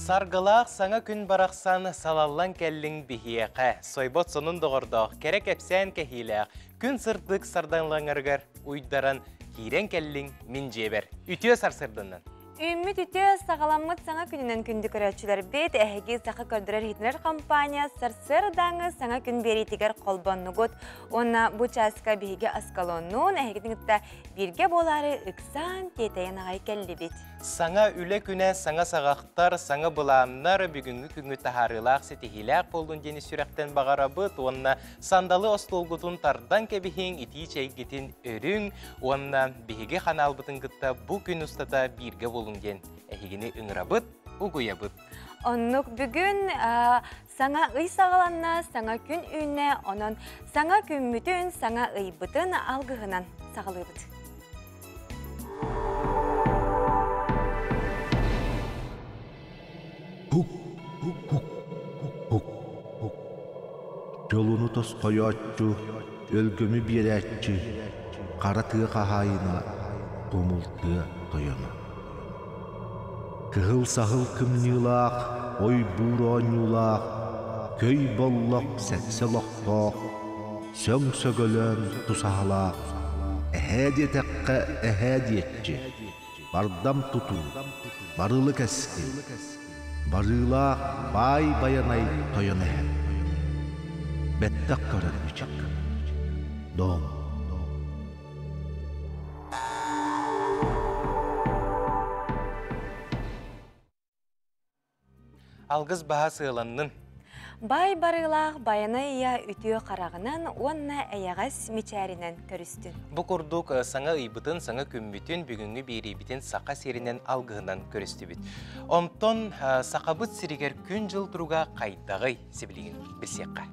Саргылаах саҥа күн барахсан салаллан кэллиҥ биһиэхэ. Сойбот сонун доҕордоох, кэрэ кэпсээн кэһиилээх, күн сырдык сардаҥалаҥарыгар уйдаран киирэн кэллиҥ мин дьиэбэр. Үтүө сарсыарданнан! Үүммүт үтүө саҕаламмыт саҥа күнүнэн күндү көрөөччүлэрбит, эһиги Саха көрдөрөр-иһитинэр компания сарсыардааҥы саҥа күн биэриитигэр холбоннугут. Уонна бу чааска биһиги Аскалоннуун эһигитин кытта бииргэ буолаары ыксаан тиэтэйэн аҕай кэллибит. Саҥа үлэ күнэ, саҥа саҕахтар, саҥа былааннар бүгүҥҥү күҥҥү таһаарыылаах, ситиһиилээх буоллун диэни сүрэхтэн баҕарабыт уонна сандалы остуолгутун тардан кэбиһиҥ, итии чэйгитин өрүҥ уонна биһиги ханаалбытын кытта бу күн устата бииргэ буолуҥ диэн эһигини ыҥырабыт, угуйабыт. Оннук бүгүн саҥа ый саҕаланна, саҥа күн үүннэ, онон саҥа күммүтүн, саҥа ыйбытын алгыһынан саҕалыыбыт. Хук, хук, хук, хук, хук. Дьолуну тосхойооччу, өлгөмү биэрээччи, хара тыа хаһаайына, тумул тыа тойоно. Кыһыл саһыл кымньыылаах, ой-буур оонньуулаах, көй боллох сэксэ олохтоох, сөҥ сөгөлөөн тусаһалаах, эһээ диэтэххэ эһээ диэччи, бардам тутуу, барылы кэскил, барыылаах баай байанай тойон эһэм. Бэттэх көрөр бичик. Дом. Алгыс баһа сыаланнын. Баай барыылаах Байанай ыйа үтүө хараҕынан уонна эйэҕэс мичээринэн көрүстүн. Бу курдук саҥа ыйбытын, саҥа күммүтүн, бүгүҥҥү биэриибитин саха сиринэн алгыһынан көрүстүбүт. Онтон сахабыт сиригэр күн-дьыл туруга хайдаҕый сибилигин билсиэххэ.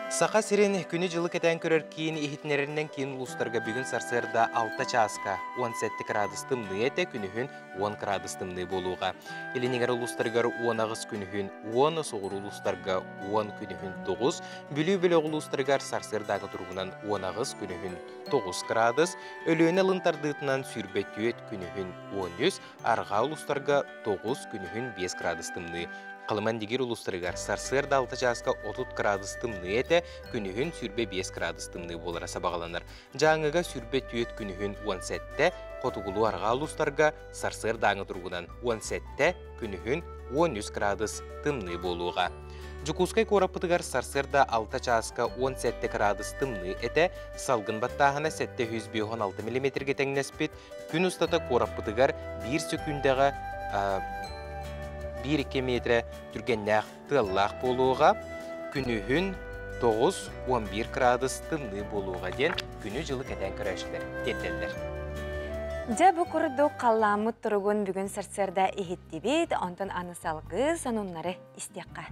Саха сирин күнү-дьылы кэтээн көрөр киин иһитиннэрэринэн киин улуустарга бүгүн сарсыарда 6 чааска 17 кыраадыс тымныы этэ, күнүһүн 10 кыраадыс тымныы буолуоҕа. Илинигэр улуустарыгар 18 күнүһүн 10, соҕуруу улуустарга 10 күнүһүн 9, Бүлүү бөлөх улуустарыгар сарсыардааҥы туругунан 18 күнүһүн 9 кыраадыс, Өлүөнэ ылын тардыытынан 24 күнүһүн 13, арҕаа улуустарга 9 күнүһүн 5 кыраадыс тымныы. Халыман-Дигир улуустарыгар сарсыарда 6 чааска 30 кыраадыс тымныы этэ, күнүһүн 25 кыраадыс тымныы буолара сабаҕаланар. Дьааҥыга 24 күнүһүн 17, хотугулуу-арҕаа улуустарга сарсыардааҥы туругунан 17, күнүһүн 13 кыраадыс тымныы буолуоҕа. Дьокуускай куораппытыгар сарсыарда 6 чааска 17 кыраадыс тымныы этэ, салгын баттааһына 756 миллиметргэ тэҥнэспит, Күн устата куораппытыгар биир сөкүүндэҕэ 1-2 метрэ түргэннээх тыаллаах буолуоҕа. Күнүһүн 9-11 кыраадыс тымныы буолуоҕа диэн күнү-дьылы кэтээн көрөөччүлэр тиэрдэллэр. Дьэ бу курдук халлааммыт туругун бүгүн сарсыарда иһиттибит, онтон аны салгыы сонуннары истиэххэ.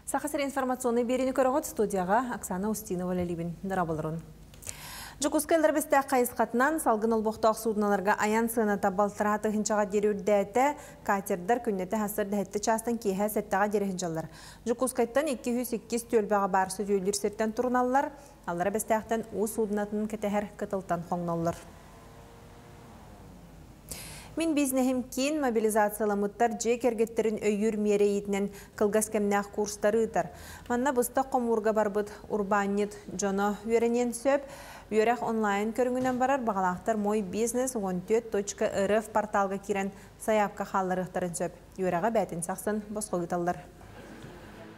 Саха сир информационный биэриини көрөҕүт студияҕа Оксана Устинова үлэлиибин. Дорабылырун. Дьокуускай Ларбестээх хайысхатынан салгын олбохтоох суудуналарга айан сыаната балтараа тыһыынчаҕа диэри үрдээтэ. Катердар күннэтэ хасыр дэһэтти чаастан киэһэ сэттэҕэ диэри сылдьаллар. Дьокуускайтан 202 түөлбэҕэ баар сөтүөлүүр сиртэн туруналлар. Аллара Бэстээхтэн уу суудунатын кэтэһэр кытылтан хоҥноллор. Мин бизнеһим киин мобилизацияламмыттар дьиэ кэргэттэрин өйүүр миэрэ иитинэн кылгас кэмнээх курстары ыытар. Манна быстах хомуурга барбыт урбаанньыт дьоно үөрэниэн сөп. Үөрэх онлайн көрүҥүнэн барар баҕалаахтар Мой бизнес 14.рф порталга киирэн сайаапка хаалларыахтарын сөп. Үөрэҕи бээтин сахсын босхо ыыталлар.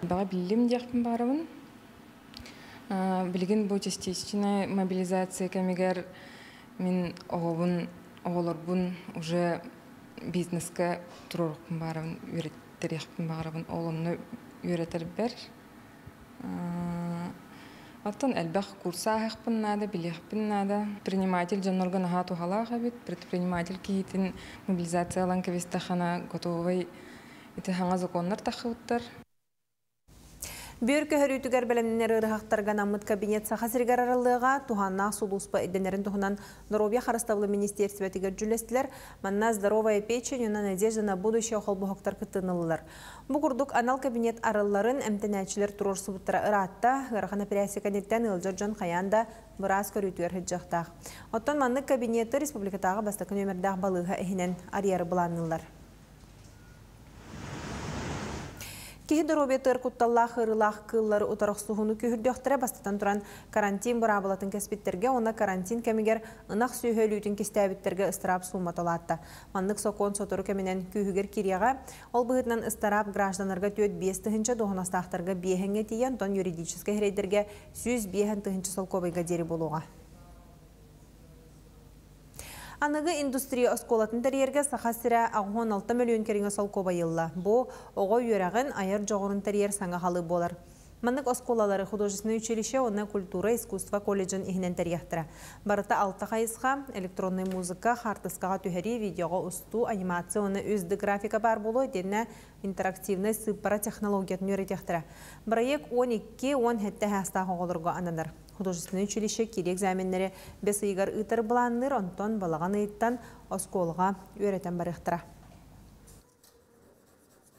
Баҕа биллим диэхпин баҕарабын. Билигин бу частичная мобилизация кэмигэр мин оҕобун, оҕолорбун уже бизнеска туруорукпун баҕарабын, үөрэттэриэхпин баҕарабын. Ол онно үөрэтэрбэр оттон элбэх курс ааһыахпын наада, билиэхпин наада. Предприниматель дьоннорго наһаа туһалаах эбит. Предприниматель киһитин мобилизациялаан кэбистэххинэ готовай ити хаҥа законнар таххыбыттар. Бүөр көһөрүүтүгэр бэлэмнэнэр ыарыһахтарга анаммыт кабинет Саха сиригэр арыллыаҕа, туһааннаах сулууспа ирдэнэрин туһунан Доруобуйа харыстабылын министиэристибэтигэр дьүүллэстилэр. Манна «Здоровая печень» уонна «Надежда на будущее» холбоһуктар кыттыыны ыллылар. Бу курдук анал кабинет арылларын эмтэнээччилэр туруорсубуттара ыраатта, ыарахан эпэрээссийэ кэнниттэн ыалдьар дьон хайаан да быраас көрүүтүгэр сылдьыахтаах. Оттон маннык кабинеты республикатааҕы бастакы нүөмэрдээх балыыһа иһинэн арыйары былаанныыллар. Киһи доруобуйатыгар кутталлаах ыарыылаах кыыллары утары охсуһууну күүһүрдүөхтэрэ бастатан туран карантин быраабылатын кэспиттэргэ уонна карантин кэмигэр ынах сүөһү өлүүтүн кистээбиттэргэ ыстараап суумата улаатта. Маннык сокуон сотору кэминэн күүһүгэр киириэҕэ. Ол быһыытынан ыстараап гражданнарга 4-5 тыһыынча дуоһунастаахтарга биэһэҥҥэ тиийэн, онтон юридическай сирэйдэргэ 105 тыһыынча солкуобайга диэри буолуоҕа. Аныгы индустрия оскуолатын тэрийэргэ Саха сирэ 86 мөлүйүөн кэриҥэ солкуобай ылла. Бу оҕо үөрэҕин, айар дьоҕурун тэрийэр саҥа халыып буолар. Маннык оскуолалары художественнай училище уонна культура, искусство колледжын иһинэн тэрийэхтэрэ. Барыта алта хайысха, электроннай музыка, хаартыскаҕа түһэрии, видеоҕа устуу, анимация уонна 3D графика баар буолуо итиэннэ интерактивнай сыыппара технологиятын үөрэтиэхтэрэ. Бырайыак 12-17 саастаах оҕолорго ананар. Художественнай училище киирии экзаменнэри бэс ыйыгар ыытар былаанныыр, онтон балаҕан ыйыттан оскуолаҕа үөрэтэн барыахтара.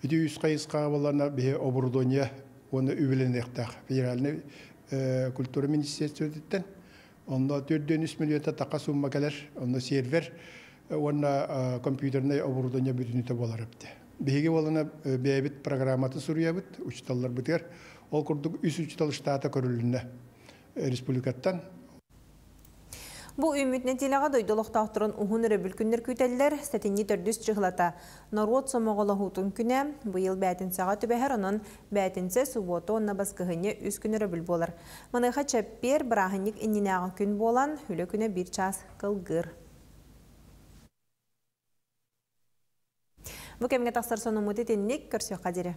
Ити үс хайысхаҕа буоллаҕына биһи оборудование уонна үбүлэниэхтээх федеральнай культура министерствотыттан. Онно 403 миллион тақа сумма кэлэр. Онно сервер уонна компьютернай оборудование бүтүнүтэ буолар эбит. Биһиги буолана бэйэбит программатын суруйабыт учууталларбытыгар. Ол курдук үс учуутал штата көрүлүннэ республикаттан. Бу үүммүт нэдиэлэҕэ дойду олохтоохторун уһун өрөбүл күннэр күүтэллэр. Сэтинньи төрдүс чыһылата норуот сомоҕолоһуутун күнэ. Быйыл бээтинсэҕэ түбэһэр, онон бээтинсэ, субуота уонна баскыһынньа үс күн өрөбүл буолар. Маныаха чэппиэр бырааһынньык иннинээҕи күн буолан, үлэ күнэ биир чаас кылгыыр. Бу кэмҥэ тахсар сонуммут итинник, көрсүөххэ диэри.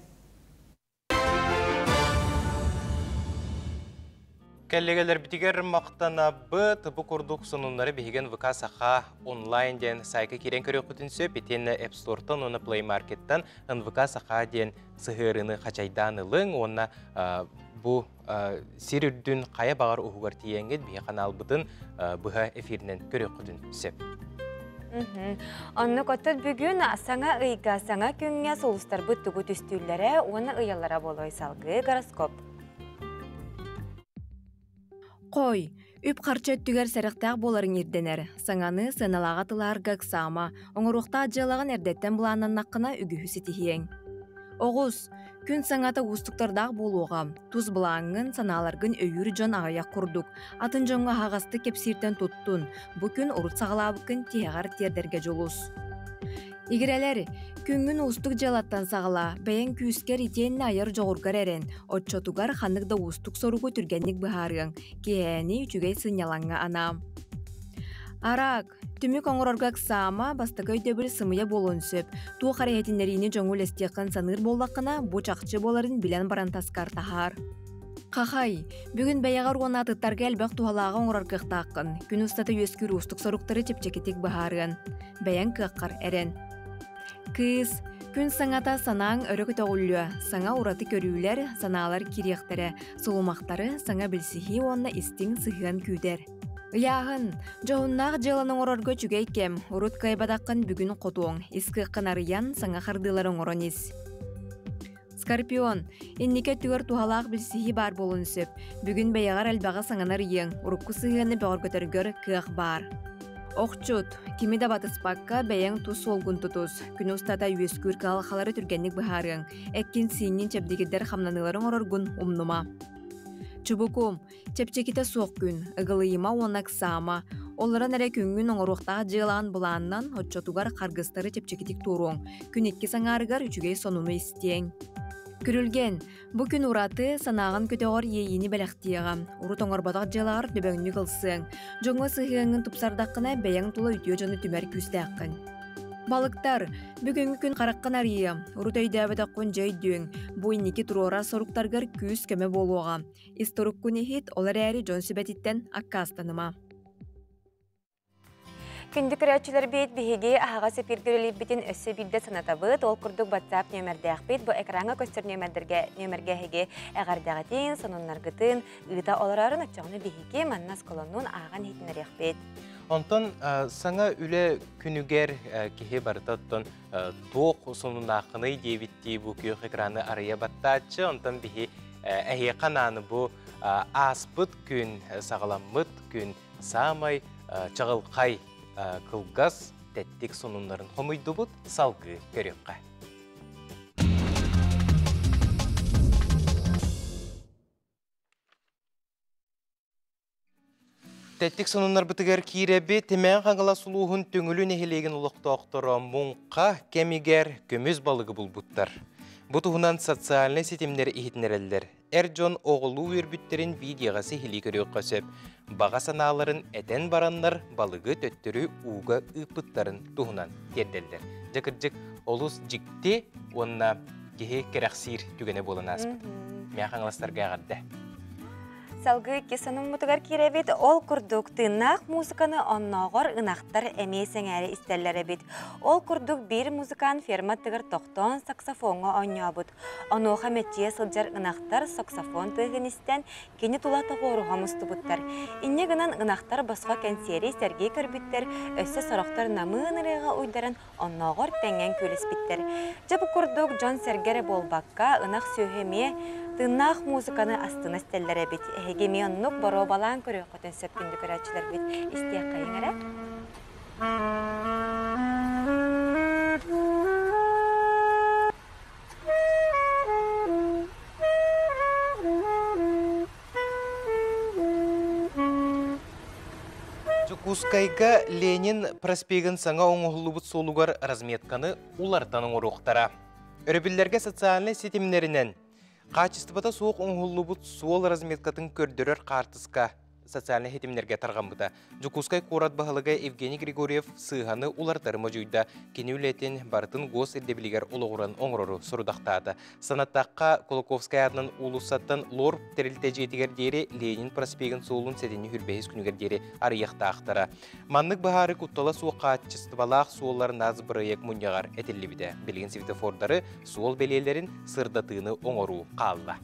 Кэллиэгэлэрбитигэр махтанабыт. Бу курдук сонуннары биһиги НВК Саха онлайн диэн сайтка киирэн көрүөххүтүн сөп. Итиэннэ App Store'тан уонна Play Market'тан НВК Саха диэн сыһыарыыны хачайдаан ылыҥ уонна бу сир үрдүн хайа баҕар уһугар тиийэҥҥит биһи ханаалбытын быһа эфиринэн көрүөххүтүн сөп. Оннук оттон бүгүн саҥа ыйга, саҥа күҥҥэ сулустарбыт тугу түстүүллэрэ уонна ыйаллара буолуой салгыы гороскоп. Хой, үп-харчы өттүгэр сэрэхтээх буоларыҥ ирдэнэр. Саҥаны сыаналааҕа тылаарга ыксаама, оҥоруохтаах дьыалаҕын эрдэттэн былааннаннаххына үгүһү ситиһиэҥ. Оҕус, күн саҥата уустуктардаах буолуоҕа. Тус былааҥҥын, санааларгын өйүүр дьон аҕыйах курдук. Атын дьоҥҥо аһаҕастык кэпсииртэн туттун. Бу күн урут саҕалаабыккын тиһэҕэр тиэрдэргэ дьулус. Игирэлэр, күҥҥүн уустук дьыалаттан саҕалаа, бэйэҥ күүскэр итиэннэ айар дьоҕургар эрэн, оччотугар ханнык да уустук соругу түргэнник быһаарыаҥ, киэһээни үчүгэй сынньалаҥҥа анаа. Араак, түмүк оҥорорго ыксаама, бастакы өйдөбүл сымыйа буолуон сөп. Туох эрэ иһитиннэриини дьоҥҥо үлэстиэххин саныыр буоллаххына, бу чахчы буоларын билэн баран таскар таһаар. Хахай, бүгүн бэйэҕэр уонна атыттарга элбэх туһалааҕы оҥорор кыахтааххын. Күн устата үөскүүр уустук соруктары чэпчэкитик быһаарыан. Бэйэҥ кыаххар эрэн. Кыыс, күн саҥата санааҥ өрө көтөҕүллүө, саҥа ураты көрүүлэр, санаалар кириэхтэрэ, сулумахтары саҥа билсиһии уонна истиҥ сыһыан күүтэр. Ыйааһын, дьоһуннаах дьыаланы оҥорорго үчүгэй кэм, урут кыайбатаххын бүгүн хотуоҥ, ис кыаххын арыйан, саҥа хардыылары оҥорон ис. Скорпион, инники өттүгэр туһалаах билсиһии баар буолуон сөп. Бүгүн бэйэҕэр элбэҕи саҥанар ыйыаҥ, урукку сыһыаны бөҕөргөтөргөр кыах баар. Охчут, кими да батыспакка бэйэҥ тус суолгун тутус. Күн устата үөскүүр кыһалҕалары түргэнник быһаарыаҥ. Эккин-сииҥҥин чэбдигирдэр хамнаныылары оҥороргун умнума. Чубуку, чэпчэкитэ суох күн, ыгылыйыма уонна ыксаама. Олорон эрэ күҥҥүн оҥоруохтаах дьыалаҕын былааннан, оччотугар харгыстары чэпчэкитик туоруоҥ. Күн иккис аҥаарыгар үчүгэй сонуну истиэҥ. Күрүлгэн, бу күн ураты, санааҕын көтөҕөр иэйиини бэлэхтиэҕэ. Урут оҥорботох дьыалаҕар дөбөҥнүк ылсыаҥ. Дьоҥҥо сыһыаҥҥын тупсардаххына, бэйэҥ тула үтүө дьону түмэр күүстээххин. Балыктар, бүгүҥҥү күн хараххын арыйыа. Урут өйдөөбөтөххүн дьэ өйдүөҥ. Бу инники туруорар соруктаргар күүс-көмө буолуоҕа. Ис туруккун иһит, ол эрээри дьон сүбэтиттэн аккаастаныма. Күндү көрөөччүлэрбит, биһиги аһаҕас эфиргэ үлэлиирбитин өссө биирдэ санатабыт. Ол курдук WhatsApp нүөмэрдээхпит. Бу экраҥҥа көстөр нүөмэрдэргэ нүөмэргэ эһиги эҕэрдэҕитин, сонуннаргытын ыыта олорорун оччоҕуна биһиги манна осколоннуун ааҕан иһитиннэриэхпит. Онтон саҥа үлэ күнүгэр киһи барыта оттон туох сонуннааххыный диэбиттии бу күөх экраны арыйа баттааччы. Онтон биһи эһиэхэ анааны бу ааспыт күн, саҕаламмыт күн саамай чаҕылхай кылгас тэттик сонуннарын хомуйдубут, салгыы көрүөххэ. Тэттик сонуннарбытыгар киирэбит. Тимээн Хаҥалас улууһун Төҥүлү нэһилиэгин олохтоохторо муҥха кэмигэр көмүс балыгы булбуттар. Бу туһунан социальнай ситимнэр иһитиннэрэллэр. Эр дьон оҕолуу үөрбүттэрин видеоҕа сиһилии көрүөххэ сөп. Баҕа санааларын этэн бараннар балыгы төттөрү ууга ыыппыттарын туһунан тиэрдэллэр. Дьэ кырдьык олус дьикти уонна киһи кэрэхсиир түгэнэ буолан ааспыт. Мээ Хаҥаластарга эҕэрдэ. Салгыы иккис сонуммутугар киирэбит. Ол курдук тыыннаах музыканы оннооҕор ынахтар эмиэ сэҥээрэ истэллэр эбит. Ол курдук биир музыкант ферма аттыгар тохтоон саксофоҥҥа оонньообут. Онуоха мэччийэ сылдьар ынахтар саксофон тыаһын истэн кини тула тоҕуоруһа мустубуттар. Инньэ гынан ынахтар босхо кэнсиэри сэргии көрбүттэр, өссө сорохтор намыын ырыаҕа уйдаран оннооҕор тэҥҥэн күөлэспиттэр. Дьэ бу курдук дьон-сэргэ эрэ буолбакка, ынах сүөһү эмиэ тыыннаах музыканы астына истэллэр эбит. Эһиги эмиэ оннук боруобалаан көрүөххүтүн сөп күндү көрөөччүлэрбит. Истиэххэйиҥ эрэ. Дьокуускайга Ленин проспегын саҥа оҥоһуллубут суолугар разметканы уларытан оҥоруохтара. Өрөбүллэргэ социальнай ситимнэринэн хаачыстыбата суох оҥоһуллубут суол разметкатын көрдөрөр хаартыска социальнай ситимнэргэ тарҕаммыта. Дьокуускай куорат баһылыга Евгений Григорьев сыыһаны уларытары модьуйда. Кини үлэтин барытын гос ирдэбилигэр олоҕуран оҥорору сорудахтаата. Санаттахха, Кулаковскай аатынан уулуссаттан ЛОР тэрилтэ дьиэтигэр диэри Ленин проспегын суолун сэтинньи хүрбэһис күнүгэр диэри арыйыахтаахтара. Маннык быһаарыы куттала суох хаачыстыбалаах суоллар нацбырайыак мунньаҕар этиллибитэ. Билигин светофордары, суол бэлиэлэрин сырдатыыны оҥоруу хаалла.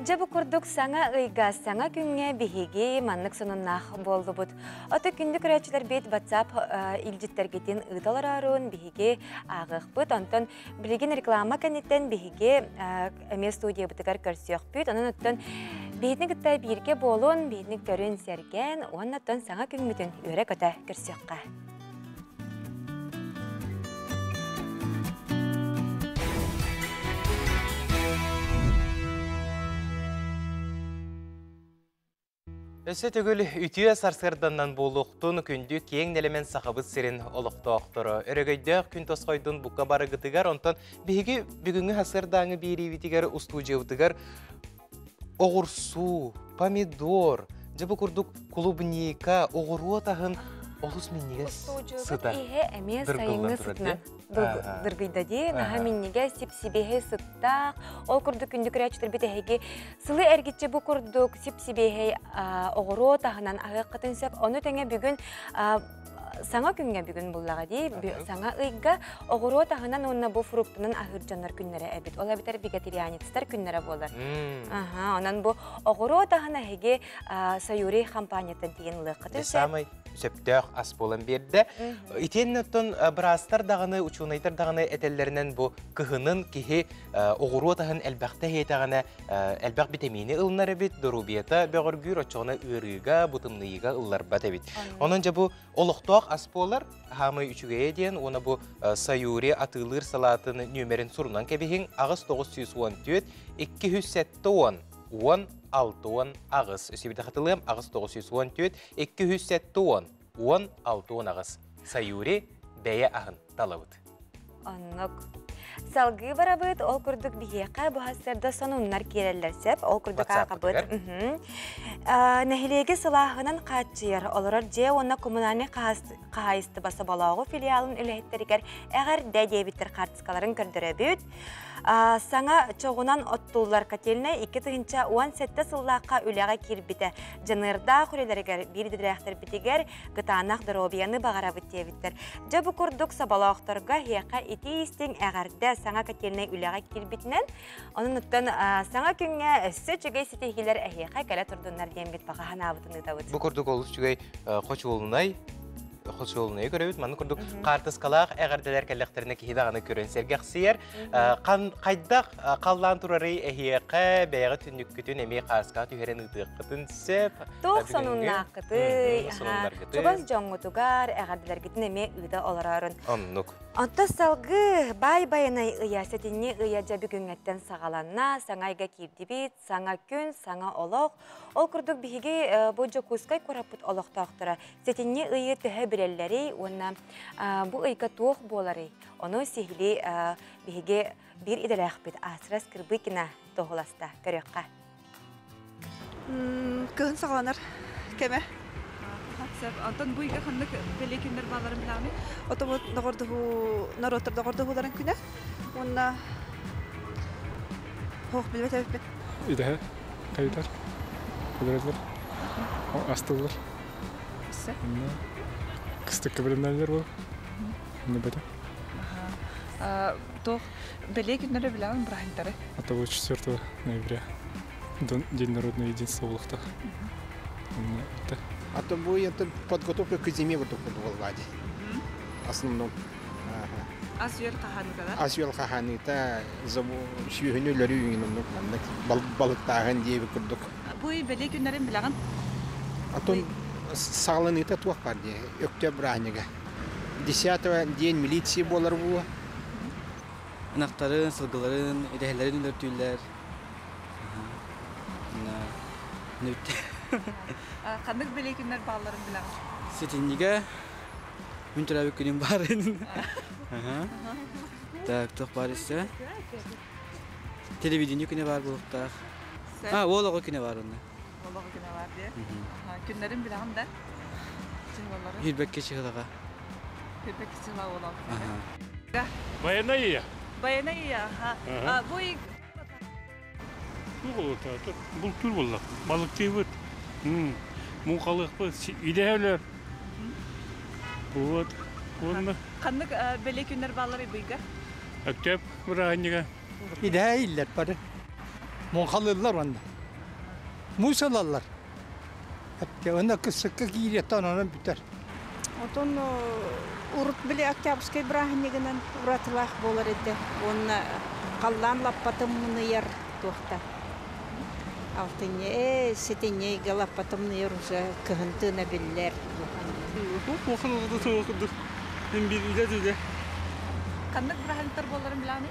Дьэ бу курдук саҥа ыйга, саҥа күҥҥэ биһиги маннык сонуннаах буоллубут. Ото күндү көрөөччүлэрбит WhatsApp илдьиттэргитин ыыта олороорун биһиги ааҕыахпыт. Онтон билигин реклама кэнниттэн биһиги эмиэ студиябытыгар көрсүөхпүт. Онон оттон биһигини кытта бииргэ буолун, биһигини көрүн сэргэн уонна оттон саҥа күммүтүн үөрэ-көтө көрсүөххэ. Өссө төгүл үтүө сарсыарданнан буолуохтун күндү киэҥ нэлэмэн Сахабыт сирин олохтоохторо. Өрөгөйдөөх күн тосхойдун бука барыгытыгар, онтон биһиги бүгүҥҥү сарсыардааҥы биэриибитигэр устуудьуйабытыгар оҕурсуу, помидор, дьэ бу курдук клубника, оҕуруот аһын олус минньигэс сыта иһэ эмиэ сайыҥҥы сытынан дыргыйда дии. Наһаа минньигэс, сип-сибиэһэй сыттаах. Ол курдук күндү көрөөччүлэрбит эһиги сылы эргиччи бу курдук сип-сибиэһэй оҕуруот аһынан аһыаххытын сөп. Ону тэҥэ бүгүн саҥа күҥҥэ бүгүн буллаҕа дии, саҥа ыйга оҕуруот аһынан уонна бу фруктанан аһыыр дьоннор күннэрэ эбит. Ол эбэтэр вегетарианецтар күннэрэ буолар. Аха, онон бу оҕуруот аһын эһиги Саюри компанияттан тиийэн ылыаххытын сөп. Самай сөптөөх ас буолан биэрдэ. Итиэннэ оттон быраастар даҕаны, учуонайдар даҕаны этэллэринэн бу кыһынын киһи оҕуруот аһын элбэхтэ иһиэтэҕинэ элбэх битэмиини ылынар эбит, доруобуйата бөҕөргүүр, оччоҕуна ыарыыга, бу тымныйыыга ылларбат эбит. Онон дьэ бу олохтоох ас буолар, хаамай үчүгэйэ диэн уонна бу Саюри атыылыыр салаатын нүөмэрин сурунан кэбиһиҥ 8914 270 10 68. Өссө хатылыам 8914 270 10 68. Саюри бэйэ аһын талабыт. Оннук. Салгыы барабыт, ол курдук биһиэхэ бу сарсыарда сонуннар киирэллэр сөп, ол курдук аахабыт. Нэһилиэги сылааһынан хааччыйар, олорор дьиэ уонна коммунальнай хаһаайыстыба соболооҕу филиалын үлэһиттэригэр эҕэрдэ диэбиттэр хаартыскаларын көрдөрөбүт. Саҥа чоҕунан оттуллар котельнай 2017 сыллаахха үлэҕэ киирбитэ. Дьаныардаах үлэлэригэр биир идэлээхтэрбитигэр кытаанах доруобуйаны баҕарабыт диэбиттэр. Дьэ бу курдук соболоохторго эһиэхэ итии-истиҥ эҕэрдэ саҥа котельнай үлэҕэ киирбитинэн, онон оттон саҥа күҥҥэ өссө үчүгэй ситиһиилэр эһиэхэ кэлэ турдуннар диэммит баҕа санаабытын ыытабыт. Бу курдук олус үчүгэй хочуолунай хочуолунайы көрөбүт. Манна курдук хаартыскалаах эҕэрдэлэр кэллэхтэринэ киһи даҕаны көрөн сэргэхсийэр. Хайдах халлаан турарый эһиэхэ бэйэҕит түннүккүтүн эмиэ хааскаҕа түһэрэн ыытыаххытын сөп. Туох сонуннааххытый? Чугас дьоҥҥутугар эҕэрдэлэргитин эмиэ ыыта олороорун. Оннук. Онто салгыы баай байанай ыйа сэтинньи ыйа дьэ бүгүҥҥэттэн саҕаланна, саҥа ыйга киирдибит, саҥа күн, саҥа олох. Ол курдук биһиги бу Дьокуускай куораппыт олохтоохторо сэтинньи ыйы төһө билэллэрий уонна бу ыйга туох буоларый? Ону сиһилии биһиги биир идэлээхпит Асра Скрыбыкина туоһуласта. Көрүөххэ. Кыһын саҕаланар кэмэ. Сөп. Онтон бу ыйга ханнык бэлиэ күннэр баалларын билэҕиний? Отобут доҕордоһуу норуоттар доҕордоһууларын күнэ. Уонна Ох, билбэт эбиппин. Идэһэ хайытар, өлөрөллөр, астыллар. Кыстыкка бэлэмнэнэллэр буол. Инне бөтө. Туох бэлиэ күннэри билэҕин бырааһынньыктары? А 4 ноября. День народного единства буолуохтаах. А то бу это подготовка к зиме вот буолла основном. Ас-үөл хаһааныыта да? Ас-үөл хаһааныыта сүөһүнү өлөрүү оннук маннык балыктааһын диэби курдук. Бу бэлиэ күннэрин билэҕин? Атын саҕаланыыта туох бар дии, Өктөөп бырааһынньыга. Десятого день милиции буолар буо. Ынахтарын, сылгыларын, идэһэлэрин өлөртүүллэр. Ханнык бэлиэ күннэр баалларын билэҕин? Сэтинньигэ Мин төрөөбүт күнүм баарын. Так, туох баар өссө? Телевидение күнэ баар буолуохтаах. А, уол оҕо күнэ баар онно. Уол оҕо күнэ баар дии. Күннэрин билэҕин да? Чыһылалары. Хүрбэккэ чыһылаҕа. Хүрбэккэ чыһыла уол оҕо күнэ. Байанай ыйа. Байанай ыйа, аха. Бу ый Бултуур буоллах. Балыктыыбыт. Муҥхалыахпыт. Идэһэ өлөр. Вот. Уонна Ханнык бэлиэ күннэр баалларый быйга? Өктөөп бырааһынньыга. Идэһэ ииллэр бары. Муҥхалыыллар уонна. Муус ылаллар. Онно кысыкка киириэттэн онон бүтэр. Отон урут били Октябрьскай бырааһынньыгынан уратылаах буолар этэ. Уонна халлаан лаппатын мыныйар туохта. Алтынньы, ээ, сэтинньи ыйга лаппатын мыныйар уже кыһын тыына биллэр. Улахан улахан курдук. Мин биир үлэ үлэ. Ханнык бырааһынньыктар буолларын билэҕиний?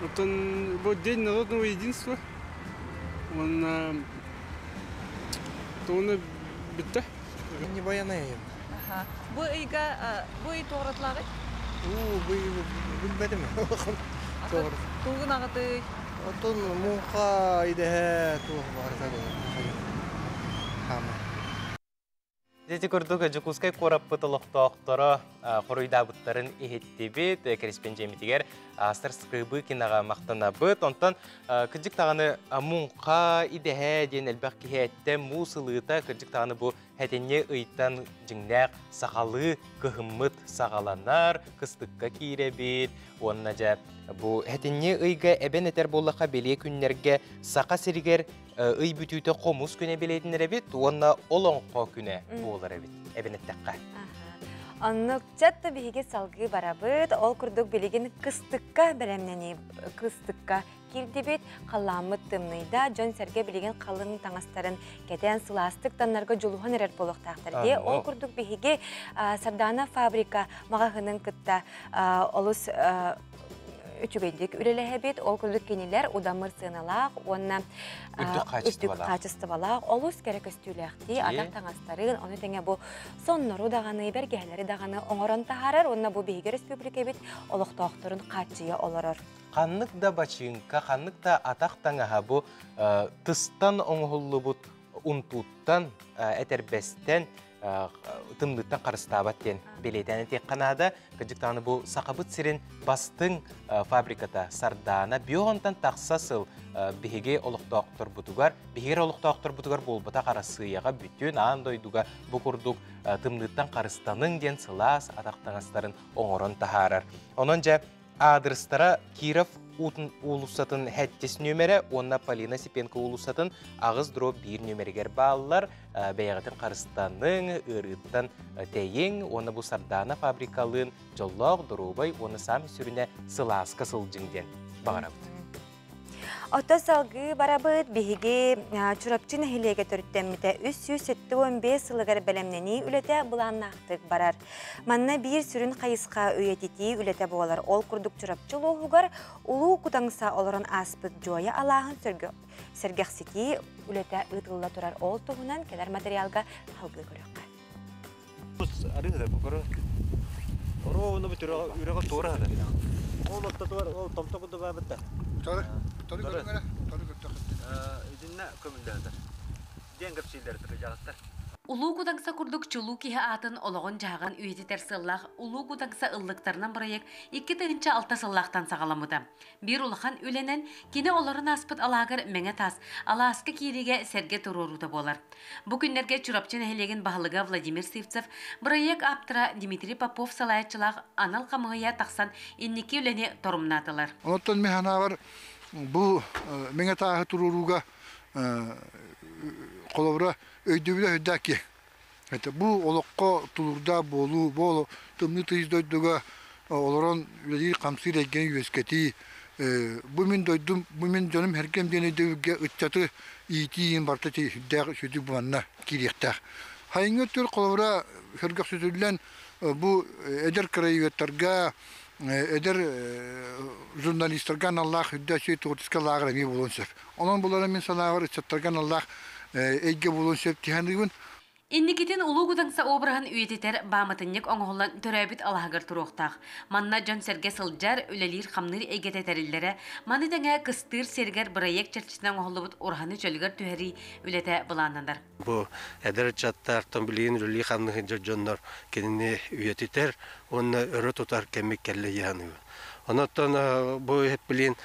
Оттон бу День народного единства. Уонна тугуна бүттэ. Не баянайым. Бу ыйга бу ый туоратылааҕый? Уу, бу билбэтим. Тугун аҕытый? Оттон муҥха идэһэ туох барыта Хаама. Ити курдук Дьокуускай куораппыт олохтоохторо хоруйдаабыттарын иһиттибит. Кэриспэндьиэмитигэр Астар Скрыбыкинаҕа махтанабыт. Онтон кырдьык даҕаны муҥха идэһэ диэн элбэх киһи эттэ. Муус ылыыта кырдьык даҕаны бу Хэтинньи ыйтан дьиҥнээх сахалыы кыһыммыт саҕаланар, кыстыкка киирэбит. Уонна дьэ бу хэтинньи ыйга эбэн этэр буоллахха бэлиэ күннэргэ Саха сиригэр ый бүтүүтэ хомус күнэ билэтинэр эбит уонна олоҥхо күнэ буолар эбит эбэн эттэххэ. Оннук чатта биһиги салгыы барабыт. Ол курдук билигин кыстыкка бэлэмнэнии кыстыкка киирдибит. Халлааммыт тымныйда. Дьон-сэргэ билигин халыҥ таҥастарын кэтэн сылаастык таннарга дьулуһан эрэр буолуохтаахтар дии. Ол курдук биһиги Сардаана фабрика маҕаһыынын кытта олус үчүгэйдик үлэлэһэбит. Ол курдук кинилэр удамыр сыаналаах уонна үрдүк хаачыстыбалаах, олус кэрэ көстүүлээхтии атах таҥастарын, ону тэҥэ бу соннору даҕаны, бэргэһэлэри даҕаны оҥорон таһаарар уонна бу биһиги республикабыт олохтоохторун хааччыйа олорор. Ханнык да бачыыҥка, ханнык да атах таҥаһа бу тыстан оҥоһуллубут унтууттан, этэрбэстэн, тымныыттан харыстаабат диэн бэлиэтээн этиэххэ наада. Кырдьык даҕаны бу Сахабыт сирин бастыҥ фабриката Сардаана биоһонтон тахса сыл биһиги олохтоохторбутугар, биһиги олохтоохторбутугар буолбатах Арассыыйаҕа бүтүн аан дойдуга бу курдук тымныыттан харыстаныҥ диэн сылаас атах таҥастарын оҥорон таһаарар. Онон дьэ Аадырыстара Киров уулуссатын сэттис нүөмэрэ уонна Полина Сипенко уулуссатын 8-1 нүөмэригэр бааллар. Бэйэҕитин харыстаныҥ, ыарыыттан тэйиҥ уонна бу Сардаана фабрикалыын дьоллоох, доруобай уонна саамай сүрүнэ сылааска сылдьыҥ диэн баҕарабыт. Ото салгыы барабыт биһиги Чурапчы нэһилиэгэ төрүттэммитэ 375 сылыгар бэлэмнэнии үлэтэ былааннаахтык барар. Манна биир сүрүн хайысха үйэтитии үлэтэ буолар. Ол курдук Чурапчы улууһугар Улуу Кутаҥса олорон ааспыт Дьуойа алааһын сэргэхситии үлэтэ ыытылла турар. Ол туһунан кэлэр материалга салгыы көрүөххэ. Улуу Кудаҥса курдук чулуу киһи аатын олоҕун-дьаһаҕын үйэтитэр сыаллаах Улуу Кудаҥса ыллыктарынан бырайыак 2006 сыллаахтан саҕаламмыта. Биир улахан үлэнэн кини олорон ааспыт алааһыгар Мэҥэ Таас алааска киириигэ сэргэ туруоруута буолар. Бу күннэргэ Чурапчы нэһилиэгин баһылыга Владимир Сивцев, бырайыак ааптара Дмитрий Попов салайааччылаах анал хамыыһыйа тахсан инники үлэни торумнаатылар. Онтон мин санаабар бу Мэҥэ Тааһы туруорууга холобура өйдөбүлэ өйдөөх киһи. Это бу олоххо тулуурдаах буолуу, бу тымныы тыйыс дойдуга олорон үлэлиир-хамсыыр эйгэни үөскэтии, бу мин дойдум, бу мин дьонум сэргэм диэн өйдөбүлгэ ыччаты иитии иһин барыта сүрдээх сүдү манна киириэхтээх. Сайыҥҥы өттүгэр холобура сөргөхсүтүллэн бу эдэр краеведтарга, эдэр журналистарга аналлаах үрдээх үчүгэй творческай лааҕыр эмиэ буолуон сөп. Онон булара мин санаабар ыччаттарга аналлаах эйгэ буолуон сөп дии Инникитин Улуу Кудаҥса обраһын үйэтитэр бааматынньык оҥоһуллан төрөөбүт алаһыгар туруохтаах. Манна дьон-сэргэ сылдьар, үлэлиир-хамныыр эйгэтэ тэриллэрэ, маны тэҥэ кыстыыр сиригэр бырайыак чэрчитинэн оҥоһуллубут ураһаны чөлүгэр түһэрии үлэтэ былааннанар. Бу эдэр ыччаттартан билигин үлэлии-хамныы сылдьар дьоннор кинини үйэтитэр уонна өрө тутар кэмик кэллэ дии саныыбын. Онон бу билигин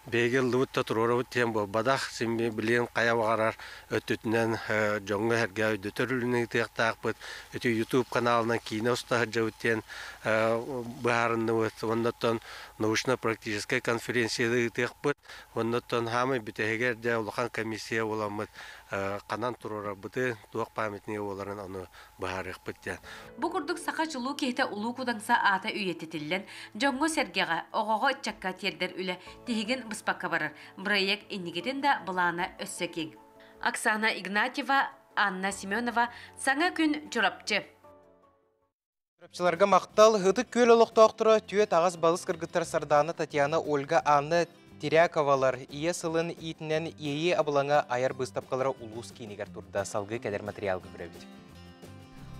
Биһиги ыллыбыт да туруорабыт диэн буолбатах, син билигин хайа баҕарар өттүтүнэн дьоҥҥо-сэргэ өйдөтөр үлэни ыытыахтаахпыт. Ити YouTube каналынан киинэ уста сылдьабыт диэн быһаарынныбыт. Уонна оттон научно-практическай конференцияны ыытыахпыт. Уонна оттон хаамай бүтэһигэр дьэ улахан комиссия буламмыт ханан туруорарбытын, туох памятнига буоларын ону быһаарыахпыт диэн. Бу курдук саха чулуу киһитэ Улуу Кудаҥса аата үйэтитиллэн, дьоҥҥо-сэргэҕэ, оҕоҕо-ыччакка тиэрдэр үлэ тиһигин быспакка барар. Бырайыак инникитин да былаана өссө киэҥ. Оксана Игнатьева, Анна Семенова, Саҥа күн Чурапчы. Чурапчыларга махтал, Ытык Күөл олохтоохторо түөт аҕас балыс кыргыттар Сардаана, Татьяна, Ольга, Анна Тиряковалар ийэ сылын иитинэн Иэйии абылаҥа айар быыстапкалара улуус киинигэр турда. Салгыы кэлэр материалга көрөбүт.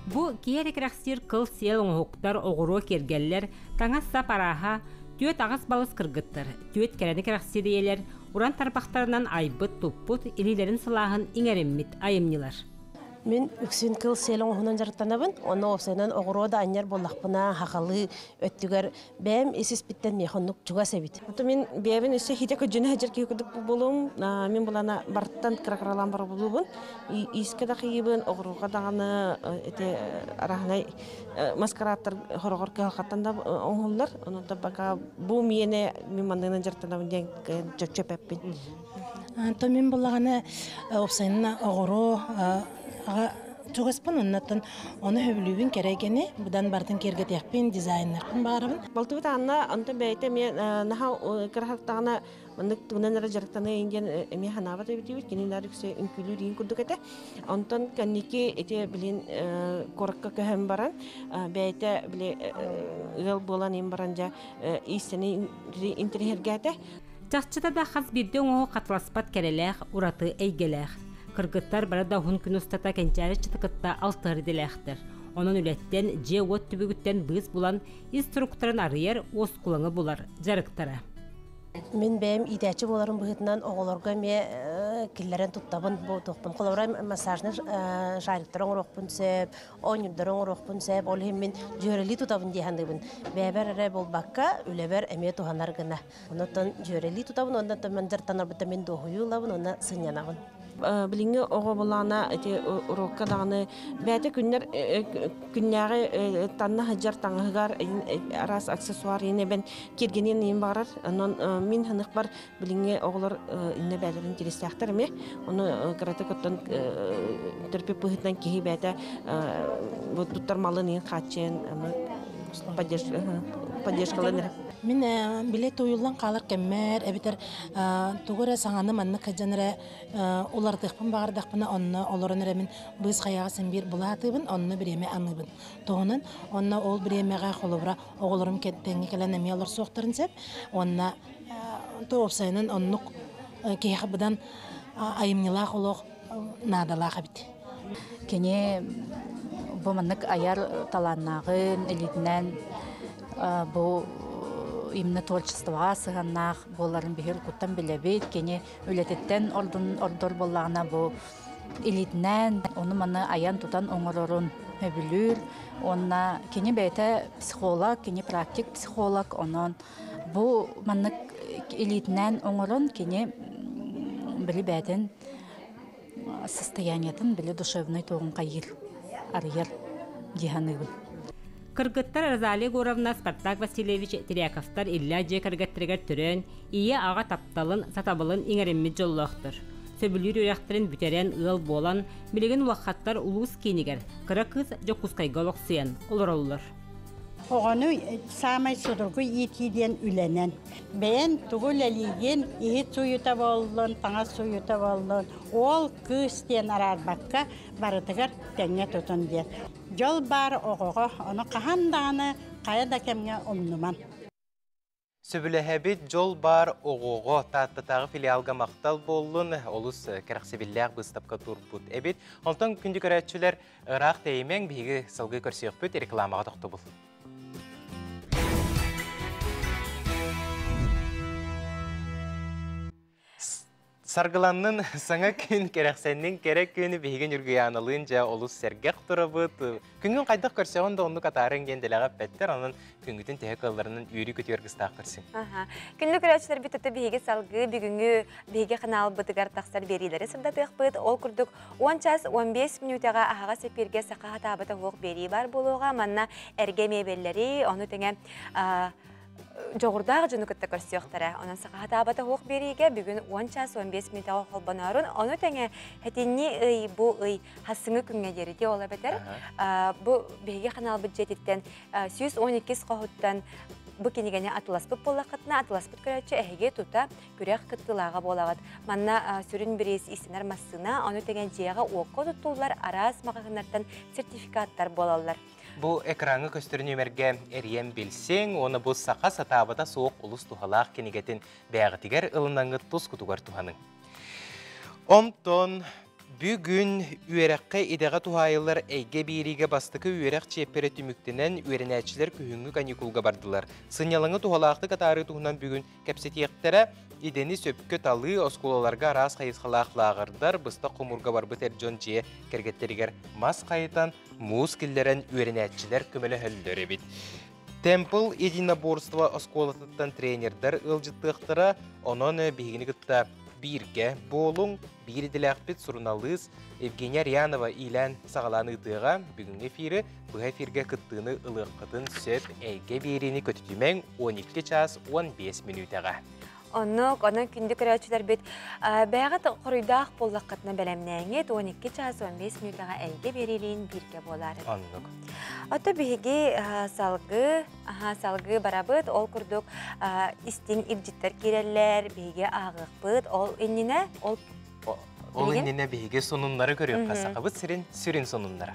Бу киэр кэрэхсиир кыл-сиэл оҥоһуктар, оҕуруо киэргэллэр, таҥас-сап арааһа, түөт аҕас балыс кыргыттар, түөт кэрэни кэрэхсиир ийэлэр уран тарбахтарынан айбыт-туппут, илиилэрин сылааһын иҥэриммит айымньылар. Мин үксүн кыл сиэл оҥоһунан дьарыктанабын. Онно уопсайынан оҕуруо да анньар буоллахпына, хахалыы өттүгэр бэйэм ис-испиттэн миэхэ оннук чугас эбит. Ото мин бэйэбин өссө хитэ көдьүнэ сылдьар киһи курдук буолуум. Мин булана барыттан кыра-кыралаан барабылуубун. Иискэ да кыйыбын, оҕуруоҕа даҕаны ити араһынай маскарадтар хороҕор кыһалҕаттан да оҥоһуллар. Онон пока бу миэнэ мин манныгынан дьарыктанабын диэн чөпчөппүн. Онтон мин буллаҕына уопсайынан оҕуруо аҕа Чугаспын оннаттан ону хөбүлүүбүн кэрэйгэни быдан бартын киэргэтиэхпин дизайннарпын баарабын. Балтыбыт Анна онтон бэйэтэ эмиэ наһаа кырахтаҕына маннык тугунан эрэ дьарыктаныа диэн эмиэ санаабат эбитибит. Кини наар үксэ үҥкүүлүүр иин курдук этэ. Онтон кэнники ити билин куоракка көһөн баран бэйэтэ били ыал буолан иин баран дьэ иистэни интэриэһиргээтэ. Чахчыта да хас биирдии оҥоһук хатыласпат кэрэлээх, ураты эйгэлээх. Кыргыттар бары да уһун күн устата кэнчээри ыччаты кытта алтыһар идэлээхтэр. Онон үлэттэн, дьиэ-уот түбүгүттэн быыс булан, ис туруктарын арыйар, уоскулаҥы булар дьарыктара. Мин бэйэм иитээччи буоларым быһыытынан оҕолорго эмиэ киллэрэн туттабын бу туохпун. Холобура, массажный шариктары оҥоруохпун сөп, оонньуурдары оҥоруохпун сөп. Ол иһин мин дьүөрэлии тутабын дии саныыбын. Бэйэбэр эрэ буолбакка, үлэбэр эмиэ туһанар гына. Онон дьүөрэлии тутабын, онон мен дьарыктанарбыттан мин дуоһуйуу ылабын уонна сынньанабын. Билиҥҥи оҕо булаана ити урокка даҕаны бэйэтэ күннэр күннээҕи танна сылдьар таҥаһыгар араас аксессуар иин эбэн киэргэниэн иин баҕарар. Онон мин ханыхпар билиҥҥи оҕолор иннэ бээлэрин тиристээхтэр эмиэ. Ону кыратык оттон төрөппүт быһыытынан киһи бэйэтэ туттар малын иин хааччыйан поддержкаланар. Мин биле туйуллан хаалар кэммэр эбэтэр тугу эрэ саҥаны маннык сылдьан эрэ уларытыахпын баҕардахпына онно олорон эрэ мин быыс хайаҕа син биир булаатыыбын, онно бириэмэ аныыбын. Туһунан онно ол бириэмэҕэ холобура оҕолорум тэҥҥэ кэлэн эмиэ олорсуохтарын сөп. Уонна уопсайынан оннук киһиэхэ быдан айымньылаах олох наадалаах эбит. Кини бу маннык айар талааннааҕын илиитинэн бу именно творчествоҕа сыһыаннаах буоларын биһир куттан билэбит. Кини үлэтиттэн ордун ордор буоллаҕына бу илиитинэн ону-маны айан-тутан оҥорорун сөбүлүүр. Уонна кини бэйэтэ психолог, кини практик психолог, онон бу маннык илиитинэн оҥорон кини били бэйэтин состояниетын били душевный туоҕун хайыыр, арыйар дии саныыбын. Кыргыттар Розалия Егоровна, Спартак Васильевич Теряковтар иллээх дьиэ кэргэттэригэр төрөөн, ийэ-аҕа тапталын, сатабылын иҥэриммит дьоллоохтор. Сөбүлүүр үөрэхтэрин бүтэрэн ыал буолан, билигин улахаттар улуус киинигэр, кыра кыыс Дьокуускайга олохсуйан олороллор. Оҕону саамай судургу иитии диэн үлэнэн. Бэйэн тугу үлэлиигин, иһит сууйута буоллун, таҥас сууйута буоллун, уол, кыыс диэн араарбакка барытыгар тэҥҥэ тутун диэн. Дьол баар оҕоҕо, ону хаһан даҕаны хайа да кэмҥэ умнуман. Сөбүлэһэбит дьол баар оҕоҕо Тааттатааҕы филиалга махтал буоллун, олус кэрэхсэбиллээх быыстапка турбут эбит. Онтон күндү көрөөччүлэр, ыраах тэйимэҥ, биһиги салгыы көрсүөхпүт, рекламаҕа тохтобул. Саргыланнын саҥа күн, кэрэхсэннин кэрэ күн биһиги Ньургуйааналыын дьэ олус сэргэх турабыт. Күҥҥүн хайдах көрсөҕүн да оннук атаарыҥ диэн дэлэҕэ эппэттэр, онон күҥҥүтүн төһө кыалларынан үөрүү-көтүү аргыстаах көрсүҥ. Күндү көрөөччүлэрбит тута биһиги салгыы бүгүҥҥү биһиги ханаалбытыгар тахсар биэриилэри сырдатыахпыт. Ол курдук 10 час 15 мүнүүтэҕэ аһаҕас эпииргэ саха хатаабыта суох биэрии баар буолуоҕа. Манна эргэ миэбэллэри, ону тэҥэ дьоҕурдаах дьону кытта көрсүөхтэрэ. Онон сахаһатаабата суох биэриигэ бүгүн 10 час 15 мүнүүтэҕэ холбоноорун, ону тэҥэ хэтинни ый бу ый хассыҥы күҥҥэ диэри дии ол эбэтэр бу биһиги ханаалбыт дьиэтиттэн 112 хоһуттан бу кинигэни атыласпыт буоллаххытына, атыласпыт көрөөччү эһиги тута күрэх кыттыылааҕа буолаҕыт. Манна сүрүн бириис истэнэр массыына, ону тэҥэ дьиэҕэ-уокка туттуллар араас маҕаһыыннартан сертификаттар буолаллар. Бу экраҥҥа көстөр нүөмэргэ эрийэн билсиҥ уонна бу саха сатаабата суох олус туһалаах кинигэтин бэйэҕитигэр ылынаҥҥыт тус кутугар туһаныҥ. Онтон бүгүн үөрэххэ идэҕэ туһаайыллар эйгэ биэриигэ бастакы үөрэх чиэппэрэ түмүктэнэн үөрэнээччилэр күһүҥҥү каникулга бардылар. Сынньалаҥы туһалаахтык атаарыы туһунан бүгүн кэпсэтиэхтэрэ. Идэни сөпкө талыы, оскуолаларга араас хайысхалаах лааҕырдар, быстах хомуурга барбыт эр дьон дьиэ кэргэттэригэр мас хайытан, муус киллэрэн үөрэнээччилэр көмөлөһөллөр эбит. Темпл единоборство оскуолатыттан тренердэр ыалдьыттыахтара, онон биһигини кытта бииргэ буолуҥ, биир идэлээхпит суруналыыс Евгения Рьянова иилээн саҕалаан ыытыаҕа. Бүгүҥҥү эфири быһа эфиргэ кыттыыны ылыаххытын сөп эйгэ биэриини көтүтүмэҥ 12 час 15 мүнүүтэҕэ. Оннук, онон күндү көрөөччүлэрбит бэйэҕит хоруйдаах буоллаххытына бэлэмнээҥҥит 12 чаас 15 мүнүүтэҕэ элгэ биэриилиин бииргэ буолаар. Оннук. Ото биһиги салгыы, салгыы барабыт, ол курдук истиҥ илдьиттэр киирэллэр, биһиги ааҕыахпыт, ол иннинэ, ол Ол иннинэ биһиги сонуннары көрүөххэ сахабыт сирин сүрүн сонуннара.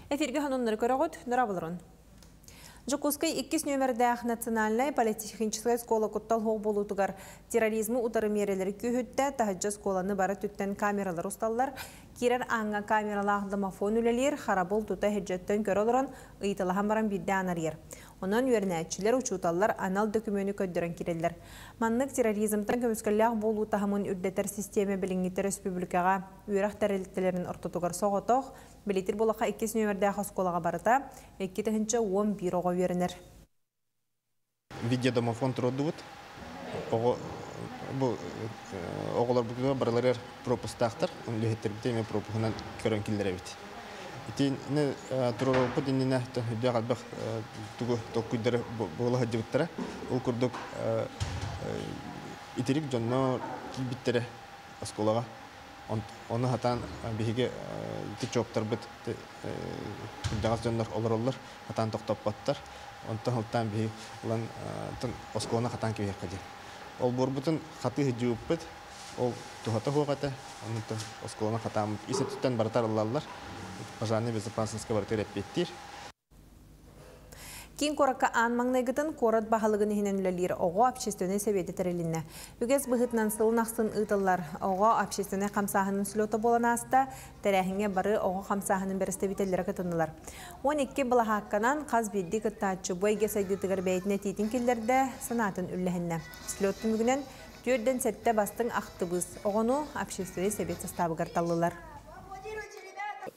Эфирге хануннары көрөҕүт, нұрабылырын. Жокускай иккис нөмірдээх национальнай политехническай школа куттал хоқ болутугар терроризмы утары мерелери күүһүттэ таһыджа школаны бары түттен камералар усталлар. Кирер аңга камералаах домофон үлелер харабыл тута хеджеттен көрө олорон ыйыталахан баран бирде анарьер. Онон үөрнээччилэр учууталлар анал дөкүмөнү көддөрөн киреллер. Маннык терроризмтан көмүскэллээх болуу таһымын үрдэтэр системе билиҥҥитэ республикаҕа үөрэх тэрилтэлэрин ортотугар соҕотох билитир булаха иккис нөмердээх оскуолаҕа барыта 2 011 оҕо үөрэнэр. Видеодомофон турдубут. Оҕо бу оҕолор бу барыларыгар пропустаахтар, үлэһиттербит эми пропуһунан көрөн киллэрэбит. Итини туруоруппут иннинэ үрдээх элбэх тугу толкуйдары буола сылдьыбыттара. Ол курдук итирик дьоннор киирбиттэрэ оскуолаҕа. Ону хатаан биһиги ити чуоптарбыт кырдьаҕас дьоннор олороллор, хатаан тохтоппоттор. Онтон ылтаан биһи ылан оскуоланы хатаан кэбиһиэххэ диэн. Ол буорбутун хатыы сылдьыбыппыт, ол туһата суох этэ. Онтон оскуоланы хатааммыт ис өттүттэн барытар ыллаллар. Пожарная безопасностька барытыгар эппиэттиир. Киин куоракка аан маҥнайгытын куорат баһылыгын иһинэн үлэлиир оҕо общественнай сэбиэтэ тэрилиннэ. Үгэс быһыытынан сылын ахсын ыытыллар оҕо общественнай хамсааһынын слета буолан ааста, тэрээһиҥҥэ бары оҕо хамсааһынын бэрэстэбиитэллэрэ кытыннылар. 12 былаһаакканан хас биирдии кыттааччы бу эйгэ сайдыытыгар бэйэтин этиитин киллэрдэ, санаатын үллэһиннэ. Слет түмүгүнэн 47 бастыҥ ахтыбыыс оҕону общественнай сэбиэт састаабыгар таллылар.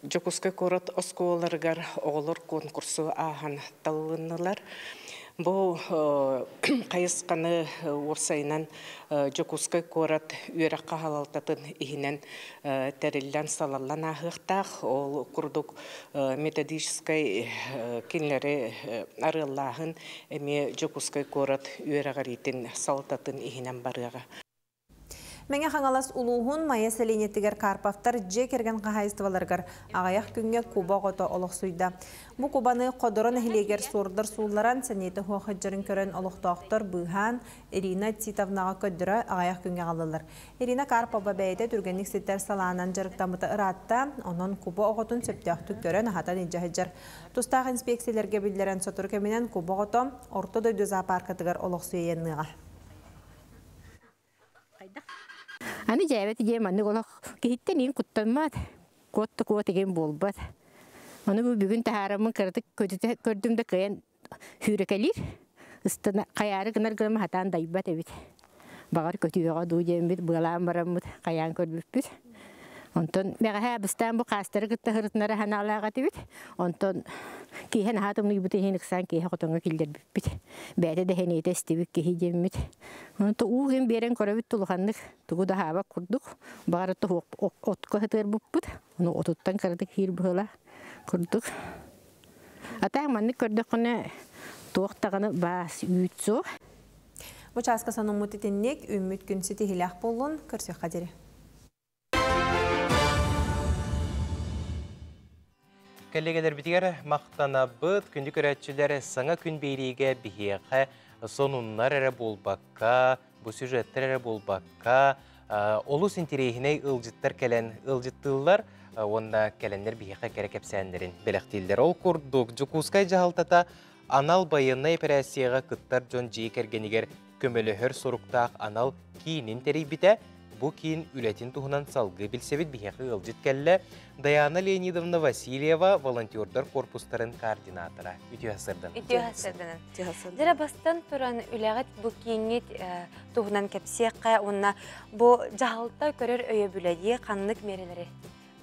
Дьокуускай куорат оскуолаларыгар оҕолор конкурсу ааһан талылыннылар. Бу хайысханы уопсайынан Дьокуускай куорат үөрэх хаһалалтатын иһинэн тэриллэн салаллан ааһыахтаах. Ол курдук методическай кинилэри арыаллааһын эмиэ Дьокуускай куорат үөрэҕириитин салтатын иһинэн барыаҕа. Мэҥэ Хаҥалас улууһун Майа сэлиэнньэтигэр Карповтар дьиэ кэргэн хаһаайыстыбаларыгар аҕыйах күҥҥэ куба оҕото олохсуйда. Бу кубаны Ходоро нэһилиэгэр суордар суулларан сэниэтэ суох сылдьарын көрөн олохтоохтор быыһаан Ирина Титовнаҕа көрдөрө аҕыйах күҥҥэ аҕаллылар. Ирина Карпова бэйэтэ түргэнник ситэр салаанан дьарыктаммыта ыраатта, онон куба оҕотун сөптөөхтүк көрөн аһатан илдьэ сылдьар. Тустаах инспекцияларга биллэрэн сотору кэминэн куба оҕото Орто Дойду зоопаркатыгар олохсуйанныаҕа. Аны дьээбэт дьиэ маннык олох киһиттэн иин куттаммат, куот да куот игин буолбат. Ону бу бүгүн таһаараммын кыратык көтүтэ көрдүм да кыайан сүүрэкэлиир. Ыстана хайаары гынар гынам хатаан дайбат эбит. Баҕар көтүөҕэ дуу диэммит быалаан бараммыт хайаан көрбүппүт. Онтон бэҕэһээ абыстаан бу хаастары кытта сырытынара санаалаах этибит. Онтон киэһэ наһаа тымныйбыт иһин ыксаан киэһэ хотоҥҥо киллэрбиппит. Бэйэтэ да сэниэтэ эстибит киһи диэммит. Онтон уу гин биэрэн көрөбүт улаханнык тугу да аһаабат курдук. Баҕар отко сытыарбыппыт. Ону отуттан кыратык киир быһыла курдук. Атаах маннык көрдөххүнэ туох даҕаны баас үүт суох. Бу чааска сонуммут итинник үүммүт күн ситиһиилээх буоллун, көрсүөххэ диэри. Кэллиэгэлэрбитигэр махтанабыт, күндү көрөөччүлэр саҥа күн биэриигэ биһиэхэ сонуннар эрэ буолбакка, бу сюжеттэр эрэ буолбакка, олус интэриэһинэй ыалдьыттар кэлэн ыалдьыттыыллар уонна кэлэннэр биһиэхэ кэрэ кэпсээннэрин бэлэхтииллэр. Ол курдук, Дьокуускай дьаһалтата анал байыаннай эпэрээссийэҕэ кыттар дьон дьиэ кэргэнигэр көмөлөһөр соруктаах анал киинин тэрийбитэ. Бу киин үлэтин туһунан салгыы билсэбит биһиэхэ ыалдьыт кэллэ. Даяна Леонидовна Васильева, волонтердар корпустарын координатора. Үтүө сырдын. Үтүө сырдын. Дьэ бастан туран үлэҕит бу кииҥҥит туһунан кэпсиэххэ уонна бу дьаһалта көрөр өйөбүлэдии ханнык миэрэлэри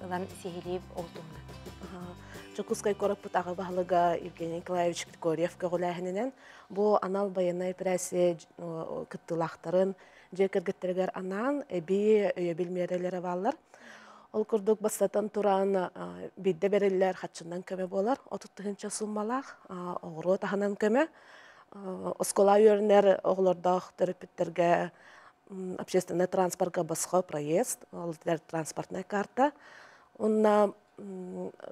ылан сиһилии ол туһунан. Дьокуускай куораппыт аҕа баһылыга Евгений Николаевич Григорьев көҕүлээһининэн бу анал байыаннай операция кыттыылаахтарын дьиэ кэргэттэригэр анаан эбии өйөбүл миэрэлэрэ бааллар. Ол курдук бастатан туран биирдэ бэриллэр хаччынан көмө буолар. 30 тыһыынча суммалаах оҕуруот аһынан көмө. Оскуола үөрэнэр оҕолордоох төрөппүттэргэ общественный транспортка босхо проезд, ол транспортная карта. Онна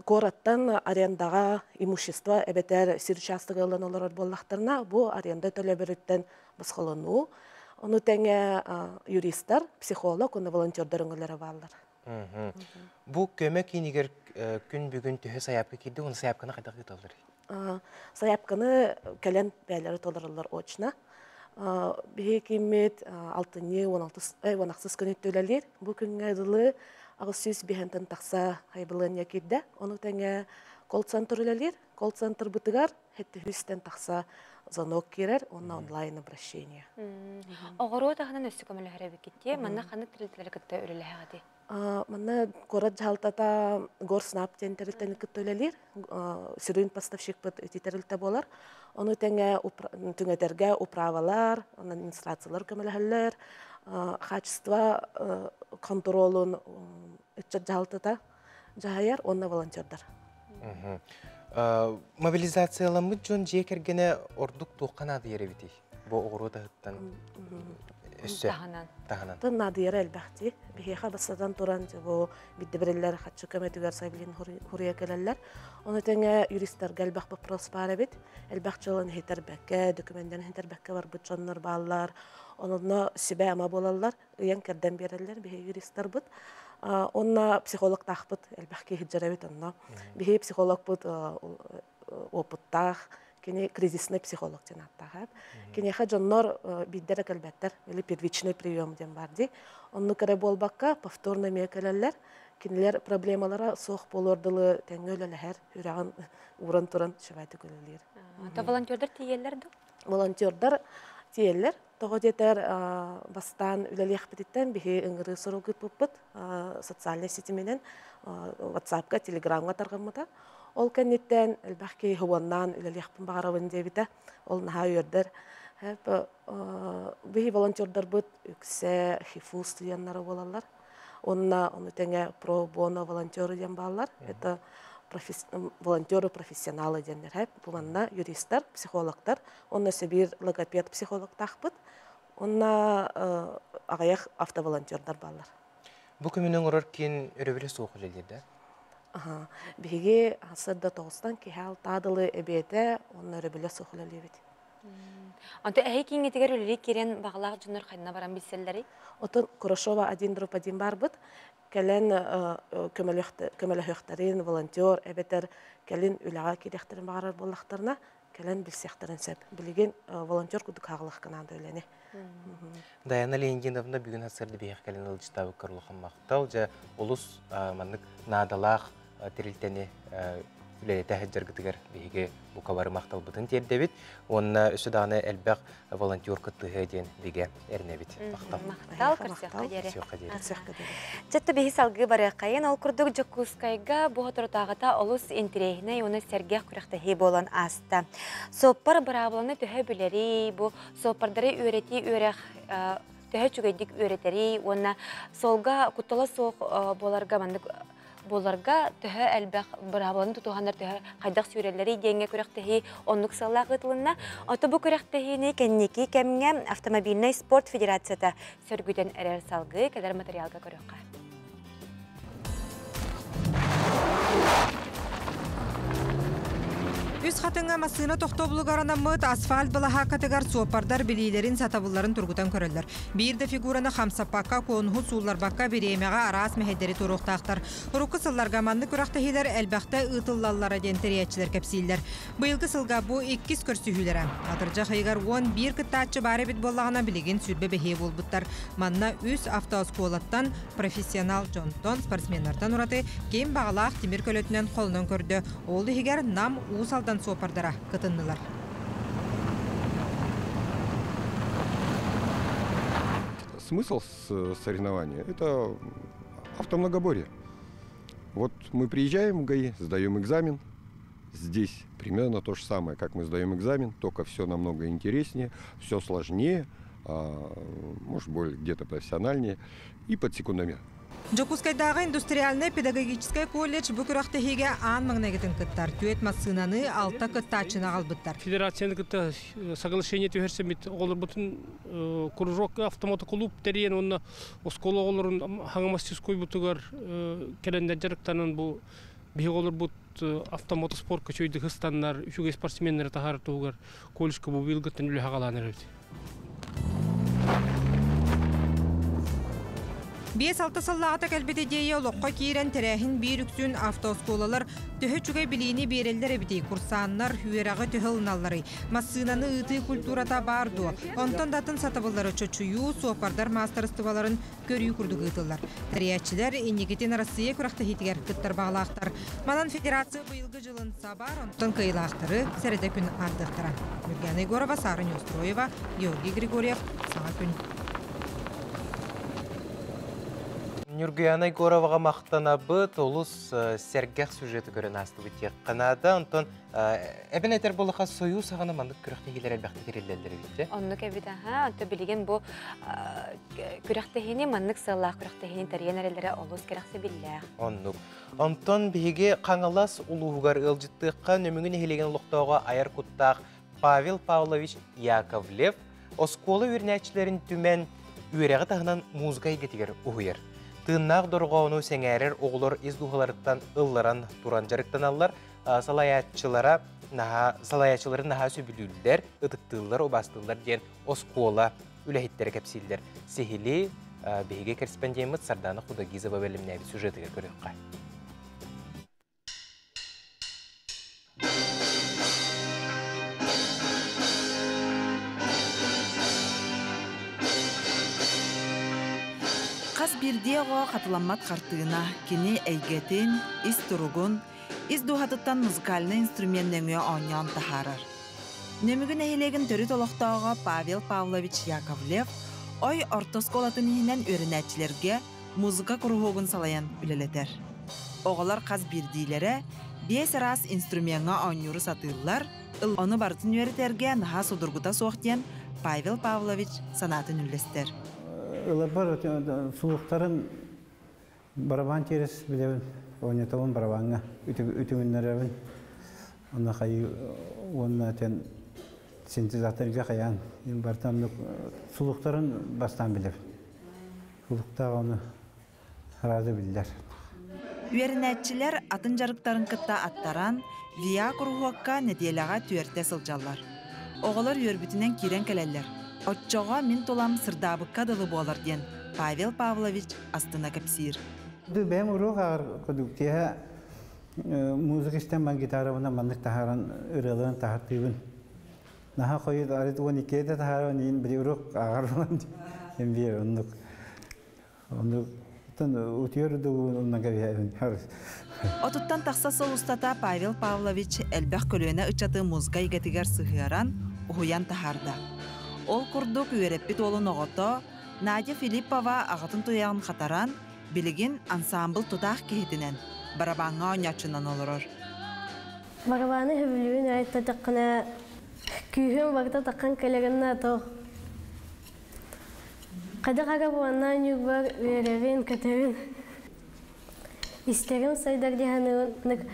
куораттан арендаҕа имущество эбэтэр сир участогы ылан олорор буоллахтарына, бу аренда төлөбүрүттэн босхолонуу. Ону тэҥэ юристар, психолог уонна волонтердар өҥөлөрө бааллар. Бу көмө киинигэр күн бүгүн төһө сайаапка киирди, уонна сайаапканы хайдах ыыталлар? Сайаапканы кэлэн бэйэлэрэ толороллор очно. Биһиги кииммит алтынньы 16 күн үлэлиир. Бу күҥҥэ дылы 805-тэн тахса сайабылыанньа киирдэ. Ону тэҥэ колл-центр үлэлиир. Колл-центр бытыгар 700-тэн тахса звонок киирэр, онно онлайн обращение. Оҕуруот аһынан өссө көмөлөһөр эбиккит. Манна ханнык тэрилтэлэри кытта үлэлэһэҕитий? Манна куорат дьаһалтата Горснаб диэн тэрилтэни кытта үлэлиир. Сүрүн поставщикпыт ити тэрилтэ буолар. Ону тэҥэ түҥэтэргэ управалар, администрациялар көмөлөһөллөр. Качество контролун ыччат дьаһалтата дьаһайар уонна волонтердар. Мобилизацияламмыт дьон дьиэ кэргэнэ ордук туохха наадыйар эбитий? Бу оҕуруот аһыттан өссө таһынан. Таһынан. Тын наадыйара элбэхти. Биһиэхэ бастатан туран бу биддибириллер хаччы көмөтүгэр заявление хуруйа кэлэллэр. Ону тэҥэ юристарга элбэх вопрос баар эбит. Элбэх дьыаланы хитербэккэ, документарын хитербэккэ барбыт дьоннор бааллар. Онно сүбэ ама буолаллар, ыйан кэрдэн биэрэллэр биһи юристарбыт. Онно психологтаахпыт элбэх киһи эбит онно. Биһи психологпут опыттаах, кини кризисный психолог диэн ааттаах. Киниэхэ дьоннор биирдэрэ кэлбэттэр, или первичный прием диэн бар дии. Онну кэрэ буолбакка, повторно эмиэ кэлэллэр. Кинилэр проблемалара суох буолуор дылы тэҥҥэ үлэлэһэр, үрэҕин ууран туран шыбайты көлөлүүр. То волонтердар тиийэллэр ду? Волонтердар тиийэллэр. Тоҕо диэтэр бастаан үлэлиэхпититтэн биһи ыҥырыы сурук ыыппыппыт социальнай ситиминэн WhatsApp-ка, Telegram-га тарҕаммыта. Ол кэнниттэн элбэх киһи уоннаан үлэлиэхпин баҕарабын диэбитэ. Ол наһаа үөрдэр. Биһи волонтердарбыт үксэ ХИФУ студеннара буолаллар. Онна ону тэҥэ про боно волонтеры диэн бааллар. Это волонтеры профессионалы диэннэр. Бу манна юристар, психологтар, онно сөбир логопед психологтаахпыт. Онна аҕыйах автоволонтердар бааллар. Бу көмөнү оҥорор киин өрөбүлэ суох үлэлиир да? Биһиги сырда 9-тан киһи алтаадылы эбиэтэ, онно өрөбүлэ суох үлэлиибит. Онто эһи кииҥҥитигэр үлэлии киирэн баҕалаах дьоннор ханна баран билсэллэрий? Отон Курашова 1/1 барбыт. Кэлэн көмөлөһүөхтэрин, волонтер эбэтэр кэлин үлэҕэ киириэхтэрин баҕарар буоллахтарына, кэлэн билсиэхтэрин сөп. Билигин волонтер курдук хааллахкынаан үлэни. Даяна Леонидовна, бүгүн сарсыарда биһиэхэ кэлэн ыалдьыттаабыккар улахан махтал. Дьэ, олус маннык наадалаах тэрилтэни үлэлэтэ сылдьаргытыгар биһиги бука бары махталбытын тиэрдэбит. Уонна өссө даҕаны элбэх волонтер кыттыһыа диэн бигэ эрэнэбит. Махтал. Махтал, көрсүөххэ диэри. Көрсүөххэ диэри. Чэтте биһи салгыы барыаххайын, ол курдук Дьокуускайга бу соторутааҕыта олус интэриэһинэй уонна сэргэх күрэхтэһии буолан ааста. Суоппар быраабыланы төһө билэрий, бу суоппардары үөрэтии үөрэх төһө үчүгэйдик үөрэтэрий уонна суолга куттала суох буоларга маннык буоларга төһө элбэх быраабыланы тутуһаннар төһө хайдах сүүрэллэрий диэҥҥэ күрэхтэһии оннук сыаллаах ыытылынна. Ото бу күрэхтэһиини кэнники кэмҥэ автомобильнай спорт федерацията сөргүтэн эрэр, салгыы кэлэр материалга көрүөххэ. Үс Хатыҥҥа массыына тохтобулугар анаммыт асфальт балаһааккатыгар суоппардар билиилэрин, сатабылларын тургутан көрөллөр. Биир да фигураны хамсаппакка, конуһу суулларбакка бириэмэҕэ араас мэһэйдэри туруохтаахтар. Урукку сылларга маннык күрэхтэһиилэр элбэхтэ ыытыллаллара диэн тэрийээччилэр кэпсииллэр. Быйылгы сылга бу иккис көрсүһүүлэрэ. Атырдьах ыйыгар 11 кыттааччы баар эбит буоллаҕына, билигин 25 буолбуттар. Манна үс автооскуолаттан профессионал дьонтон, спортсменнартан ураты ким баҕалаах тимир көлөтүнэн холонон көрдө. Ол иһигэр Нам, Уус Алдан суоппардара кытыннылар. Смысл соревнования – это автомногоборье. Вот мы приезжаем в ГАИ, сдаем экзамен. Здесь примерно то же самое, как мы сдаем экзамен, только все намного интереснее, все сложнее, может, более где-то профессиональнее и под секундомер. Дьокуускайдааҕы индустриальнай педагогическай колледж бу күрэхтэһиигэ аан маҥнайгытын кыттар. Түөрт массыынаны, алта кыттааччыны аҕалбыттар. Федерацияны кытта соглашение түһэрсэммит оҕолорбутун кружок автомотокулууп тэрийэн уонна оскуола оҕолорун хаҥа мастерскойбутугар кэлэннэр дьарыктанан бу биһиги оҕолорбут автомотоспорка үчүгэйдик ыстаннар үчүгэй спортсменнары таһаар туһугар колледжка бу быйылгыттан үлэ хаҕалаан эрэбит. 5-6 сыллааҕыта кэлбит идея олоххо киирэн тэрээһин биир үксүн автооскуолалар төһө үчүгэй билиини биэрэллэр эбитий, курсааннар үөрэҕи төһө ылыналларый, массыынаны ыытыы культурата баар дуо, онтон да атын сатабыллары чочуйуу, суоппардар маастарыстыбаларын көрүү курдук ыытыллар. Тэрийээччилэр инникитин Россия күрэхтэһиитигэр кыттар баҕалаахтар. Манан федерация быйылгы дьылын сабар, онтон кыайыылаахтары сэрэтэ күн ааттыахтара. Нюргана Егорова, Сара Неустроева, Георгий Григорьев, Саҥа күн. Нюргуяна Егороваҕа махтанабыт, олус сэргэх сюжеты көрөн аастыбыт диэххэ наада. Онтон эбэн этэр буоллахха Союз саҕана маннык күрэхтэһиилэр элбэхтик тэриллэллэр эбит дьэ. Оннук эбит аха. Онто билигин бу күрэхтэһиини маннык сыаллаах күрэхтэһиини тэрийэн эрэллэрэ олус кэрэхсэбиллээх. Оннук. Онтон биһиги Хаҥалас улууһугар ыалдьыттыахха Нөмүгү нэһилиэгин олохтооҕо айар куттаах Павел Павлович Яковлев оскуола үөрэнээччилэрин түмэн үөрэҕи таһынан музыка эйгэтигэр уһуйар. Тыыннаах дорҕоону сэҥээрэр оҕолор ис дууһаларыттан ылларан туран дьарыктаналлар. Салайааччылара наһаа салайааччылары наһаа сөбүлүүллэр, ытыктыыллар, убаастыыллар диэн оскуола үлэһиттэрэ кэпсииллэр. Сиһили биһиги корреспондеммыт Сардана Худогизова бэлэмнээбит сюжетыгар көрүөххэ. Хас биирдии оҕо хатыламмат хартыына, кини эйгэтин, ис туругун, ис дууһатыттан музыкальнай инструмент нөҥүө оонньоон таһаарар. Нөмүгү нэһилиэгин төрүт олохтооҕо Павел Павлович Яковлев Ой орто оскуолатын иһинэн үөрэнээччилэргэ музыка куруһуогун салайан үлэлэтэр. Оҕолор хас биирдиилэрэ биэс араас инструмеҥҥа оонньууру сатыыллар, ону барытын үөрэтэргэ наһаа судургута суох диэн Павел Павлович санаатын үллэстэр. Ыларбар сулуктарын барабан терес билэбин, оонньотобун барабаҥҥа үтүгүннэрэбин. Онно хайыы уонна тен синтезаторга хайаан барытын сулуктарын бастаан билэбин. Сулуктаах ону сразу биллэр. Үөрэнээччилэр атын дьарыктарын кытта аттаран, ВИА куруһуокка нэдиэлэҕэ түөртэ сылдьаллар. Оҕолор үөрбүтүнэн киирэн кэлэллэр. Оччоҕо мин тулам сырдаабыкка дылы буолар диэн Павел Павлович астына кэпсиир. Бэйэм уруок ааҕар курдук киэһэ музыка истэн ман гитарабынан маннык таһааран ырыаларын таһартыыбын. Наһаа хойут арыт 12 да таһааран иин били уруок ааҕар буолан биэр оннук оннук утуйар да оннан кэбиһэбин. Отуттан тахса сыл устата Павел Павлович элбэх көлүөнэ ыччаты музыка эйгэтигэр сыһыаран, уһуйан таһаарда. Ол курдук үөрэппит уолун оҕото Надя Филиппова аҕатын туйаҕын хатаран, билигин ансаамбыл тутаах киһитинэн, барабааҥҥа оонньооччунан олорор. Барабааны сөбүлүүбүн айттатаххына күүһүм барыта таххан кэлэринэ тоох хайдах ага буонна ньугбар үөрэбин, көтөбүн. Истэрим сайдар диһаныгын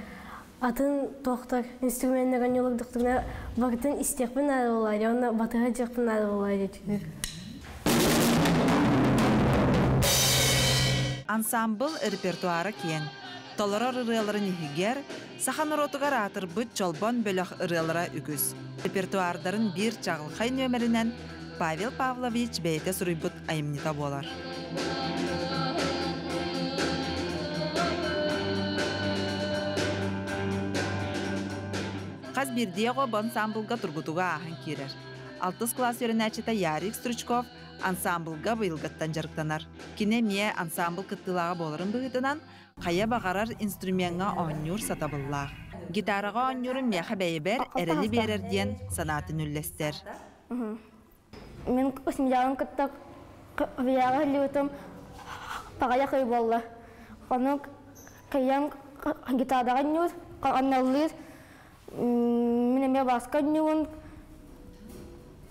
атын туохтар инструменнар ньулурдуктуна барытын истиэхпин наада буолаа уонна батыһа дьиэхпин наада буолаа диэтигэр. Ансаамбыл репертуара киэҥ. Толорор ырыаларын иһигэр саха норуотугар аатырбыт Чолбон бөлөх ырыалара үгүс. Репертуардарын биир чаҕылхай нүөмэринэн Павел Павлович бэйэтэ суруйбут айымньыта буолар. Хас биирдии оҕо бу ансаамбылга тургутуга ааһан киирэр. Алтыс кылаас үөрэнээччитэ Ярик Стручков ансаамбылга быйылгыттан дьарыктанар. Кини эмиэ ансаамбыл кыттыылааҕа буоларын быһыытынан, хайа баҕарар инструмеҥҥа оонньуур сатабыллаах. Гитараҕа оонньуурум миэхэ бэйэбэр эрэли биэрэр диэн санаатын үллэстэр. Мин семьябын кытта вияҕа илиутум таҕайах ый буолла. Ону кыйан гитараҕа ньуур, аналлыыр. Мин эмиэ баска ньуун,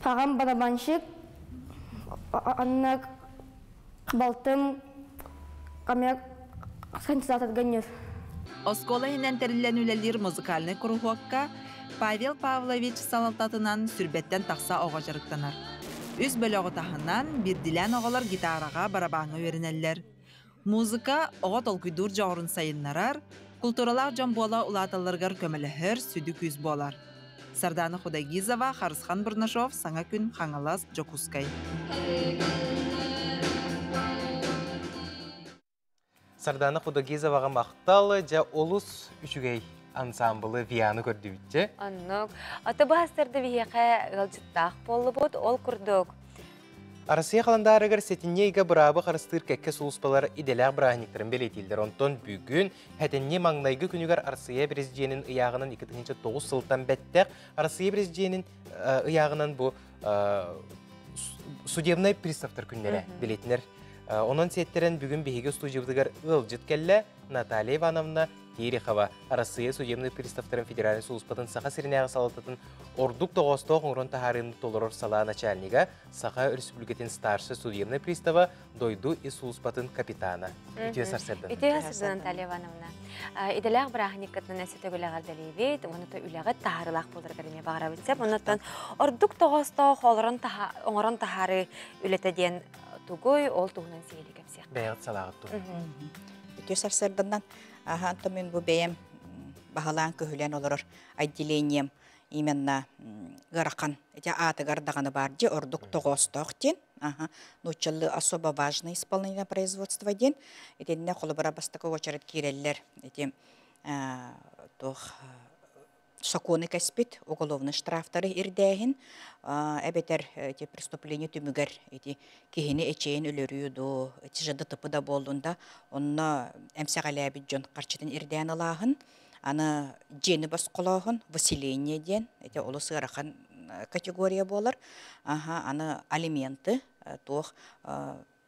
аҕам барабанщик, анна балтым Камера хантисатар гоннер. Оскуола иһинэн тэриллэн үлэлиир музыкальнай куруһуокка Павел Павлович салалтатынан сүрбэттэн тахса оҕо дьарыктанар. Үс бөлөҕү таһынан биирдилээн оҕолор гитараҕа, барабааҥҥа үөрэнэллэр. Музыка оҕо толкуйдуур дьоҕурун сайыннарар, култууралаах дьон буола улааталларыгар көмөлөһөр сүдү күүс буолар. Сардаана Худайгизова, Харысхан Бурнашов, Саҥа күн, Хаҥалас, Дьокуускай. Сардаана Худогизоваҕа махтал, дьэ олус үчүгэй ансамблы Вианы көрдүбүтчэ. Оннук. Аты баһастарды биһиэхэ ыалдьыттаах буоллубут. Ол курдук. Россия халандаарыгар сэтинньи ыйга быраабы харыстыыр кэккэ сулууспалар идэлээх бырааһынньыктарын бэлиэтииллэр. Онтон бүгүн сэтинньи маҥнайгы күнүгэр Россия президенин ыйааҕынан 2009 сылтан бэттэх Россия президенин ыйааҕынан бу судебнай приставтар күннэрэ билетинер. Онон сиэттэрэн бүгүн биһиги студиябытыгар ыалдьыт кэллэ Наталья Ивановна Терехова, Арассыыйа судебнай приставтарын федеральнай сулууспатын Саха сиринээҕи салалтатын ордук тоҕоостоох оҥорон таһаарыыны толорор салаа начальнига, Саха Өрөспүүбүлүкэтин старшай судебнай пристава, дойду ис сулууспатын капитана. Үтүө сарсыардан. Үтүө сарсыардан, Наталья Ивановна. Идэлээх бырааһынньыккытынан өссө төгүл эҕэрдэлиибит. Уонна үлэҕит таһаарыылаах буоларыгар эмиэ баҕарабыт. Сөп. Оннуттан ордук тоҕоостоох оҥорон таһаарыы үлэтэ диэн тугуй, ол туһунан сиһилии кэпсиэх. Бэйэҕит салааҕыт туһунан. Үтүө сарсыарданан аха онтон мин бу бэйэм баһылаан көһүлэн олорор отделением именно ыарахан ити аатыгар даҕаны баар дьи ордук тоҕоостоох диэн аха нууччалыы особо важное исполнение производства диэн итиннэ холобура бастакы уочарат киирэллэр ити туох сокуону кэспит уголовный штрафтары ирдээһин эбэтэр ити преступление түмүгэр ити киһини эчэйин өлөрүү дуу ити ДТП да буоллун да онно эмсэҕэлээбит дьон харчытын ирдээн ылааһын аны дьиэни босхолооһун выселение диэн ити олус ыарахан категория буолар аха аны алименты туох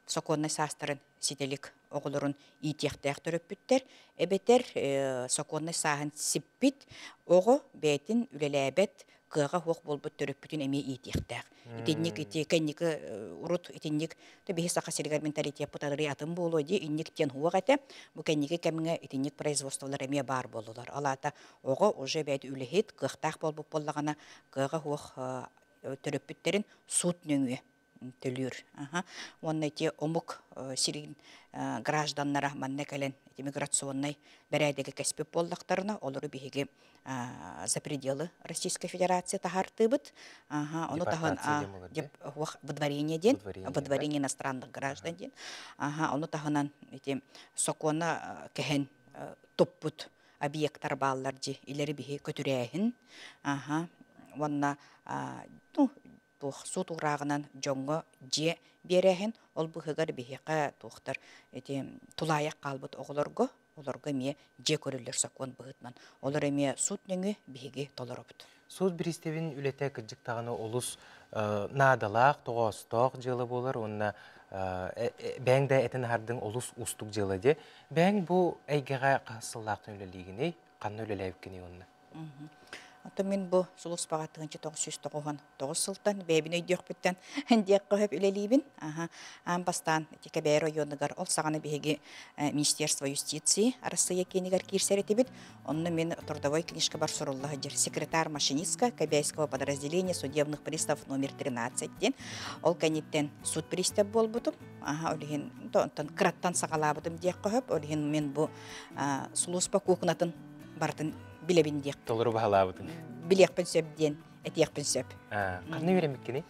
сокуоннай саастарын ситэлик оҕолорун иитиэхтээх төрөппүттэр эбэтэр сокуоннай сааһын сиппит оҕо бэйэтин үлэлээбэт кыаҕа суох буолбут төрөппүтүн эмиэ иитиэхтээх. Итинник ити кэнники урут итинник биһи Саха сиригэр менталитеппыт арыый атын буолуо дии инник диэн суох этэ. Бу кэнники кэмҥэ итинник производстволар эмиэ баар буоллулар. Ол аата оҕо уже бэйэтэ үлэһит, кыахтаах буолбут буоллаҕына кыаҕа суох төрөппүттэрин суут нөҥүө төлүүр. Уонна ити омук сирин гражданнара манна кэлэн ити миграционнай бэрээдэги кэспит буоллахтарына, олору биһиги за пределы Российской Федерации таһаартыыбыт. Ону таһын выдворение диэн, выдворение иностранных граждан диэн. Ону таһынан ити сокуона кэһэн туппут объекттар бааллар дьи илэри биһи көтүрээһин. Уонна ну, туох суут уурааҕынан дьоҥҥо дьиэ биэрээһин, ол быыһыгар биһиэхэ туохтар ити тулаайах хаалбыт оҕолорго, олорго эмиэ дьиэ көрүллэр сокуон быһыытынан. Олор эмиэ суут нөҥүө биһиги толоробут. Суут бириистэбин үлэтэ кырдьык даҕаны олус наадалаах, тоҕоостоох дьыала буолар уонна бэйэҥ да этэн аһардыҥ олус уустук дьыала диэ. Бэйэҥ бу эйгэҕэ хаһыс сыллаахтан үлэлиигиний, ханна үлэлээбиккиний уонна? Оттон мин бу сулууспаҕа 1999 сылтан бэйэбин өйдүөхпүттэн диэххэ сөп үлэлиибин. Аха, аан бастаан ити Кэбээйи районугар ол саҕана биһиги Министерство юстиции Арассыыйа киинигэр киирсэр этибит. Онно мин трудовой книжкабар сурулла сылдьар секретарь машинистка Кэбээйского подразделения судебных приставов номер 13 диэн. Ол кэнниттэн суд пристав буолбутум. Аха, ол иһин онтон кыраттан саҕалаабытым диэххэ сөп. Ол иһин мин бу сулууспа куукунатын барытын билэбин диэх. Толору баһылаабытын. Билиэхпин сөп диэн этиэхпин сөп. Ханна үөрэммиккиний?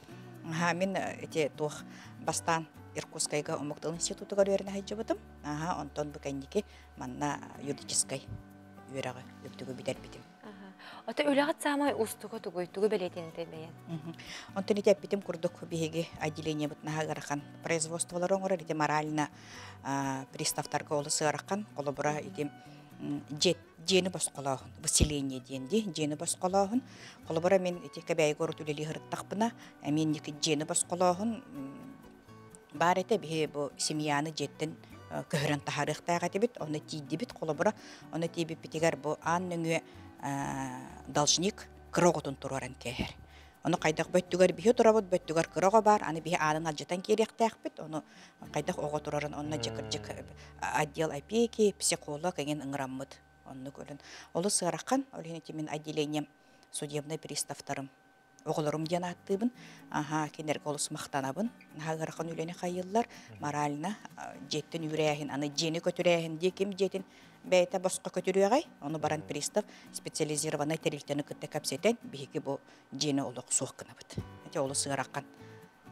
Аха, мин ити туох бастаан Иркутскайга омук тылын институтугар үөрэнэ сылдьыбытым. Аха, онтон бу кэнники манна юридическай үөрэҕи үрдүгү бүтэрбитим. Ото үлэҕит саамай уустуга тугуй? Тугу бэлиэтиэнтэй бэйэн? Онтон ити эппитим курдук биһиги отделениебыт наһаа ыарахан производстволары оҥорор ити морально приставтарга олус ыарахан. Холобура ити дьиэни босхолооһун, выселение диэн дии, дьиэни босхолооһун. Холобура мин ити Кэбээйи город үлэлии сырыттахпына, эмиэ инники дьиэни босхолооһун баар этэ, биһи бу семьяны дьиэттэн көһөрөн таһаарыахтаах этибит, онно тиийдибит, холобура, онно тиийбиппитигэр бу аан нөҥүө должник кыра оҕотун туруоран кээһэр. Ону хайдах бөттүгэр биһи турабыт, бөттүгэр кыра оҕо баар, аны биһи аанын алдьатан киириэхтээхпит, ону хайдах оҕо турарын онно дьэ отдел опеки, психолог эҥин ыҥыраммыт. Оннук өлөн. Олус ыарахан, ол иһин ити мин отделением судебнай приставтарым оҕолорум диэн ааттыыбын. Аха, кинилэргэ олус махтанабын. Наһаа ыарахан үлэни хайыыллар. Морально дьиэттэн үүрээһин, аны дьиэни көтүрээһин дии ким дьиэтин бэйэтэ босхо көтүрүөҕэй. Ону баран пристав специализированнай тэрилтэни кытта кэпсэтэн, биһиги бу дьиэни олох суох гынабыт. Ити олус ыарахан.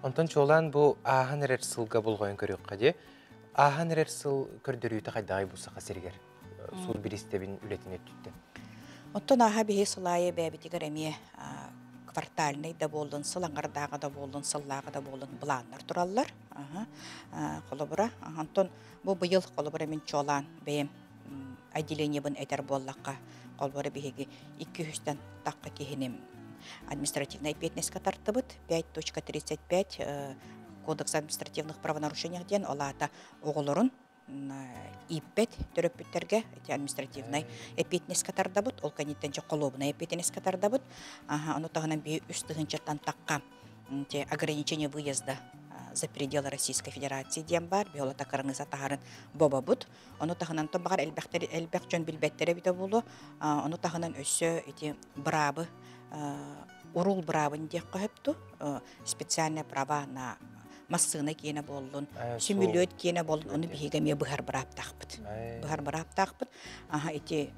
Онтон чуолаан бу ааһан эрэр сылга болҕойон көрүөххэ дии. Ааһан эрэр сыл көрдөрүүтэ хайдаҕай бу Саха сиригэр суут бириистэбин үлэтин өттүттэн? Оттон ааһа биһи сыл аайы бэйэбитигэр эмиэ квартальнай да буоллун, сыл аҥардааҕа да буоллун, сыллааҕы да буоллун былааннар тураллар. Холобура, онтон бу быйыл холобура мин чуолаан бэйэм отделениебын этэр буоллахха, холобура биһиги 200-тэн тахха киһини административнай эппиэтинэскэ тартыбыт. 5.35 Кодекс административных правонарушениях диэн ол аата оҕолорун ииппэт төрөппүттэргэ ити административнай эппиэтинэскэ тардабыт, ол кэнниттэн дьэ холуобунай эппиэтинэскэ тардабыт. Ону таһынан биһи үс тыһыынчаттан тахха ограничение выезда за пределы Российской Федерации диэн баар, биһи ол кыраңыса таһарын бобобут. Ону таһынан то баҕар элбэхтэр элбэх дьон билбэттэрэ эбитэ буолуо. Ону таһынан өссө ити быраабы урул быраабын диэххэ сөпту специальное права на массыына киэнэ буоллун, сөмөлүөт киэнэ буоллун, ону биһиги эмиэ быһар бырааптаахпыт. Быһар бырааптаахпыт. Аха ити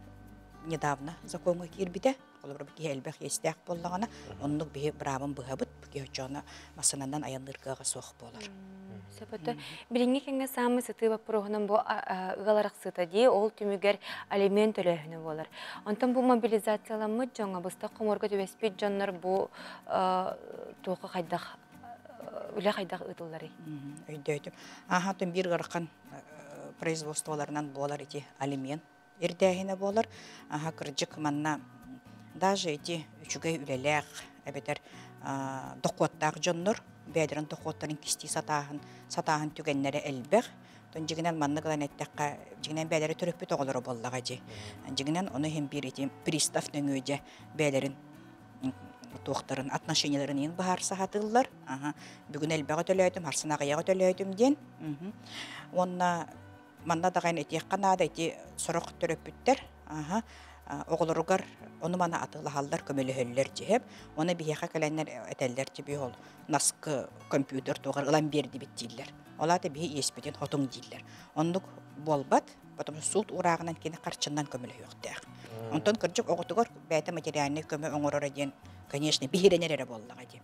недавно законҥа киирбитэ. Холобура, киһи элбэх иэстээх буоллаҕына, оннук биһи быраабын быһабыт, киһи оччоҕуна массыынанан айанныыр кыаҕа суох буолар. Сөпөтө. Билиҥҥи кэмҥэ саамай сытыы боппуруоһунан бу ыал арахсыыта дии, ол түмүгэр алимент төлөөһүнэ буолар. Онтон бу мобилизацияламмыт дьоҥҥо быстах хомуурга түбэспит дьоннор бу туохха хайдах үлэ хайдах ыытылларый? Өйдөөтүм. Ааһа, биир ыарахан производстволарынан буолар ити алимент ирдээһинэ буолар. Аха, кырдьык манна даже ити үчүгэй үлэлээх эбэтэр дохуоттаах дьоннор бэйэлэрин дохуоттарын кистии сатааһын сатааһын түгэннэрэ элбэх. Тон дьигинэн маннык ылан эттэххэ, дьигинэн бэйэлэрэ төрөппүт оҕолоро буоллаҕа дии. Дьигинэн ону иһин биир ити пристав нөҥүө дьэ бэйэлэрин туохтарын отношенияларын иһин быһаарса сатыыллар. Аха, бүгүн элбэҕи төлөөтүм, харсын аҕыйаҕы төлөөтүм диэн. Уонна манна даҕаны этиэххэ наада, ити сорох төрөппүттэр аха оҕолоругар ону-маны атыылаһаллар, көмөлөһөллөр дьиһэп. Оны биһиэхэ кэлэннэр этэллэр дьиби ол наскы компьютер туоҕар ылан биэрдибит дииллэр. Ол аата биһи иэспитин хотуҥ дииллэр. Оннук буолбат, потому что суут уурааҕынан кини харчынан көмөлөһүөхтээх. Онтон кырдьык оҕотугар бэйэтэ материальнай көмө оҥороро диэн, конечно, биһирэнэр эрэ буоллаҕа дии.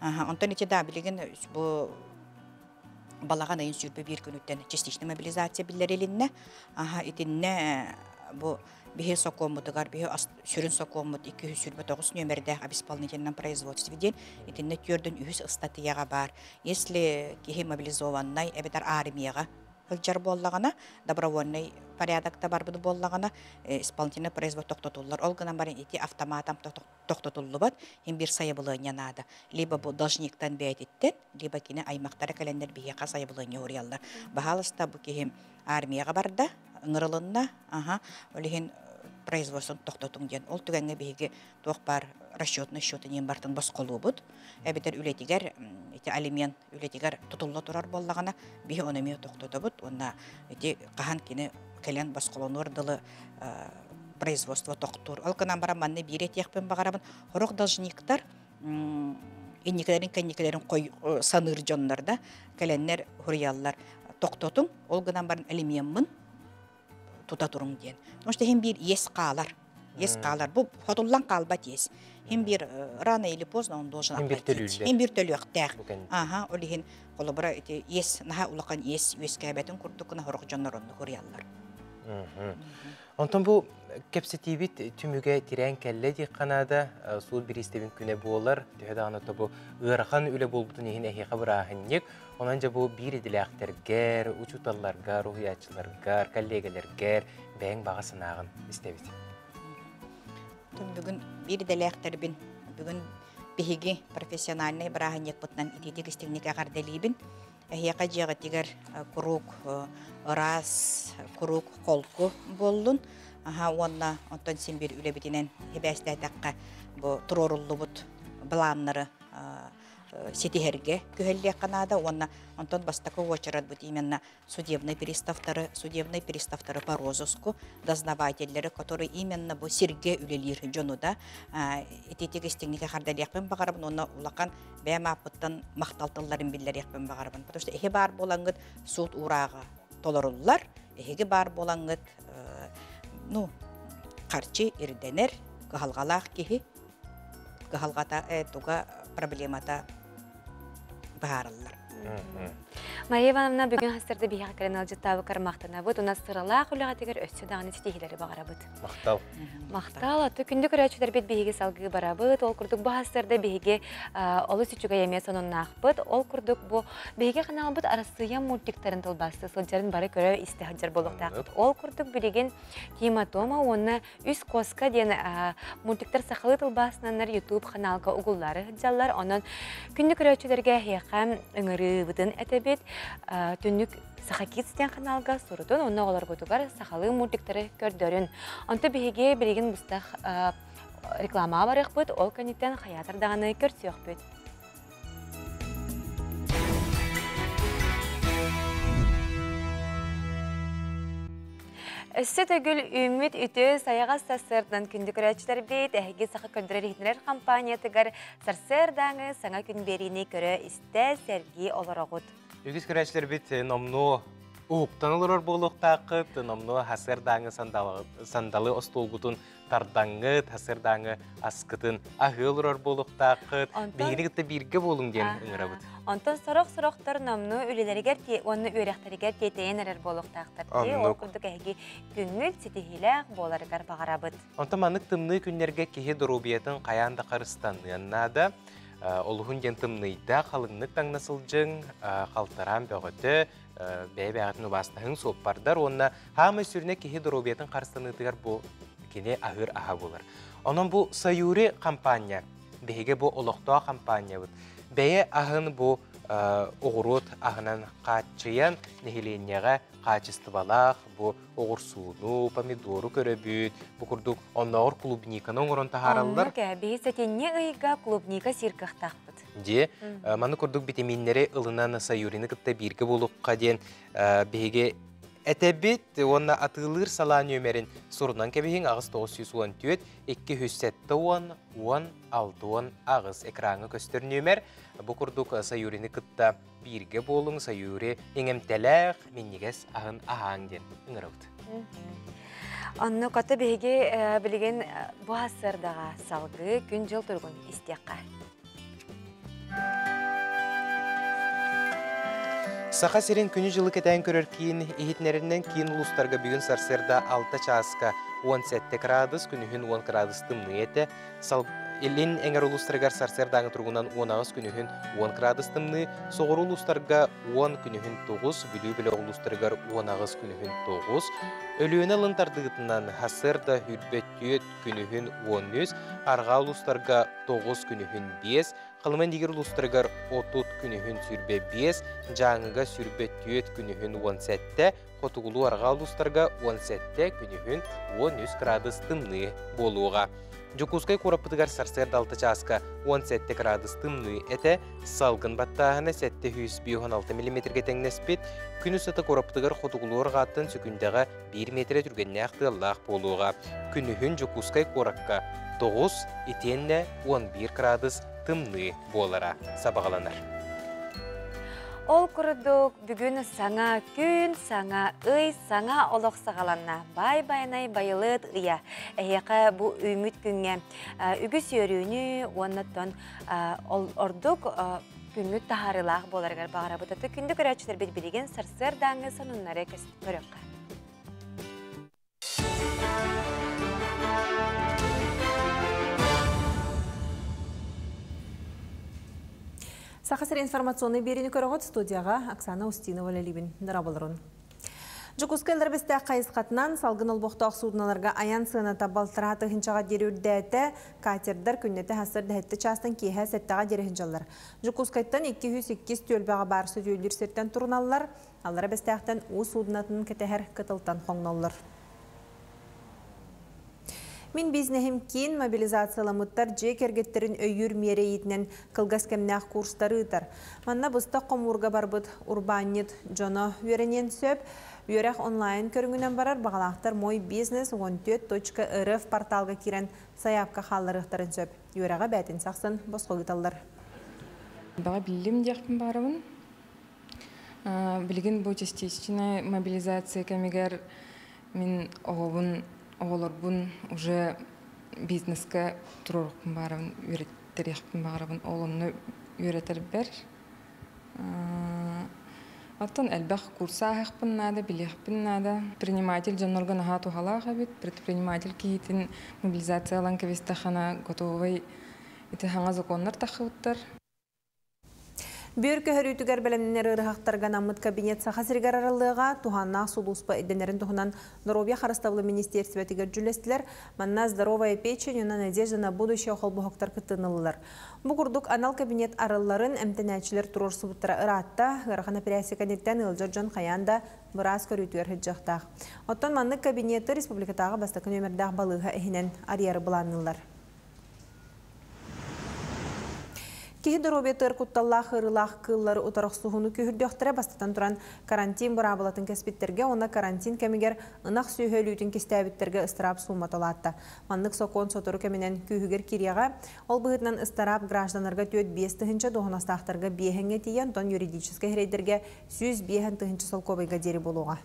Онтон ити да билигин бу балаҕан ыйын 21 күнүттэн частичная мобилизация биллэрилиннэ. Аха итиннэ бу биһи сокуоммутугар биһи сүрүн сокуоммут 229 нүөмэрдээх об исполнительном производстве диэн итиннэ түөрдөн үһүс ыстатыйаҕа баар. Если киһи мобилизованнай эбэтэр армияҕа сылдьар буоллаҕына, добровольный порядокта барбыт буоллаҕына, исполнительный производство тохтотуллар. Ол гынан баран ити автоматом тохтотуллубат, иһин биир сайабылыанньа наада. Либо бу должниктан бэйэтиттэн, либо кини аймахтара кэлэннэр биһиэхэ сайабылыанньа уруйаллар. Баһаалыста бу киһи армияҕа барда, ыҥырылынна, аха, ол иһин производствон тохтотуҥ диэн. Ол түгэҥҥэ биһиги туох баар расчетный счет иһин бартын босхолуубут. Эбэтэр үлэтигэр ити алимент үлэтигэр тутулла турар буоллаҕына, биһи ону эмиэ тохтотобут уонна ити хаһан кини кэлэн босхолонуор дылы производство тохтуур. Ол гынан баран манна биир этиэхпин баҕарабын, сорох должниктар инникилэрин кэнникилэрин саныыр дьоннор да кэлэннэр хуруйаллар тохтотуҥ, ол гынан баран алимеммын тута туруҥ диэн. Потому что иһин биир иэс хаалар. Иэс хаалар. Бу хотуллан хаалбат иэс. Иһин биир рано или поздно он должен оплатить. Иһин биир төлүөхтээх. Аха, ол иһин холобура ити иэс наһаа улахан иэс үөскээбэтин курдук гына сорох дьоннор оннук уруйаллар. Онтон бу кэпсэтиибит түмүгэ тирээн кэллэ диэххэ наада. Суут бириистэбин күнэ буолар. Төһө даҕаны бу ыарахан үлэ буолбутун иһин эһиэхэ бырааһынньык. Онон дьэ бу биир идэлээхтэргэр, учууталларгар, уһуйааччыларгар, коллегаларгар бэйэҥ баҕа санааҕын истэбит. Бүгүн биир идэлээхтэрбин бүгүн биһиги профессиональнай бырааһынньыкпытынан итиитик истиҥник эҕэрдэлиибин. Эһиэхэ дьиэҕитигэр куруук ыраас, куруук холку буоллун. Аха уонна онтон син биир үлэбитинэн хибээстээтэххэ бу туруоруллубут Былааннары ситиһэргэ күһэллиэххэ наада уонна онтон бастакы уочарат бут именно судебный приставтары, судебный приставтары по розыску, дознавателлэри, которые именно бу сиргэ үлэлиир дьону да ититик истиҥник эҕэрдэлиэхпин баҕарабын уонна улахан бэйэм ааппыттан махтал тылларын биллэриэхпин баҕарабын. Потому что эһи баар буолаҥҥыт суут уурааҕа толоруллар, эһиги баар буолаҥҥыт ну харчы ирдэнэр, кыһалҕалаах киһи кыһалҕата туга проблемата быһаарыллар. Мария Ивановна бүгүн хастарда биһиэхэ кэлэн ыалдьыттаабыккар махтанабыт. Уна сыралаах үлэҕитигэр өссө даҕаны ситиһиилэри баҕарабыт. Махтал. Махтал. Аты күндү көрөөччүлэрбит биһиги салгыы барабыт. Ол курдук бу хастарда биһиги олус үчүгэй эмиэ сонуннаахпыт. Ол курдук бу биһиги ханаалбыт Арассыыйа мультиктарын тылбаасты сылдьарын бары көрө истэ сылдьар буолуохтаахпыт. Ол курдук билигин Тима Тома уонна Үс куоска диэн мультиктар сахалыы тылбааснаннар YouTube ханаалга угуллаары сылдьаллар. Онон күндү көрөөччүлэргэ эһиэхэ ыҥырыыбытын этэбит. Түннүк Саха Kids диэн ханаалга сурутун, онно оҕолоргутугар сахалыы мультиктары көрдөрүн. Онто биһиги билигин быстах рекламаҕа барыахпыт, ол кэнниттэн хайаатар даҕаны көрсүөхпүт. Өссө төгүл үүммүт үтүө сайаҕас сарсыардан күндү көрөөччүлэрбит, эһиги Саха көрдөрөр иһитиннэрэр компаниятыгар сарсыардааҥы саҥа күн биэриини көрө-истэ, сэргии олороҕут. Үгүс көрөөччүлэрбит номнуо уһуктан олорор буолуохтааххыт, номнуо сарсыардааҥы сандалы остуолгутун тардаҥҥыт, сарсыардааҥы аскытын аһыы олорор буолуохтааххыт. Биһигини кытта бииргэ буолуҥ диэн ыҥырабыт. Онтон сорох-сорохтор номнуо үлэлэригэр уонна үөрэхтэригэр тиэтэйэн эрэр буолуохтаахтар. Ол курдук эһиги күҥҥүт ситиһиилээх буоларыгар баҕарабыт. Онтон маннык тымныы күннэргэ киһи доруобуйатын хайаан да харыстаныан наада. Олуһун диэн тымныйда, халыҥнык таҥна сылдьыҥ, халтараан бөҕөтө, бэйэ-бэйэҕитин убаастаһыҥ, суоппардар уонна хаамай сүрүнэ киһи доруобуйатын харыстаныытыгар бу кини аһыыр аһа буолар. Онон бу Саюри хампаанньа, биһиги бу олохтоох хампаанньабыт, бэйэ аһын бу оҕуруот аһынан хааччыйан нэһилиэнньэҕэ хаачыстыбалаах бу оҕурсууну, помидору көрөбүт, бу курдук оннооҕор клубниканы оҥорон таһаараллар. Оннук биһи сэтинньи ыйга клубника сиир кыахтаахпыт. Дьиэ, маны курдук битэмииннэри ылынан Саюрины кытта бииргэ буолуохха диэн биһиги этэбит уонна атыылыыр салаа нүөмэрин сурунан кэбиһиҥ 8914 270 10 68 экраҥҥа көстөр нүөмэр. Бу курдук Саюрины кытта бииргэ буолуҥ, Саюри иҥэмтэлээх, минньигэс аһын аһааҥ диэн ыҥырабыт. Онно кота биһиги билигин бу сарсыардаҕа салгыы күн-дьыл туругун истиэххэ. Саха сирин күнү-дьылы кэтээн көрөр киин иһитиннэринэн киин улуустарга бүгүн сарсыарда 6 чааска 17 градус, күнүһүн 10 градус тымныы этэ. Илин эҥэр улуустарыгар сарсыардааҥы туругунан 18 күнүһүн 10 градус тымныы, соҕуруу улуустарга 10 күнүһүн 9, Бүлүү бөлөх улуустарыгар 18 күнүһүн 9, Өлүөнэ ылын тардыытынан сарсыарда үрбэт күнүһүн 13, арҕаа улуустарга 9 күнүһүн 5, Халыма Нигер улуустарыгар 30 күнүһүн 25, Дьааҥыга 24 күнүһүн 17, хотугулуу-арҕаа улуустарга 17 күнүһүн 13 градус тымныы буолуоҕа. Дьокуускай куораппытыгар сарсыарда 6 чааска 17 градус тымныы этэ, салгын баттааһына 756 миллиметргэ тэҥнэспит, күн устата куораппытыгар хотугулуу-арҕааттан сөкүндэҕэ 1 миэтэрэ түргэннээх тыаллаах буолуоҕа. Күнүһүн Дьокуускай куоракка 9 итиэннэ 11 градус тымныы буолара сабаҕаланар. Ол курдук бүгүн саҥа күн, саҥа ый, саҥа олох саҕаланна. Баай-байанай байылыат ыйа. Эһиэхэ бу үүммүт күҥҥэ үгүс үөрүүнү уонна оттон ордук күҥҥүт таһаарыылаах буоларыгар баҕарабыт. Аты күндү көрөөччүлэрбит билигин сарсыардааҥҥы сонуннары көрүөххэ. Саха сир информационный биэриини көрөҕүт студияҕа Оксана Устинова үлэлиибин. Дорооболорун. Дьокуускай Ларбестээх хайысхатынан салгын олбохтоох суудуналарга айан сыаната балтараа тыһыынчаҕа диэри үрдээтэ. Катердар күннэтэ хасыр дэһэтти чаастан киэһэ сэттэҕэ диэри сылдьаллар. Дьокуускайтан 202 түөлбэҕэ баар сөтүөлүүр сиртэн туруналлар. Аллара Бэстээхтэн уу суудунатын кэтэһэр кытылтан хоҥноллор. Мин бизнеһим киин мобилизацияламмыттар дьиэ кэргэттэрин өйүүр миэрэ иитинэн кылгас кэмнээх курстары ыытар. Манна быстах хомуурга барбыт урбаанньыт дьоно үөрэниэн сөп. Үөрэх онлайн көрүҥүнэн барар баҕалаахтар Мой бизнес 14.рф порталга киирэн сайаапка хаалларыахтарын сөп. Үөрэҕи бээтинсэ ахсын босхо ыыталлар. Баҕа биллим диэхпин баҕарабын. Билигин бу частичная мобилизация кэмигэр мин оҕобун, оҕолорбун уже бизнеска туруорукпун баҕарабын, үөрэттэриэхпин баҕарабын. Ол онно үөрэтэрбэр Оттон элбэх курс ааһыахпын наада, билиэхпин наада. Предприниматель дьоннорго наһаа туһалаах эбит. Предприниматель киһитин мобилизациялаан кэбистэххинэ готовый ити хаҥа законнар таххыбыттар. Бүөр көһөрүүтүгэр бэлэмнэнэр ыарыһахтарга анаммыт кабинет Саха сиригэр арыллыаҕа, туһааннаах сулууспа ирдэнэрин туһунан Доруобуйа харыстабылын министиэристибэтигэр дьүүллэстилэр. Манна «Здоровая печень» уонна «Надежда на будущее» холбоһуктар кыттыыны ыллылар. Бу курдук анал кабинет арылларын эмтэнээччилэр туруорсубуттара ыраатта, ыарахан эпэрээссийэ кэнниттэн ыалдьар дьон хайаан да быраас көрүүтүгэр сылдьыахтаах. Оттон маннык кабинеты республикатааҕы бастакы нүөмэрдээх балыыһа иһинэн арыйары былаанныыллар. Киһи доруобуйатыгар кутталлаах ыарыылаах кыыллары утары охсуһууну күүһүрдүөхтэрэ бастатан туран карантин быраабылатын кэспиттэргэ уонна карантин кэмигэр ынах сүөһү өлүүтүн кистээбиттэргэ ыстараап суумата улаатта. Маннык сокуон сотору кэминэн күүһүгэр киириэҕэ. Ол быһыытынан ыстараап гражданнарга 4-5 тыһыынча дуоһунастаахтарга биэһэҥҥэ тиийэн, онтон юридическай сирэйдэргэ 105 тыһыынча солкуобайга диэри буолуоҕа.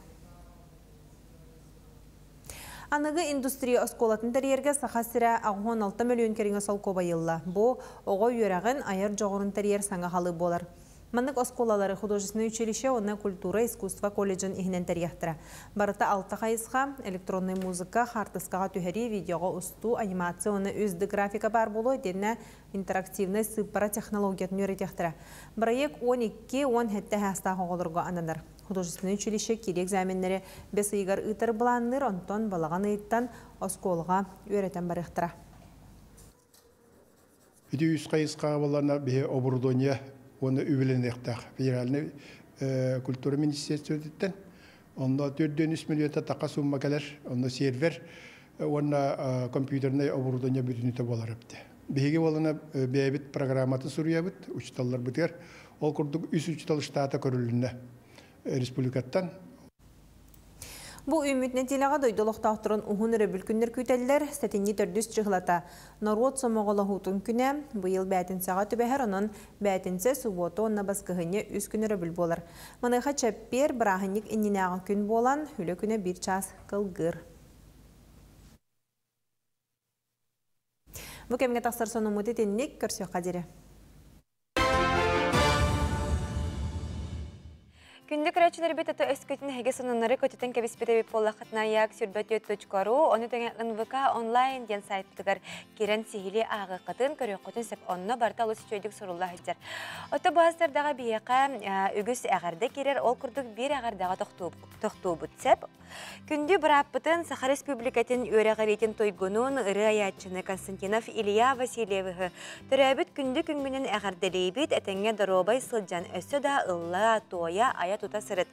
Аныгы индустрия оскуолатын тэрийэргэ Саха сирэ 86 мөлүйүөн кэриҥэ солкуобай ылла. Бу оҕо үөрэҕин, айар дьоҕурун тэрийэр саҥа халыы буолар. Маннык оскуолалары художественнай училище уонна культура, искусство колледжын иһинэн тэрийэхтэрэ. Барыта алта хайысха, электроннай музыка, хаартыскаҕа түһэрии, видеоҕа устуу, анимация уонна 3D графика баар буолуо итиэннэ интерактивнай сыыппара технологиятын үөрэтиэхтэрэ. Бырайыак 12-17 саастаах оҕолорго ананар. Художественнай училище киирии экзаменнэри бэс ыйыгар ыытар былаанныыр, онтон балаҕан ыйыттан оскуолаҕа үөрэтэн барыахтара. Ити үс хайысхаҕа буоллаҕына биһи оборудование уонна үбүлэниэхтээх федеральнай культура министерствотыттан. Онно 403 миллион таха сумма кэлэр. Онно сервер уонна компьютернай оборудование бүтүнүтэ буолар эбит. Биһиги буолана бэйэбит программатын суруйабыт учууталларбытыгар. Ол курдук үс учуутал штата көрүлүннэ республикаттан. Бу үүммүт нэдиэлэҕэ дойду олохтоохторун уһун өрөбүл күннэр күүтэллэр. Сэтинньи төрдүс чыһылата норуот сомоҕолоһуутун күнэ. Быйыл бээтинсэҕэ түбэһэр, онон бээтинсэ, субуота уонна баскыһынньа үс күн өрөбүл буолар. Маныаха чэппиэр бырааһынньык иннинээҕи күн буолан, үлэ күнэ биир чаас кылгыыр. Бу кэмҥэ тахсар сонуммут итинник, көрсүөххэ диэри. Күндү көрөөччүлэрбит ото өскөтүн эһиги сонуннары көтүтэн кэбиспит эбит буоллаххытына як сүрбэтүөт.ру ону тэҥэ НВК онлайн диэн сайтпытыгар киирэн сиһилии ааҕыаххытын, көрүөххүтүн сөп. Онно барыта олус үчүгэйдик сурулла сылдьар. Ото бу астардаҕа биһиэхэ үгүс эҕэрдэ киирэр, ол курдук биир эҕэрдэҕэ тохтуубут сөп. Күндү бырааппытын Саха Республикатын үөрэҕириитин туйгунун, ырыа айааччыны Константинов Илья Васильевиһы төрөөбүт күндү күҥҥүнэн эҕэрдэлиибит, этэҥҥэ доруобай сылдьан өссө да ылла, туойа, айа-тута сырыт.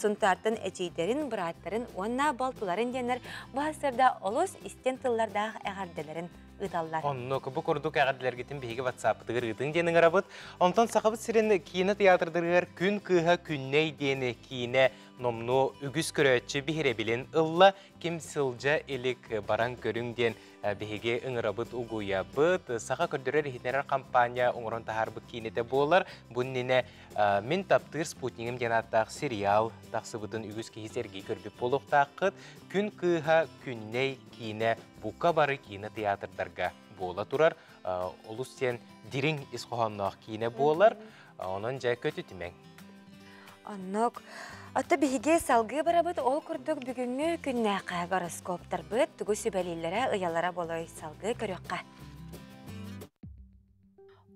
Сунтаартан эдьиийдэрин, бырааттарын уонна балтыларын диэннэр бу сарсыарда олус истиҥ тыллардаах эҕэрдэлэрин ыыталлар. Оннук, бу курдук эҕэрдэлэргитин биһиги WhatsApp-ытыгар ыытыҥ диэн ыҥырабыт. Онтон Сахабыт сирин киинэ театрдарыгар Күн кыыһа Күннэй диэни киинэ номнуо үгүс көрөөччү биһирэбилин ылла, ким сылдьа илик баран көрүҥ диэн биһиги ыҥырабыт угуйабыт. Саха көрдөрөр-иһитиннэрэр компания оҥорон таһаарбыт киинэтэ буолар. Бу иннинэ Мин таптыыр спутнигым диэн ааттаах сериал тахсыбытын үгүс киһи сэргии көрбүт буолуохтааххыт. Күн кыыһа Күннэй киинэ бука бары киинэ театрдарга буола турар. Олус диэн дириҥ ис хоһоонноох киинэ буолар. Онон дьэ көтүтүмэҥ. Оннук. Отто биһиги салгыы барабыт ол курдук бүгүҥҥү күннээххэ гороскоптарбыт тугу сүбэлииллэрэ ыйалара болой салгыы көрүөххэ.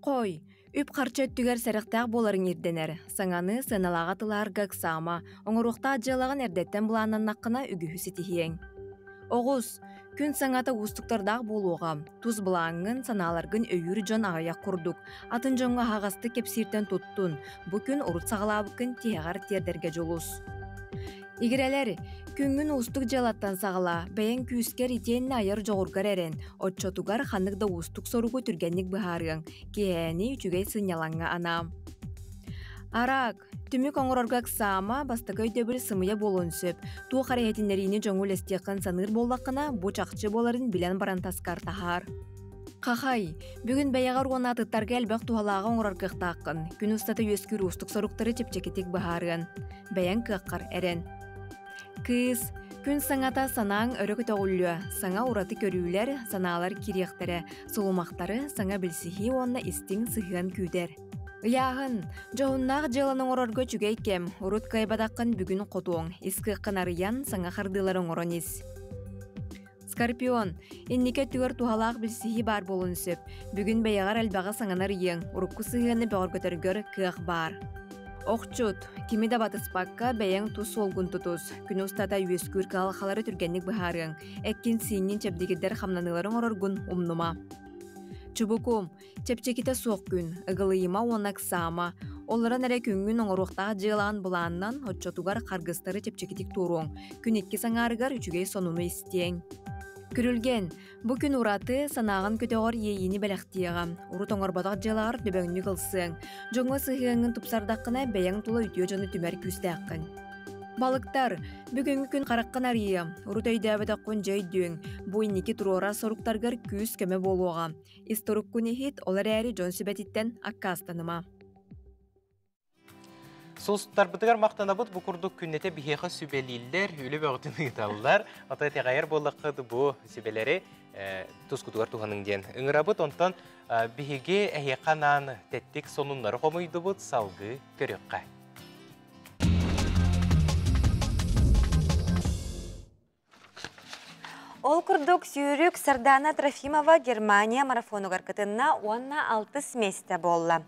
Хой, үп-харчы өттүгэр сэрэхтээх буоларыҥ ирдэнэр. Саҥаны, сыаналааҕы тылаарга ыксаама, оҥоруохтаах дьыалаҕын эрдэттэн былааннаннаххына үгүһү ситиһиэҥ. Оҕус, күн саҥата уустуктардаах буолуоҕа. Тус былааҥҥын, санааларгын өйүүр дьон аҕыйах курдук. Атын дьоҥҥо аһаҕастык кэпсииртэн туттун. Бу күн урут саҕалаабыккын тиһэҕэр тиэрдэргэ дьулус. Игирэлэр, күҥҥүн уустук дьыалаттан саҕалаа, бэйэҥ күүскэр итиэннэ айар дьоҕургар эрэн, оччотугар ханнык да уустук соругу түргэнник быһаарыаҥ, киэһээни үчүгэй сынньалаҥҥа анаа. Араак, түмүк оҥорорго ыксаама, бастакы өйдөбүл сымыйа буолуон сөп. Туох эрэ иһитиннэриини дьоҥҥо үлэстиэххин саныыр буоллаххына, бу чахчы буоларын билэн баран таскар таһаар. Хахай, бүгүн бэйэҕэр уонна атыттарга элбэх туһалааҕы оҥорор кыахтааххын. Күн устата үөскүүр уустук соруктары чэпчэкитик быһаарыан. Бэйэҥ кыаххар эрэн. Кыыс, күн саҥата санааҥ өрө көтөҕүллүө, саҥа ураты көрүүлэр, санаалар кириэхтэрэ, сулумахтары саҥа билсиһии уонна истиҥ сыһыан күүтэр. Ыйааһын, дьоһуннаах дьыаланы оҥорорго үчүгэй кэм, урут кыайбатаххын бүгүн хотуоҥ, ис кыаххын арыйан, саҥа хардыылары оҥорон ис. Скорпион, инники өттүгэр туһалаах билсиһии баар буолуон сөп. Бүгүн бэйэҕэр элбэҕи саҥанар ыйыаҥ, урукку сыһыаны бөҕөргөтөргөр кыах баар. Охчут, кими да батыспакка бэйэҥ тус суолгун тутус. Күн устата үөскүүр кыһалҕалары түргэнник быһаарыаҥ. Эккин-сииҥҥин чэбдигирдэр хамнаныылары оҥороргун умнума. Чубуку, чэпчэкитэ суох күн, ыгылыйыма уонна ыксаама. Олорон эрэ күҥҥүн оҥоруохтаах дьыалаҕын былааннан, оччотугар харгыстары чэпчэкитик туоруоҥ. Күн иккис аҥаарыгар үчүгэй сонуну истиэҥ. Күрүлгэн, бу күн ураты, санааҕын көтөҕөр иэйиини бэлэхтиэҕэ. Урут оҥорботох дьыалаҕар дөбөҥнүк ылсыаҥ. Дьоҥҥо сыһыаҥҥын тупсардаххына, бэйэҥ тула үтүө дьону түмэр күүстээххин. Балыктар, бүгүҥҥү күн хараххын арыйыа. Урут өйдөөбөтөххүн дьэ өйдүөҥ. Бу инники туруорар соруктаргар күүс-көмө буолуоҕа. Ис туруккун иһит, ол эрээри дьон сүбэтиттэн аккаастаныма. Сулустарбытыгар махтанабыт бу курдук күннэтэ биһиэхэ сүбэлииллэр, үлэ бөҕөтүн ыыталлар. Отой итэҕэйэр буоллаххыт бу сүбэлэри тускутугар туһаныҥ диэн ыҥырабыт. Онтон биһиги эһиэхэ анаан тэттик сонуннары хомуйдубут, салгыы көрүөххэ. Ол курдук сүүрүк Сардана Трофимова Германия марафонугар кытынна уонна алтыс миэстэ буолла.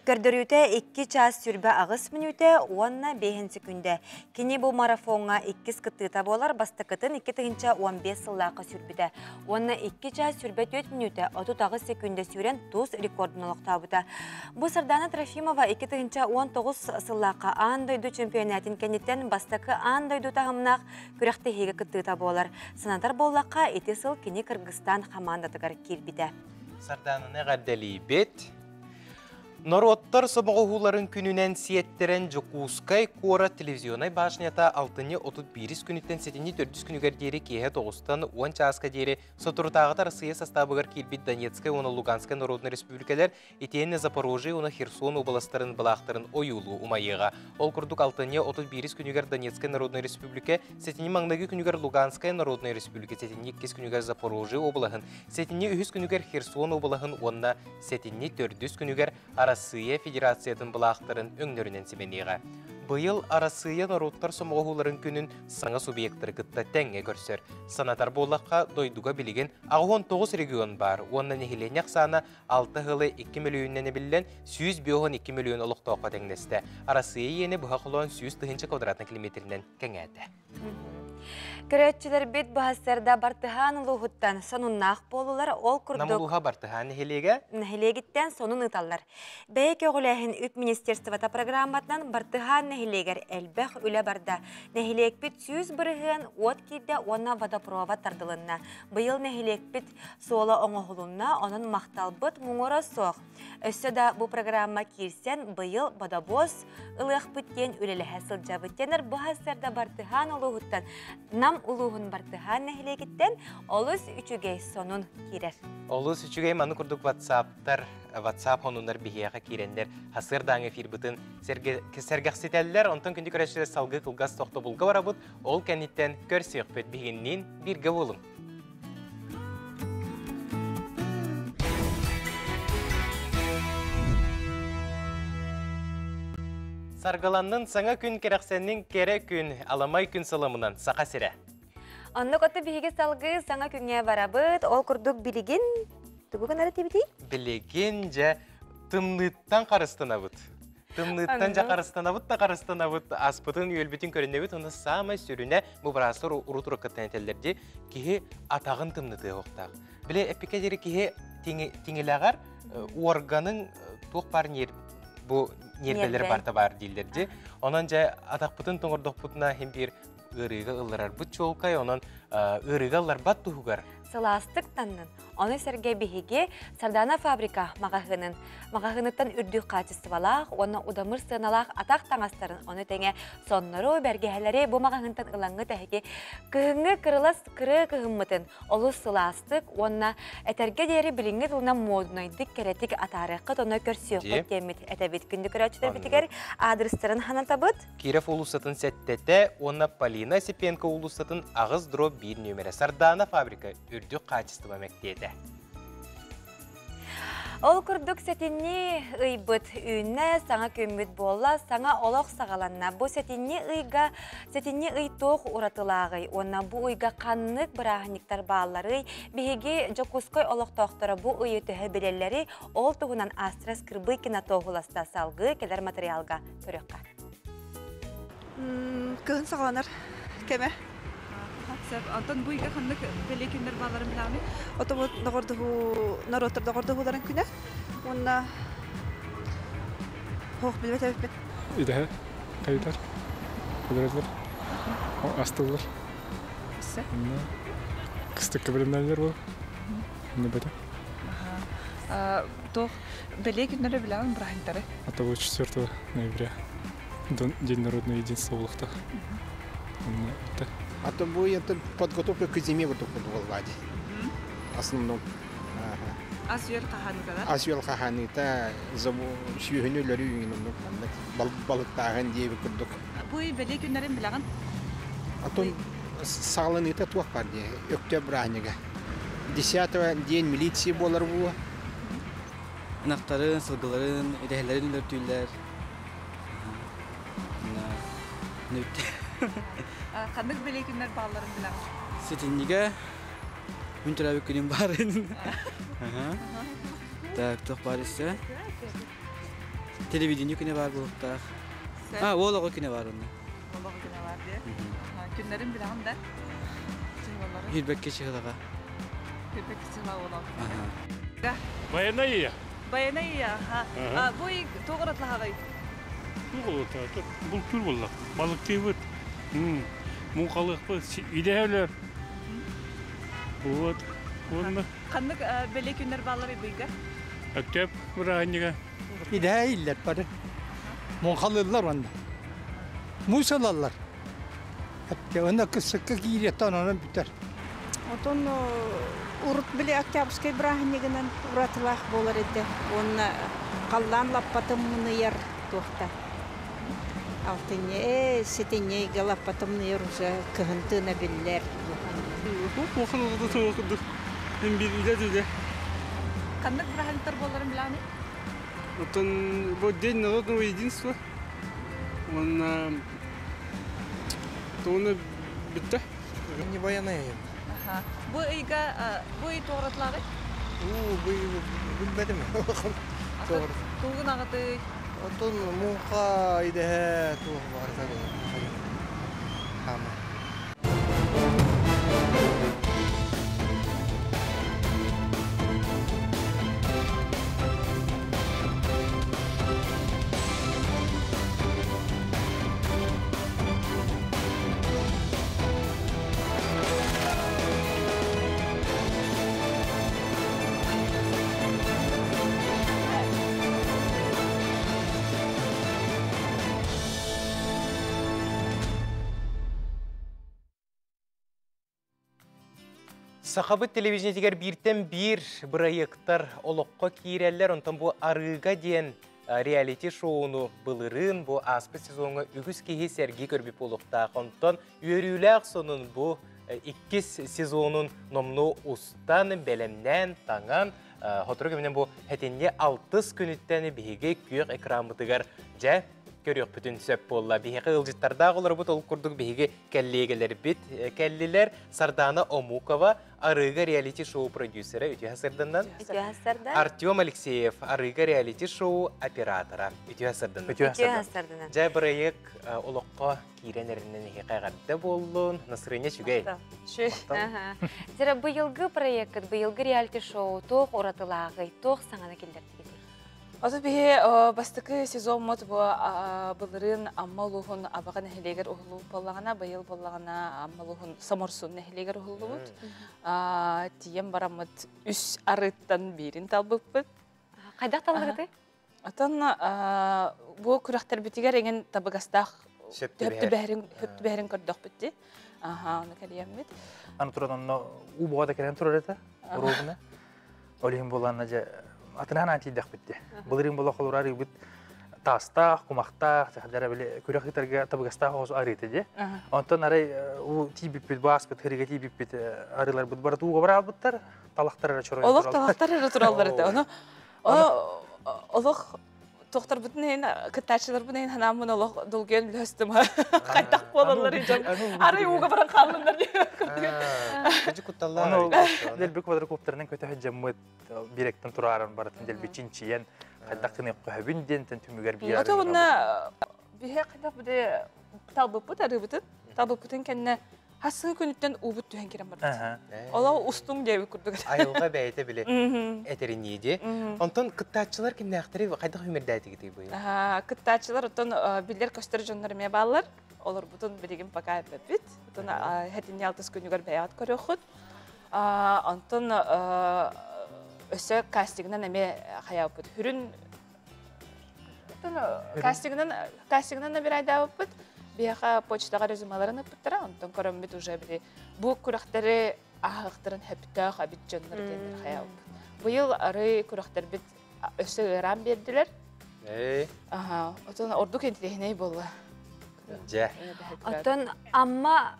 Көрдөрүүтэ 2 чаас 28 мүнүүтэ уонна 5 секүндэ. Кини бу марафоҥҥа иккис кыттыыта буолар бастакытын 2015 сыллаахха сүүрбүтэ уонна 2 чаас 24 мүнүүтэ 38 секүндэ сүүрэн тус рекордун олохтообута. Бу Сардана Трофимова 2019 сыллаахха аан дойду чемпионатын кэнниттэн бастакы аан дойду таһымнаах күрэхтэһиигэ кыттыыта буолар. Санатар буоллахха, ити сыл кини Кыргызстан хамаандатыгар киирбитэ. Сардаананы эҕэрдэлиибит. Норуоттар сомоҕоһууларын күнүнэн сиэттэрэн Дьокуускай куорат телевизионнай башнята алтынньы 31 күнүттэн сэтинньи төрдүс күнүгэр диэри киэһэ тоҕустан уон чааска диэри соторутааҕыта Арассыыйа састаабыгар киирбит Донецкай уонна Луганскай народнай республикалар итиэннэ Запорожье уонна Херсон уобаластарын былаахтарын ойуулуу умайыаҕа. Ол курдук алтынньы 31 күнүгэр Донецкай народнай республика, сэтинньи маҥнайгы күнүгэр Луганскай народнай республика, сэтинньи иккис күнүгэр Запорожье уобалаһын, сэтинньи үһүс күнүгэр Херсон уобалаһын уонна сэтинньи төрдүс күнүгэр Арассыыйа Федерациятын былаахтарын өҥнөрүнэн симэниэҕэ. Быйыл Арассыыйа норуоттар сомоҕоһууларын күнүн саҥа субъектары кытта тэҥҥэ көрсөр. Санатар буоллахха, дойдуга билигин 89 регион баар уонна нэһилиэнньэ ахсаана 6 ыалы 2 мөлүйүөннэн эбиллэн 152 мөлүйүөн олохтооххо тэҥнэстэ. Арассыыйа иэнэ быһа холоон 100 тыһыынча квадратный километринэн кэҥээтэ. Көрөөччүлэрбит баһастарда Бартыһаан улууһуттан сонуннаах буолулар. Ол курдук Нам улууһа Бартыһаан нэһилиэгэ нэһилиэгиттэн сонун ыыталлар. Бэйэ көҕүлээһин үп министерствота программатынан Бартыһаан нэһилиэгэр элбэх үлэ барда. Нэһилиэкпит 100% уот киирдэ уонна водопровод тардылынна. Быйыл нэһилиэкпит суола оҥоһулунна, онон махталбыт муҥура суох. Өссө да бу программа киирсэн быйыл бодобуос ылыахпыт диэн үлэлэһэ сылдьабыт. Тенор бу сарда Бартыһаан улууһуттан Нам улууһун Бартыһаан нэһилиэгиттэн олус үчүгэй сонун киирэр. Олус үчүгэй маны курдук WhatsApp-тар, WhatsApp хонуннар биһиэхэ киирэннэр хасыардааҥы эфирбытын сэргэхситэллэр. Онтон күндү көрөөччүлэр салгыы кылгас тохтобулга барабыт. Ол кэнниттэн көрсүөхпүт. Биһигинниин бииргэ буолуҥ. Саргыланнын саҥа күн кэрэхсэннин кэрэ күн, аламай күн сыламынан Саха сирэ. Оннук оту биһиги салгыы саҥа күҥҥэ барабыт. Ол курдук билигин тугу гынар этибитий? Билигин дьэ тымныыттан харыстанабыт. Тымныыттан дьэ харыстанабыт да харыстанабыт, аспытын үөлбүтүн көрүнэбит, уонна саамай сүрүнэ бу быраастар урут уруккаттан этэллэр дии, киһи атаҕын тымнытыа суохтаах. Били эппиккэ диэри киһи тиҥилэҕэр уорганын туох баар бу ньиэрбэлэр барта баар дииллэр дии. Онон дьэ атахпытын тоҥордохпутуна иһин биир ыарыыга ылларарбыт чуолкай, онон ыарыыга ылларбат туһугар. Сылаастык таннын. Ону сэргэ биһиги Сардана фабрика маҕаһыынын маҕаһыыныттан үрдүк хаачыстыбалаах уонна удамыр сыаналаах атах таҥастарын, ону тэҥэ соннору, бэргэһэлэри бу маҕаһыынтан ылаҥҥыт эһиги кыһыҥҥы кырылас кырыы кыһыммытын олус сылаастык уонна этэргэ диэри билиҥҥи тылынан муодунайдык кэрэтик атаарыаххыт, онно көрсүөххүт диэммит этэбит. Күндү көрөөччүлэрбитигэр аадырыстарын ханатабыт. Киров уулуссатын сэттэтэ уонна Полина Осипенко уулуссатын 8/1 нүөмэрэ Сардаана фабрика үрдүк хаачыстыба мэктиэтэ. Ол курдук сэтинньи ыйбыт үүннэ, саҥа күммүт буолла, саҥа олох саҕаланна. Бу сэтинньи ыйга сэтинньи ый туох уратылааҕый уонна бу ыйга ханнык бырааһынньыктар баалларый? Биһиги Дьокуускай олохтоохторо бу ыйы төһө билэллэрий? Ол туһунан Астра Скрыбыкина туоһуласта салгыы кэлэр материалга көрүөххэ. Кыһын саҕаланар кэмэ. Сөп. Онтон бу ыйга ханнык бэлиэ күннэр баалларын билэҕиний? Отобут доҕордоһуу норуоттар доҕордоһууларын күнэ. Уонна хоох билбэт эбиппин. Идэһэ хайытар, өлөрөллөр, астыллар. Кыстыкка бэлэмнэнэллэр буол. Не бөтө. Туох бэлиэ күннэри билэҕин бырааһынньыктары? А то 4 ноября. День народного единства улахта. А то бу это подготовка к зиме вот буолла основном. Ас-үөл хаһааныта да? Ас-үөл хаһааныта сүүһүнү өлөрүү маннык балыктааһын диэби курдук. Бу бэлиэ күннэрин билэҕин? Атын саҕаланыыта туох бар дии, Өктөөп бырааһынньыга. Десятого день милиции буолар буо. Ынахтарын, сылгыларын, идэһэлэрин өлөртүүллэр. Ханнык бэлиэ күннэр баалларын билэҕин? Сэтинньигэ күн төрөөбүт күнүм баарын. Так, туох баар өссө? Телевидение күнэ баар буолуохтаах. А, уол оҕо күнэ баар онно. Уол оҕо күнэ баар дии. Күннэрин билэҕин да? Хүрбэккэ чыһылаҕа. Хүрбэккэ чыһыла уол оҕо. Байанай Байанай аха. Бу туох ыратлаһаҕый? Бултуур буолла. Балыктыыбыт. Муҥхалыахпыт. Идэһэлэр. Вот. Уонна Ханнык бэлиэ күннэр баалларый быйга? Өктөөп бырааһынньыга. Идэһэ иллэр бары. Муҥхалыыллар уонна. Муус ылаллар. Онно кысыкка киириэттэн онон бүтэр. Отон урут били Октябрьскай бырааһынньыгынан уратылаах буолар этэ. Уонна халлаан лаппатын мыныйар туохта. Алтынньы, ээ, сэтинньи ыйга лаппатын мыныйар уже кыһын тыына биллэр. Улахан улахан курдук биир үлэ үлэ. Ханнык бырааһынньыктар буолларын билэҕиний? Оттон бу День народного единства уонна тугуна бүттэ. Не военная. Аха. Бу ыйга бу ый туоратылааҕый? Уу, бу билбэтим. Тугун аҕытый? Оттон муҥха идэһэ туох барыта Хама. Сахабыт телевидениетигэр бииртэн биир бырайыактар олоххо киирэллэр. Онтон бу Арыыга диэн реалити-шоуну былырыын бу ааспыт сезоҥҥа үгүс киһи сэргии көрбүт буолуохтаах. Онтон үөрүүлээх сонун бу иккис сезонун номнуо устан, бэлэмнээн, таҥан, сотору кэминэн бу сэтинньи алтыс күнүттэн биһиги күөх экраммытыгар дьэ көрүөхпүтүн сөп буолла. Биһиэхэ ыалдьыттардаах олоробут, ол курдук биһиги кэллиэгэлэрбит кэллилэр. Сардана Омукова, Арыыга реалити-шоу продюсера Үтүө сырдыннан. Үтүө сырдан. Артем Алексеев, Арыыга реалити-шоу оператора. Үтүө сырдыннан. Үтүө сырдыннан. Дьэ бырайыак олоххо киирэн эринэн эһиэхэ эҕэрдэ буоллун. Насырыня үчүгэй. Дьэ быйылгы проекткыт, быйылгы реалити-шоу туох уратылааҕый, туох саҥаны киллэрдигитий? Ото биһи бастакы сезоммут бу былырыын Амма улууһун Абаҕа нэһилиэгэр уһуллубут буоллаҕына, быйыл буоллаҕына Амма улууһун Соморсун нэһилиэгэр уһуллубут. Тиийэн бараммыт үс арыыттан биирин талбыппыт. Хайдах таллыгыты? Отон бу күрэхтэрбитигэр эҥин табыгастаах хөп түбэһэрин көрдөхпүт дии. Аха, ону кэлиэммит. Аны туран онно уу буҕа да кэлэн турар этэ, уруубуна. Ол иһин буоланна дьэ атынаан тиийдэхпит дии. Былырыын буола холура арыыбыт таастаах, кумахтаах, дьахтара били күрэх ыытарга табыгастаах оҕус арыыта дии. Онтон арай уу тиийбиппит, бааспыт, хырыга тиийбиппит арыыларбыт бары ууга бараалбыттар, талахтар эрэ чоройон Олох талахтар эрэ тураллар этэ. Ону олох тохторбутун иһин кыттааччыларбын иһин ханааммын олох долгуйан үлэстим хайдах буолаллар дьон арай ууга баран хааллыннар диye кутталлар дэлби квадрокоптерынан көтө дьаммыт бирэктен турааран барытын дэлби чинчийэн хайдах гыныахха хөбүн диэнтэн түмүгэр биир Ото уонна биһэ хайдах буде талбыппыт арыыбытын талбыппытын кэннэ Хасыы күнүттэн уубут түһэн кирэн барбыт. Олоо устуҥ диэбит курдук. Айылҕа бэйэтэ били этэринии дии. Онтон кыттааччылар кимнээхтэри хайдах үмэрдээтигитий быйыл? Кыттааччылар оттон биллэр-көстөр дьоннор эмиэ бааллар. Олорбутун билигин пока эппэппит. Оттон хэтинни алтыс күнүгэр бэйэҕит көрүөххүт. Онтон өссө кастингынан эмиэ хайаабыт. Хүрүн кастингынан кастингынан набирайдаабыппыт. Биһиэхэ почтаҕа резюмеларын ыппыттара, онтон көрөммүт уже били бу күрэхтэри ааһыахтарын сөптөөх эбит дьоннор диэннэр хайаабыппыт. Быйыл арый күрэхтэрбит өссө ыараан биэрдилэр. Аха, отон ордук интириэһинэй буолла. Дьэ. Оттон Амма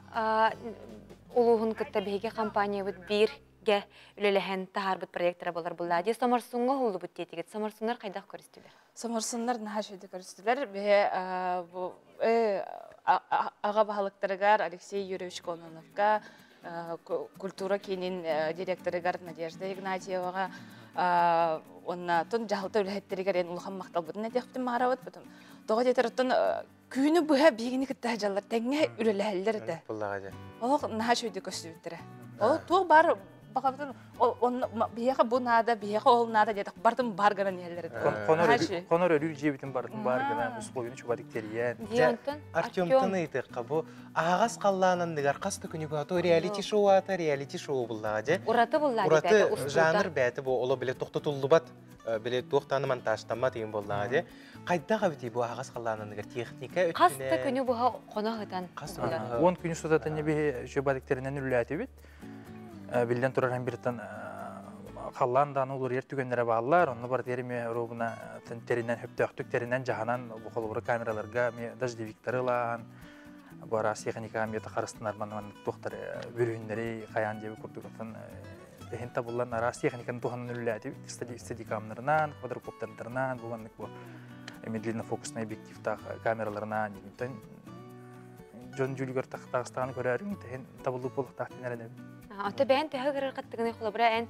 улууһун кытта биһиги компаниябыт биир гэ үлэлэһэн таһаарбыт проектара болар булла. Дии Соморсуҥҥа уһуллубут диэтигит. Соморсуннар хайдах көрүстүлэр? Соморсуннар наһаа үчүгэйдик көрүстүлэр. Биһи бу аҕа баһылыктарыгар Алексей Юрьевич Кононовка, культура киинин директорыгар Надежда Игнатьеваҕа уонна тун дьаһалта үлэһиттэригэр эн улахан махталбытын этиэхпитин баҕарабыт. Тоҕо диэтэр оттон күнү быһа биһигини кытта сылдьаллар, тэҥҥэ үлэлэһэллэр этэ. Олох наһаа үчүгэйдик көстүбүттэрэ. Ол туох баар баҕабытын биһиэхэ бу наада, биһиэхэ ол наада диэтэх бартын бар гынан иһэллэр этэ. Хонор өрүү дьиэбитин барытын бар гынан условияны чубадык тэрийэн. Артемтан ыйытыахха бу аһаҕас халлаан анныгар хас да күнү быһа реалити шоу аата реалити шоу буллаҕа дьэ. Ураты буллаҕа Ураты жанр бэйэтэ бу оло биле тохтотуллубат биле туохтааны монтажтаммат деген буоллаҕа дьэ. Хайдах эбитий бу аһаҕас халлаан анныгар техника Хас да күнү быһа хоно сытан. 10 күнү сутатан биһи үчүгэй үллээтибит. Биллэн турар биртан халлаан дааны уларыйар түгэннэрэ бааллар. Онно бар тереме робуна теринен хөптөөхтүк теринен жаһанан бу холобура камераларга дождевиктары ылаан бу араас техника мета харыстынар манан туохтар бүрүһүннэри хаян диэби курдук эһин табыллан араас техниканы туһанан үллээтибит стадикамнарынан, квадрокоптердарынан, бу маннык бу медленно-фокусный объективтаах камераларынан дьон дьүүлүгэр тахтаҕыстаҕын көрөөрүҥ тэһин табыллыы буолуохтаах диэн эрэнэбин. Ото бэйэн төһө көрөр кыттыгыный холобура эн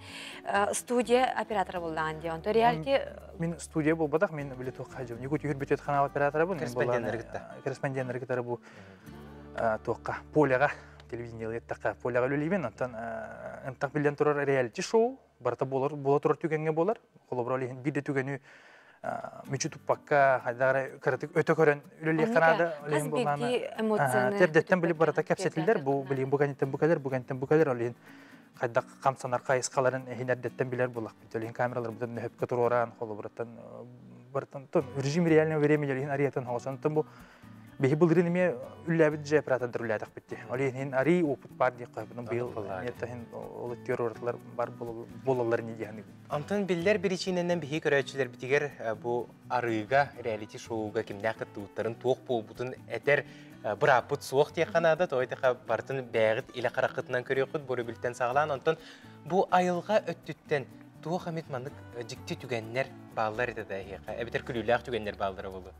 студия оператора буллаҕын дии. Онто реалити Мин студия буолбатах, мин били туохха дьон. Якутия үрбүтүөт канал операторабын. Корреспонденттары кытта. Корреспонденттары кытары бу туохха поляға телевидение еттаққа поляға үлелейбин. Онтон ынтах билен турар реалити шоу барыта болар була турар түгэнҥэ буолар. Холобура ол иһин биир да түгэни мүчү туппакка хайдары кыратык өтө көрөн үлэлиэххэ наада. Ол иһин буллаана. Тердеттен билип барыта кэпсэтиллэр. Бу билигин бу кэнниттэн бу кэлэр, бу кэнниттэн бу кэлэр. Ол иһин хайдах хамсанар хайысхаларын эһин эрдэттэн билэр буллахпыт. Ол иһин камераларбытын нөһөпкө туруораан холобураттан барытын режим реального времени иһин ариятын хоҕосон бу Биһи былырын эмиэ үллээбит дьэ оператордар үллээтэхпит дии. Ол иһин арий опыт бар диэх қойбын. Быйыл эмиэ ол өттүгэр уратылар бар буолаллар ини диэхин. Онтон биллэр биричиинэнэн биһи көрөөччүлэрбитигэр бу арыыга реалити шоуга кимнээх кыттыбыттарын туох буолбутун этэр бырааппыт суох диэххэ наада. Тоҕо диэххэ барытын бэйэҕит илэ хараххытынан көрүөххүт бу өрөбүлтэн саҕалаан. Онтон бу айылҕа өттүттэн туох эмит маннык дьикти түгэннэр бааллар этэ да эһиэхэ эбэтэр күлүүлээх түгэннэр бааллара буолуо.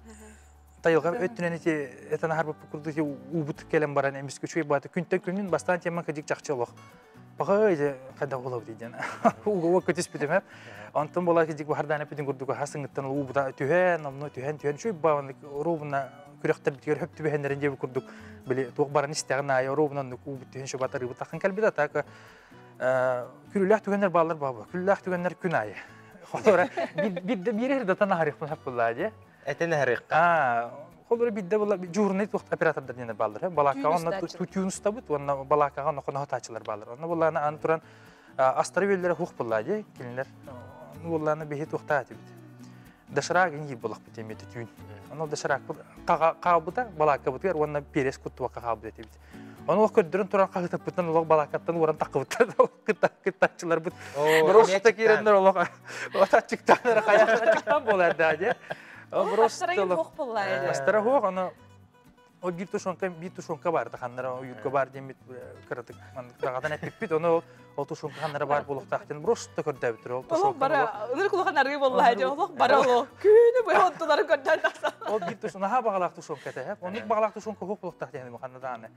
Тайылҕа өттүнэн ити этэн аһарбыппыт курдук ити уубут кэлэн баран эмискэ үчүгэй баата күнтэн күнүн бастаан теман кыдьык чахчы олох баҕа ити хайдах буолабыт диэн ууга уокка түспүтүм онтон буола кыдьык баһардаан эппитин курдук хасыҥыттан уубута түһэн онно түһэн түһэн үчүгэй баҕаннык оруобуна күрэхтэрбитигэр хөп түбэһэннэрин диэбит курдук били туох баран истэҕин аайы оруобуна оннук уубут түһэн шубатарыыбыт таххан кэлбит атака күлүүлээх түгэннэр бааллар баба күлүүлээх түгэннэр күн аайы. Холора бир эрдатан аһарыхпын хаппыллаа дии. Этен аһарыхха. Аа, холора бидде була журнай туох оператордар диэн бааллар. Балаакаҕа онно түүн устабыт уонна балаакаҕа онно хонохотааччылар бааллар. Онно буллаана аны туран астары үөллэрэ хух буллаа дии кинилэр. Ну буллаана биһи туохтаа этибит. Доширак иҥиир буолахпыт эмиэ түүн. Ону доширакпыт хаалбыта балааккабытыгар уонна перес куттубакка хаалбыт этибит. Ону олох көрдөрөн туран хаһытаппытынан олох балааккаттан уоран таххыбыттар кыттааччыларбыт. Просто киирэннэр олох аччыктаан хайахан аччыктаан буолар даа дии. Просто астара хуох аны Ол биир тушенка биир тушенка бар да ханнара уйурга бар диэммит кыратык даҕатан эппиппит ону ол тушенка ханнара бар буолуохтаах диэн просто көрдөөбүттэр ол тушенка бара ынырык улахан арыы буолла дии олох бара олох күнү быһа онтулары көрдөөн тахсан ол биир тушенка наһаа баҕалаах тушенка этэ оннук баҕалаах тушенка хуох буолуохтаах диэн ханна даҕаны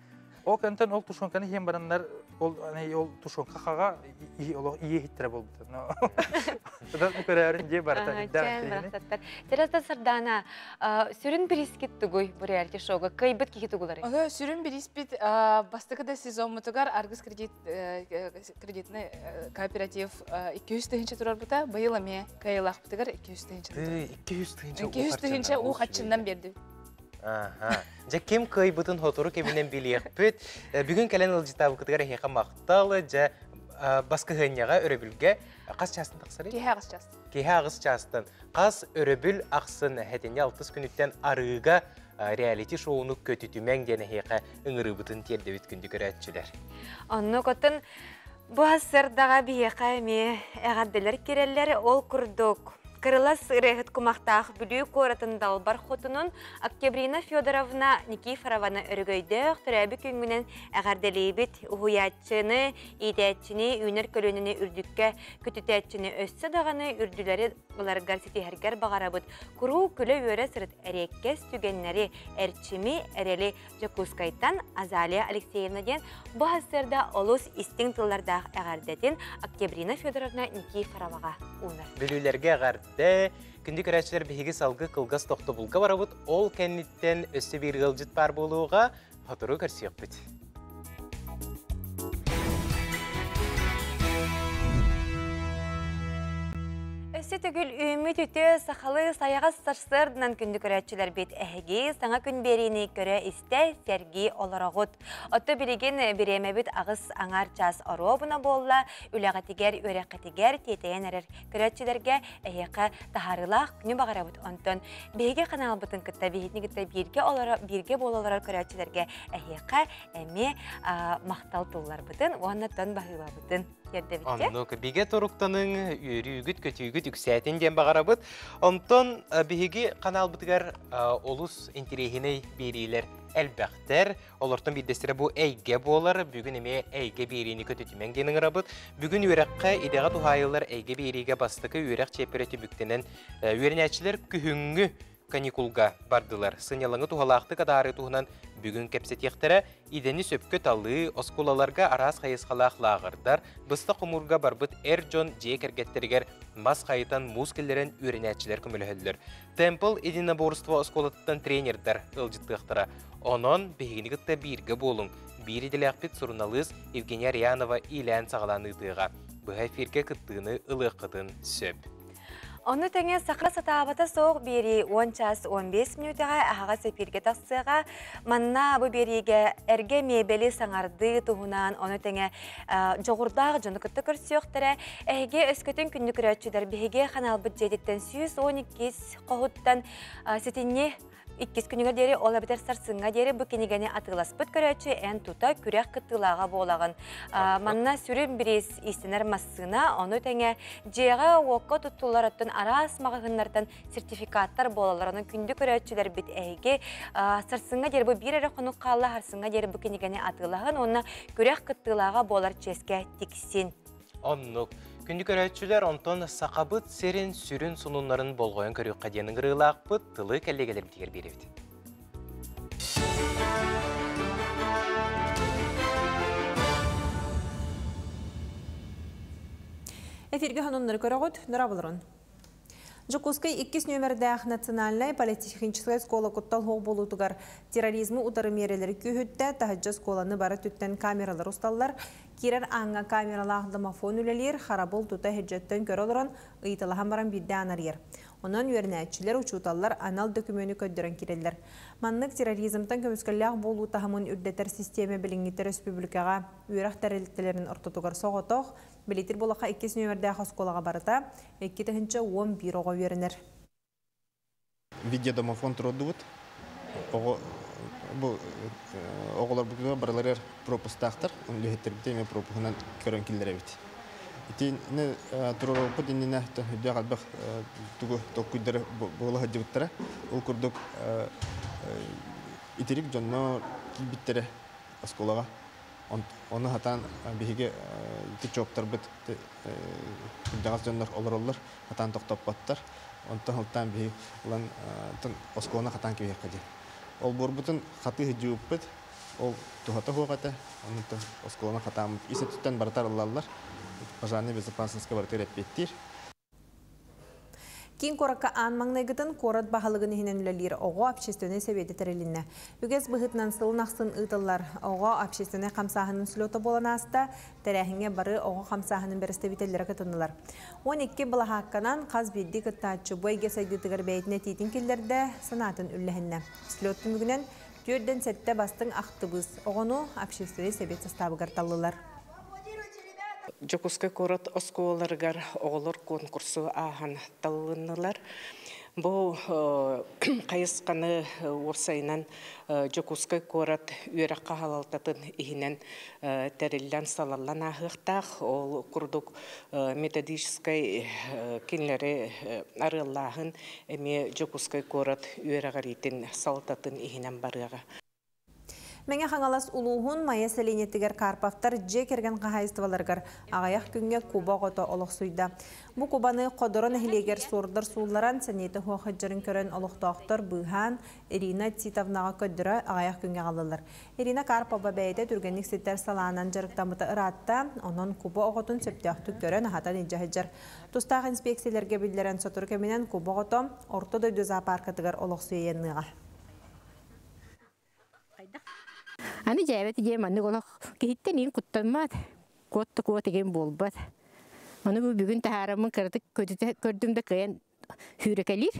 ол кэнтэн ол тушенканы иһэн бараннар ол ол тушенка хаҕа олох ийэ иһиттэрэ буолбута көрөөрүн дии барыта Тереза Сардана сүрүн бириискит тугуй бу реалити шоуга кыайбыт киһи тугулары? Ото сүрүн бирииспит бастакы да сезоммутугар Аргыс кредит кредитный кооператив 200 тыһыынча турарбыта, быйыл эмиэ кыайылаахпытыгар 200 тыһыынча. 200 тыһыынча 200 тыһыынча уу хаччыннан биэрдибит. Аха. Дьэ ким кыайбытын сотору кэминэн билиэхпит. Бүгүн кэлэн ылдьытаабыкытыгар эһиэхэ махтал. Дьэ баскыһыанньаҕа өрөбүлгэ хас чаастан тахсарый? Киһи аҕыс чаас. Киһи аҕыс чаастан. Хас өрөбүл ахсын хэтинньи алтыс күнүттэн арыыга реалити-шоуну көтүтүмэҥ диэн эһиэхэ ыҥырыыбытын тиэрдэбит күндү көрөөччүлэр. Оннук оттон бу сырдаҕа биһиэхэ эмиэ эҕэрдэлэр кирэллэр. Ол курдук Кырылас ырыаһыт кумахтаах Бүлүү куоратын далбар хотунун Октябрина Федоровна Никифорованы өрөгөйдөөх төрөөбүт күҥҥүнэн эҕэрдэлиибит. Уһуйааччыны, иитээччини, үүнэр көлүөнэни үрдүккэ көтүтээччини өссө даҕаны үрдүлэри ыларгар ситиһэргэр баҕарабыт. Куруук күлэ-үөрэ сырыт эриэккэс түгэннэри, эрчими, эрэли Дьокуускайтан Азалия Алексеевна диэн бу сарсыарда олус истиҥ тыллардаах эҕэрдэтин Октябрина Федоровна Никифороваҕа уунар. Бүлүүлэргэ эҕэрдэ! Күндү көрөөччүлэр биһиги салгыы кылгас тохтобулга барабыт. Ол кэнниттэн өссө биир ыалдьыт баар буолуоҕа. Сотору көрсүөхпүт. Өссө төгүл үүммүт үтүө сахалыы сайаҕас сарсыарданан күндү көрөөччүлэрбит эһиги саҥа күн биэриини көрө-истэ, сэргии олороҕут. Отто билигин бириэмэбит аҕыс аҥаар чаас оруобуна буолла, үлэҕитигэр, үөрэххитигэр тиэтэйэн эрэр көрөөччүлэргэ эһиэхэ таһаарыылаах күнү баҕарабыт. Онтон биһиги ханаалбытын кытта биһигини кытта бииргэ олоро бииргэ буола олорор көрөөччүлэргэ эһиэхэ эмиэ махтал тылларбытын уонна тон баһыыбабытын тиэрдэбит. Оннук бигэ туруктаныҥ, үөрүүгүт, көтүүгүт үксээтин диэн баҕарабыт. Онтон биһиги ханаалбытыгар олус интириэһинэй биэриилэр элбэхтэр. Олортон биирдэстэрэ бу эйгэ буолар. Бүгүн эмиэ эйгэ биэриини көтүтүмэҥ диэн ыҥырабыт. Бүгүн үөрэххэ идэҕэ туһаайыллар эйгэ биэриигэ бастакы үөрэх чиэппэрэ түмүктэнэн үөрэнээччилэр күһүҥҥү каникулга бардылар. Сынньалаҥы туһалаахтык адаарыы туһунан бүгүн кэпсэтиэхтэрэ. Идэни сөпкө талыы, оскуолаларга араас хайысхалаах лааҕырдар, быстах хомуурга барбыт эр дьон дьиэ кэргэттэригэр мас хайытан муус киллэрэн үөрэнээччилэр көмөлөһөллөр. Темпл единоборство оскуолатыттан тренердэр ыалдьыттыахтара. Онон биһигини кытта бииргэ буолуҥ. Биир идэлээхпит суруналыыс Евгения Арианова иилээн-саҕалаан ыытыаҕа. Быһа эфиргэ кыттыыны ылыаххытын сөп. Ону тэҥэ саха сатаабата суох биэрии 10 час 15 мүнүүтэҕэ аһаҕас эфиргэ тахсыаҕа. Манна бу биэриигэ эргэ миэбэли саҥардыы туһунан, ону тэҥэ дьоҕурдаах дьону кытта көрсүөхтэрэ. Эһиги өскөтүн күндү көрөөччүлэр биһиги ханаалбыт дьиэтиттэн 112 хоһуттан ситинни иккис күнүгэр диэри, ол эбэтэр сарсыҥҥа диэри бу кинигэни атыыласпыт көрөөччү эн тута күрэх кыттыылааҕа буолаҕын. Манна сүрүн бириис иистэнэр массыына, ону тэҥэ дьиэҕэ-уокка туттуллар оттон араас маҕаһыыннартан сертификаттар буолаллар. Онон күндү көрөөччүлэрбит эһиги сарсыҥҥа диэри бу биир эрэ хонук хаалла, сарсыҥҥа диэри бу кинигэни атыылаһын уонна күрэх кыттыылааҕа буолар чиэскэ тиксин. Оннук. Күндү көрөөччүлэр, онтон Сахабыт сирин сүрүн сонуннарын болҕойон көрүөххэ диэн ыҥырыылаахпыт, тылы кэллиэгэлэрбитигэр биэрэбит. Эфиргэ хануннары көрөҕүт, нөрабылырын. Жокускай иккис нөмірдәқ национальный политехническая школа куттал хоқ болутугар терроризмы утары мерелері күйітті тахаджа школаны бары түттен камералар усталлар. Кирер аңа камералақ домофон үлелер харабол тута хеджеттен көр олорон ыйталахан баран бидде анар. Онон үйернәтчилер учуталлар анал документü көддөрөн киреллер. Маннык терроризмтан көмүскөлләк болуу тахамын үрдетер системе билиңгитер республикага үйрәк тәрелтелерин ортотугар соғотох, билетир болака иккис нөмірдә осколага барыта, 2-11 ого үйренер. Видеодомофон турдубут. Ого бу оголор бу баралар пропустактар, үлехеттербите эме пропухунан көрөн киллеребит. Итини турорупут иннинэ үдэ қалбақ тугу токкуйдары буола сылдьыбыттара. Ол курдук итирик дьонно киирбиттэрэ оскуолаҕа. Ону хатаан биһиги ити чуоптарбыт кырдьаҕас дьоннор олороллор, хатаан тохтоппоттор. Онтон сылтаан биһиги ылан оскуоланы хатаан кэбиһиэххэ диэн. Олбуорбутун хатыы сылдьыбыппыт, ол туһата суох этэ. Онтон оскуоланы хатааммыт ис өттүттэн барыта арыллаллар. Пожарная безопасностька барытыгар эппиэттиир. Киин куоракка аан маҥнайгытын куорат баһылыгын иһинэн үлэлиир оҕо общественнай сэбиэтэ тэрилиннэ. Үгэс быһыытынан сылын ахсын ыытыллар оҕо общественнай хамсааһынын слета буолан ааста, тэрээһиҥҥэ бары оҕо хамсааһынын бэрэстэбиитэллэрэ кытыннылар. 12 былаһаакканан хас биирдии кыттааччы бу эйгэ сайдыытыгар бэйэтин этиитин киллэрдэ, санаатын үллэһиннэ. Слет түмүгүнэн 47 бастыҥ ахтыбыыс оҕону общественнай сэбиэт састаабыгар таллылар. Дьокуускай куорат оскуолаларыгар оҕолор конкурсу ааһан талылыннылар. Бу хайысханы уопсайынан Дьокуускай куорат үөрэххэ халалтатын иһинэн тэриллэн салаллан ааһыахтаах. Ол курдук методическай кинилэри арыаллааһын эмиэ Дьокуускай куорат үөрэҕириитин салалтатын иһинэн барыаҕа. Мэҥэ Хаҥалас улууһун Майа сэлиэнньэтигэр Карповтар дьиэ кэргэн хаһаайыстыбаларыгар аҕыйах күҥҥэ куба оҕото олохсуйда. Бу кубаны Ходоро нэһилиэгэр суордар суулларан, сэниэтэ суох сылдьарын көрөн олохтоохтор быыһаан Ирина Титовнаҕа көрдөрө аҕыйах күҥҥэ аҕаллылар. Ирина Карпова бэйэтэ түргэнник ситэр салаанан дьарыктаммыта ыраатта, онон куба оҕотун сөптөөхтүк көрөн аһатан илдьэ сылдьар. Тустаах инспекциялэргэ биллэрэн сотору кэминэн куба оҕото Орто дойду зоопаркатыгар олохсуйа Аны дьээбэт дьиэ маннык олох киһиттэн иин куттаммат, куот да куот игин буолбат. Ону бу бүгүн таһаараммын кыратык көтүтэ көрдүм да кыайан сүүрэкэлиир.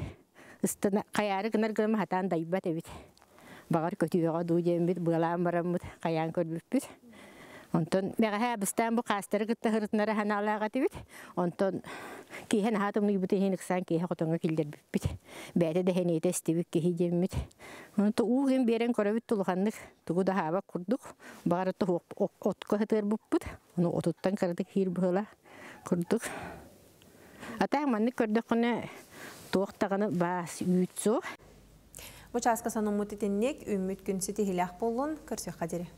Ыстана хайаары гынар гынам хатаан дайбат эбит. Баҕар көтүөҕэ дуу диэммит быалаан бараммыт хайаан көрбүппүт. Онтон бэҕэһээ быстаан бу хаастары кытта сырытынара санаалаах этибит. Онтон киэһэ наһаа тымныйбыт иһин ыксаан киэһэ хотоҥҥо киллэрбиппит. Бэйэтэ да сэниэтэ истибит киһи диэммит. Онтон уу гин биэрэн көрөбүт тулуханнык тугу да аһаабат курдук. Баҕар отко сытыарбыппыт. Ону отуттан кыратык киир быһыла курдук. Атаах маннык көрдөххүнэ туох даҕаны баас үүт суох. Бу чааска сонуммут итинник үүммүт күн ситиһилээх буоллун, көрсүөххэ диэри.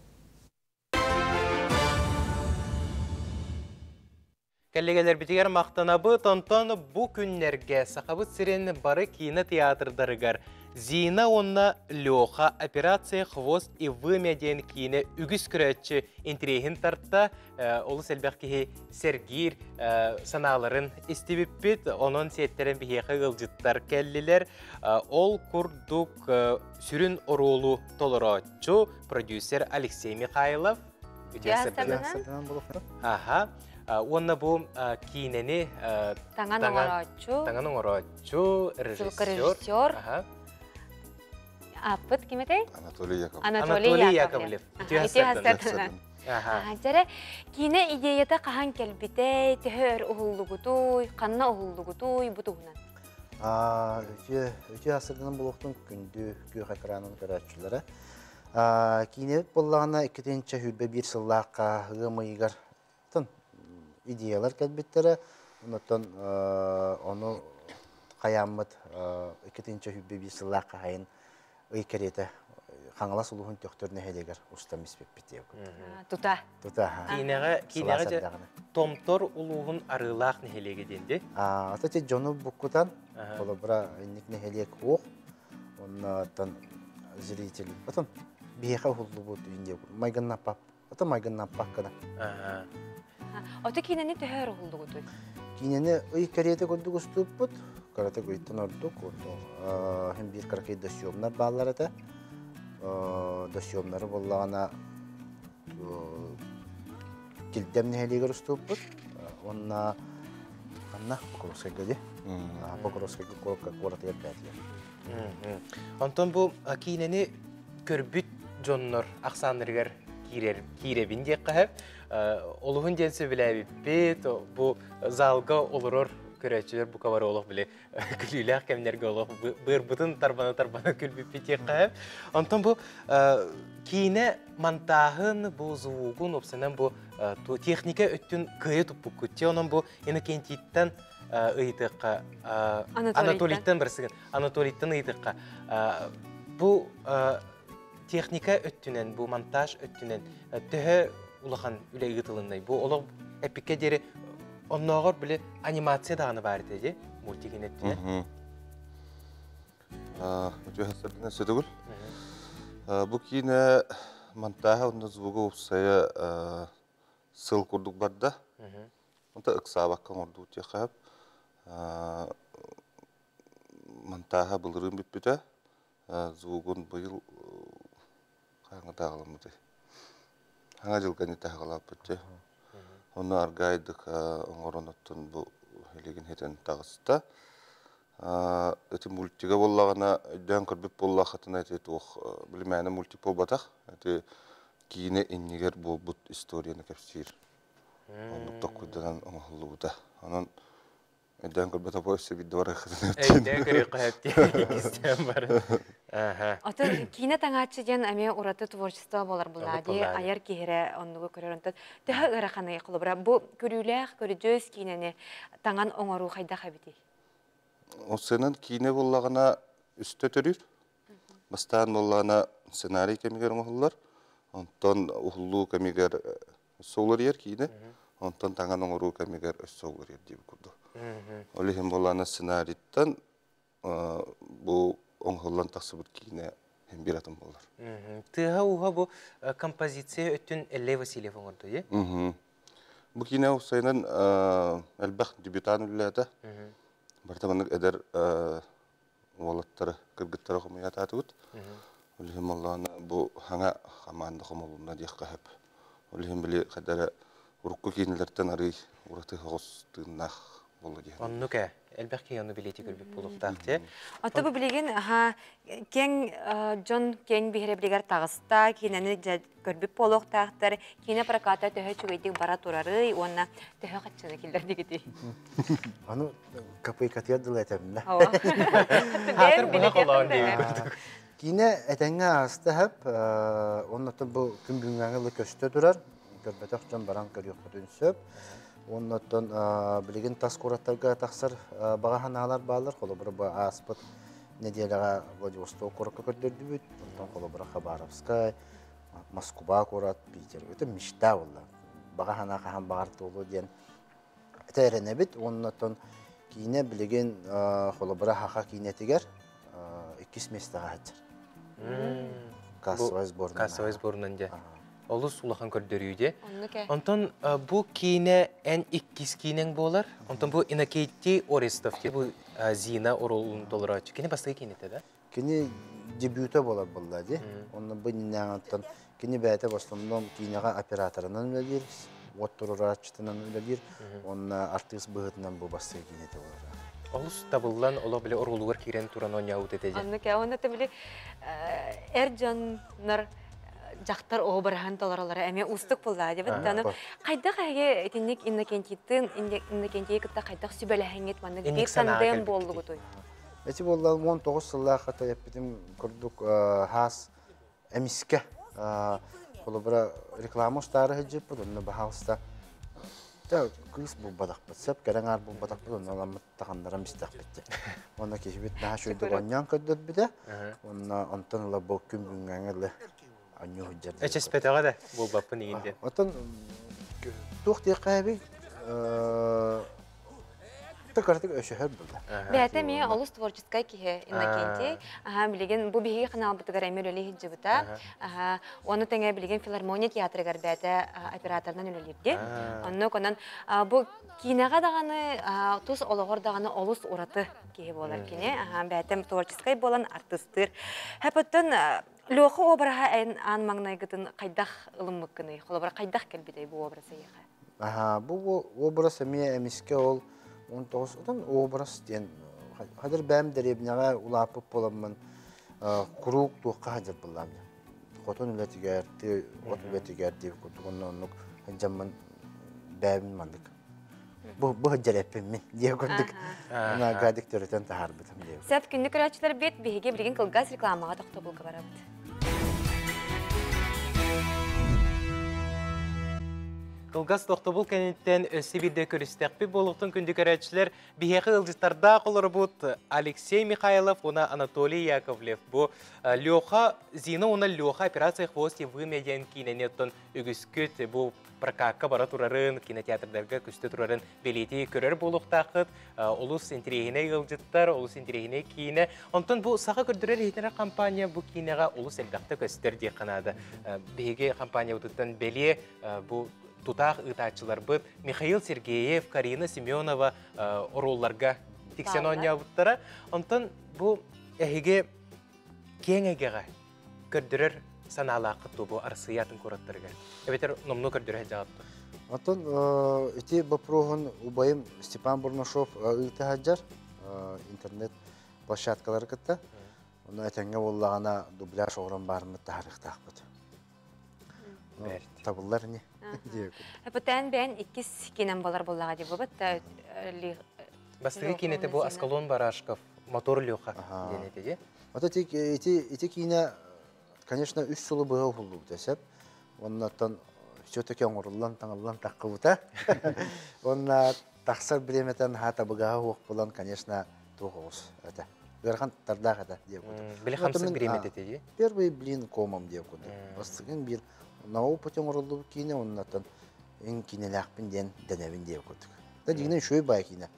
Кэллигэлэрбитигэр махтанабыт, онтон бу күннэргэ Сахабыт сирин бары киинэ театрдарыгар Зина уонна Леха «Операция Хвост и вымя» диэн киинэ үгүс көрөөччү интириэһин тарта, олус элбэх киһи сэргиир санааларын истибиппит, онон сиэттэрэн биһиэхэ ыалдьыттар кэллилэр. Ол курдук сүрүн оруолу толорооччу продюсер Алексей Михайлов. Аха. Уонна бу киинэни таҥан оҥорооччу, таҥан оҥорооччу, режиссер. Аппыт ким этэй? Анатолий Яковлев. Анатолий Яковлев. Дьэрэ, киинэ идеята хаһан кэлбитэй, төһө өр уһуллугутуй, ханна уһуллугутуй бу туһунан? Үтүө асырданан булуохтун күндү күөх экранын көрөөччүлэрэ. Киинэбит буоллаҕына 2021 сыллаахха ыам ыйыгар идеялар кэлбиттэрэ. Онтон ону хайааммыт 2021 сыллаахха хайын ый кэриэтэ Хаҥалас улууһун Төхтөр нэһилиэгэр устан испиппит диэбит. Тута. Тута. Киинэҕэ киинэҕэ Томтор улууһун Арыылаах нэһилиэгэ диэн ди. Ата ти дьону буккутан, холобура инник нэһилиэк уох, оннотон зритель. Отон биһиэхэ уһуллубут инде майгыннаппап. Ото майгыннаппак гына. Ото киинэни төһө уһуллугутуй? Киинэни ый кэриэтэ курдук уступпут. Кыратык ыйтан ордук. Хем биир кыракый досъемнар бааллар этэ. Досъемнары буоллаҕына Килдэм нэһилиэгэр устубуппут. Уонна ханна Покровскайга дии. Покровскайга куоратыгар бээтилэр. Онтон бу киинэни көрбүт дьоннор ахсааннарыгар киирэр киирэбин диэххэ сөп. Олуһун диэн сөбүлээбиппит. Бу залга олорор көрөөччүлэр бука бары олох били күлүүлээх кэмнэргэ олох быарбытын тарбана-тарбана күлбүппүт диэххэ сөп. Онтон бу киинэ монтааһын, бу звугун, уопсайынан бу техника өттүн кыайа туппуккут. Онон бу Иннокентийтан ыйытыахха Анатолийтан барсыгын Анатолийтан ыйытыахха бу техника өттүнэн бу монтаж өттүнэн төһө улахан үлэ ыытылыннай бу олох эпиккэ диэри оннооҕор били анимация даҕаны баар этэ дии мультигин өттүнэн. Үтүө сөтөгүл. Бу киинэ монтажа уонна звуга уопсайа сыл курдук барда. Онто ыксаабакка оҥордубут диэххэ сөп. Монтааһа былырыын бүппүтэ. Звугун быйыл хаһааҥҥы тааҕыламмытый? Хаҥа дьылга ини таһаҕалаабыт дьэ. Онно аргаайдык оҥорон оттон бу илигин хитэн таҕыста. Ити мультига буоллаҕына өйдөөн көрбүт буоллаххытына ити туох билимээнэ мультик буолбатах. Ити киинэ иннигэр буолбут историяны кэпсиир. Оннук токкуйданан оҥоһуллубута. Онон өйдөөн көрбөтө бу өссө биирдэ барыаххытын Өйдөөн көрүөххэ сөп диэн иккистээн баран. Атын киинэ таҥааччы диэн эмиэ ураты творчество буолар булаа дии айар киһирэ оннугу көрөр онтон төһө ыараханый холобура бу көрүүлээх көрүдьүөс киинэни таҥан оҥоруу хайдах эбитий? Ол киинэ буоллаҕына үстэ төрүүр. Бастаан буоллаҕына сценарий кэмигэр оҥоһуллар. Онтон уһуллуу кэмигэр өссө уларыйар киинэ. Онтон таҥан оҥоруу кэмигэр өссө уларыйар диэбит курдук. Ол иһин буоллаҕына сценарийттан бу оҥоһуллан тахсыбыт киинэ иһин биир атын буолар. Тыаһа-ууһа бу композиция өттүн Эллэй Васильев оҥордо, дии? Бу киинэ уопсайынан элбэх дебютант үлэлээтэ. Барыта маннык эдэр уолаттары, кыргыттары хомуйаатаатыбыт. Ол иһин буоллаҕына бу хаҥа хамаанда хомулунна диэххэ сөп. Ол иһин били хайда эрэ урукку киинэлэртэн арыый ураты соҕус тыыннаах буолла диэн. Оннук ээ. Элбэх киһи ону билиэти көрбүт буолуохтаах дии. Ата бу билигин аха киэҥ дьон киэҥ биһирэбилигэр таҕыста, киинэни көрбүт буолуохтаахтар. Киинэ проката төһө үчүгэйдик бара турарый уонна төһө хаччыны киллэрдигитий? Аны капыйкатыгар дылы этэмнэ. Хаатыр быһа холоон диэбит курдук. Киинэ этэҥҥэ ааста сөп. Оннотон бу күн бүгүҥҥэ ылы көстө турар. Көрбөтөх дьон баран көрүөхпүтүн сөп. Оннотон билигин тас куораттарга тахсар баҕа санаалар бааллар. Холобура бу ааспыт нэдиэлэҕэ Владивосток куоракка көрдөрдүбүт. Онтон холобура Хабаровскай, Москва куорат, Питер. Это мечта буолла. Баҕа санаа хаһан баҕар туолуо диэн этэ эрэнэбит. Оннотон киинэ билигин холобура Хаха киинэтигэр иккис миэстэҕэ сылдьар. Кассовай сборынан. Кассовай сборынан дьэ. Олус улахан көрдөрүү дьэ. Онтон бу киинэ эн иккис киинэҥ буолар. Онтон бу Иннокентий Орестов бу Зина оруолун толорооччу. Кини бастакы киинэтэ да? Кини дебюта буолар буолла дии. Онно бу иннинээҕиттэн кини бэйэтэ в основном киинэҕэ операторынан үлэлиир, уот туруорааччытынан үлэлиир. Уонна артыыс быһыытынан бу бастакы киинэтэ буолар. Олус табыллан олох били оруолугар киирэн туран оонньообут этэ дьэ. Оннук уонна били эр дьоннор дьахтар обраһын толоролоро эмиэ уустук буоллаа дебит. Аны хайдах эһиги итинник Иннокентийтын Иннокентийи кытта хайдах сүбэлэһэҥҥит маннык биир тандем буоллугутуй? Эти буолла 19 сыллаах эппитим курдук хаас эмискэ холобура реклама устаары сылдьыппыт онно баһаалыста кыыс булбатахпыт сөп кэрэ аҥаар булбатахпыт онно ыламмыт таханнарам истэхпит диэн онно киһибит наһаа үчүгэйдик оонньоон көрдөрбүтэ онно онтон ыла бу күн бүгүҥҥэ ылы оонньуу сылдьар Эчэспэтэҕэ да буолбаппын игин диэн. Оттон туох диэххэ эбий? Кыратык өсөһөр булда. Бэйэтэ эмиэ олус творческай киһи Иннокентий. Аха, билигин бу биһиги каналбытыгар эмиэ үлэлии сылдьыбыта. Аха, ону тэҥэ билигин филармония театрыгар бэйэтэ операторынан үлэлиирди. Оннук онон бу киинэҕэ даҕаны тус олоҕор даҕаны олус ураты киһи буолар кини. Аха, бэйэтэ творческай буолан артыстыыр. Хэпоттон Леха обраһа эн аан маҥнайгытын хайдах ылыммыккыный? Холобура хайдах кэлбитэй бу образ эйиэхэ? Аха, бу образ эмиэ эмискэ ол 19 отон образ диэн хадыр бэйэм дэриэбинэҕэ улааппыт буоламмын куруук туохха сылдьар буоллаам хотон үлэтигэр тыа от үлэтигэр диэбит курдук онно оннук сылдьаммын бэйэбин маннык бу бу сылдьар эппин мин диэ курдук гадик төрөтөн таһаарбытым диэбит. Сөп күндү көрөөччүлэрбит биһиги билигин кылгас рекламаҕа тохтобулга барабыт. Кылгас тохтобул кэнниттэн өссө биирдэ көрүстэхпит буолуохтун күндү көрөөччүлэр биһиэхэ ыалдьыттардаах олорбут Алексей Михайлов уонна Анатолий Яковлев бу Леха Зина уонна Леха операция хвост и вымя диэн киинэни оттон үгүскүт бу прокакка бара турарын, кинотеатрдарга көстө турарын бэлиэтии көрөр буолуохтааххыт. Олус интэриэһинэй ыалдьыттар, олус интэриэһинэй киинэ. Онтон бу саха көрдөрөр иһитинэр компания бу киинэҕэ олус элбэхтэ көстөр диэххэ наада. Биһиги компаниябытыттан бэлиэ бу тутаах ыытааччыларбыт Михаил Сергеев, Карина Семенова оруолларга тиксэн оонньообуттара. Онтон бу эһиги киэҥ эйгэҕэ көрдөрөр санаалааххыт дуо бу Арассыыйа атын куораттарыгар? Эбэтэр номнуо көрдөрө сылдьаҕыт дуо? Оттон ити боппуруоһун убайым Степан Бурнашов ыыта сылдьар интернет площадкалары кытта. Онно этэҥҥэ буоллаҕына дубляж оҥорон баарыммыт таһаарыахтаахпыт. Табыллар ини. Эпэтэн бэйэн иккис киинэн болар буоллаҕа дии бубат да Бастакы киинэтэ бу Аскалон Барашков Мотор Леха диэн этэ дии. Ото ити ити киинэ конечно үс сылы быһа уһуллубута сөп. Оннотон все-таки оҥоруллан таҥыллан таххыбыта. Онна тахсар бириэмэтэн наһаа табыгаһа суох буолан, конечно, туох оҕус этэ. Ыарахан тардаах этэ диэн курдук. Били хамсык бириэмэтэ этэ дии. Первый блин комом диэн курдук. Бастакын биир на опыте оҥоруллубут киинэ, оннотон эн киинэлээхпин диэн дэнэбин диэн курдук. Да дьиҥинэн үчүгэй баай киинэ.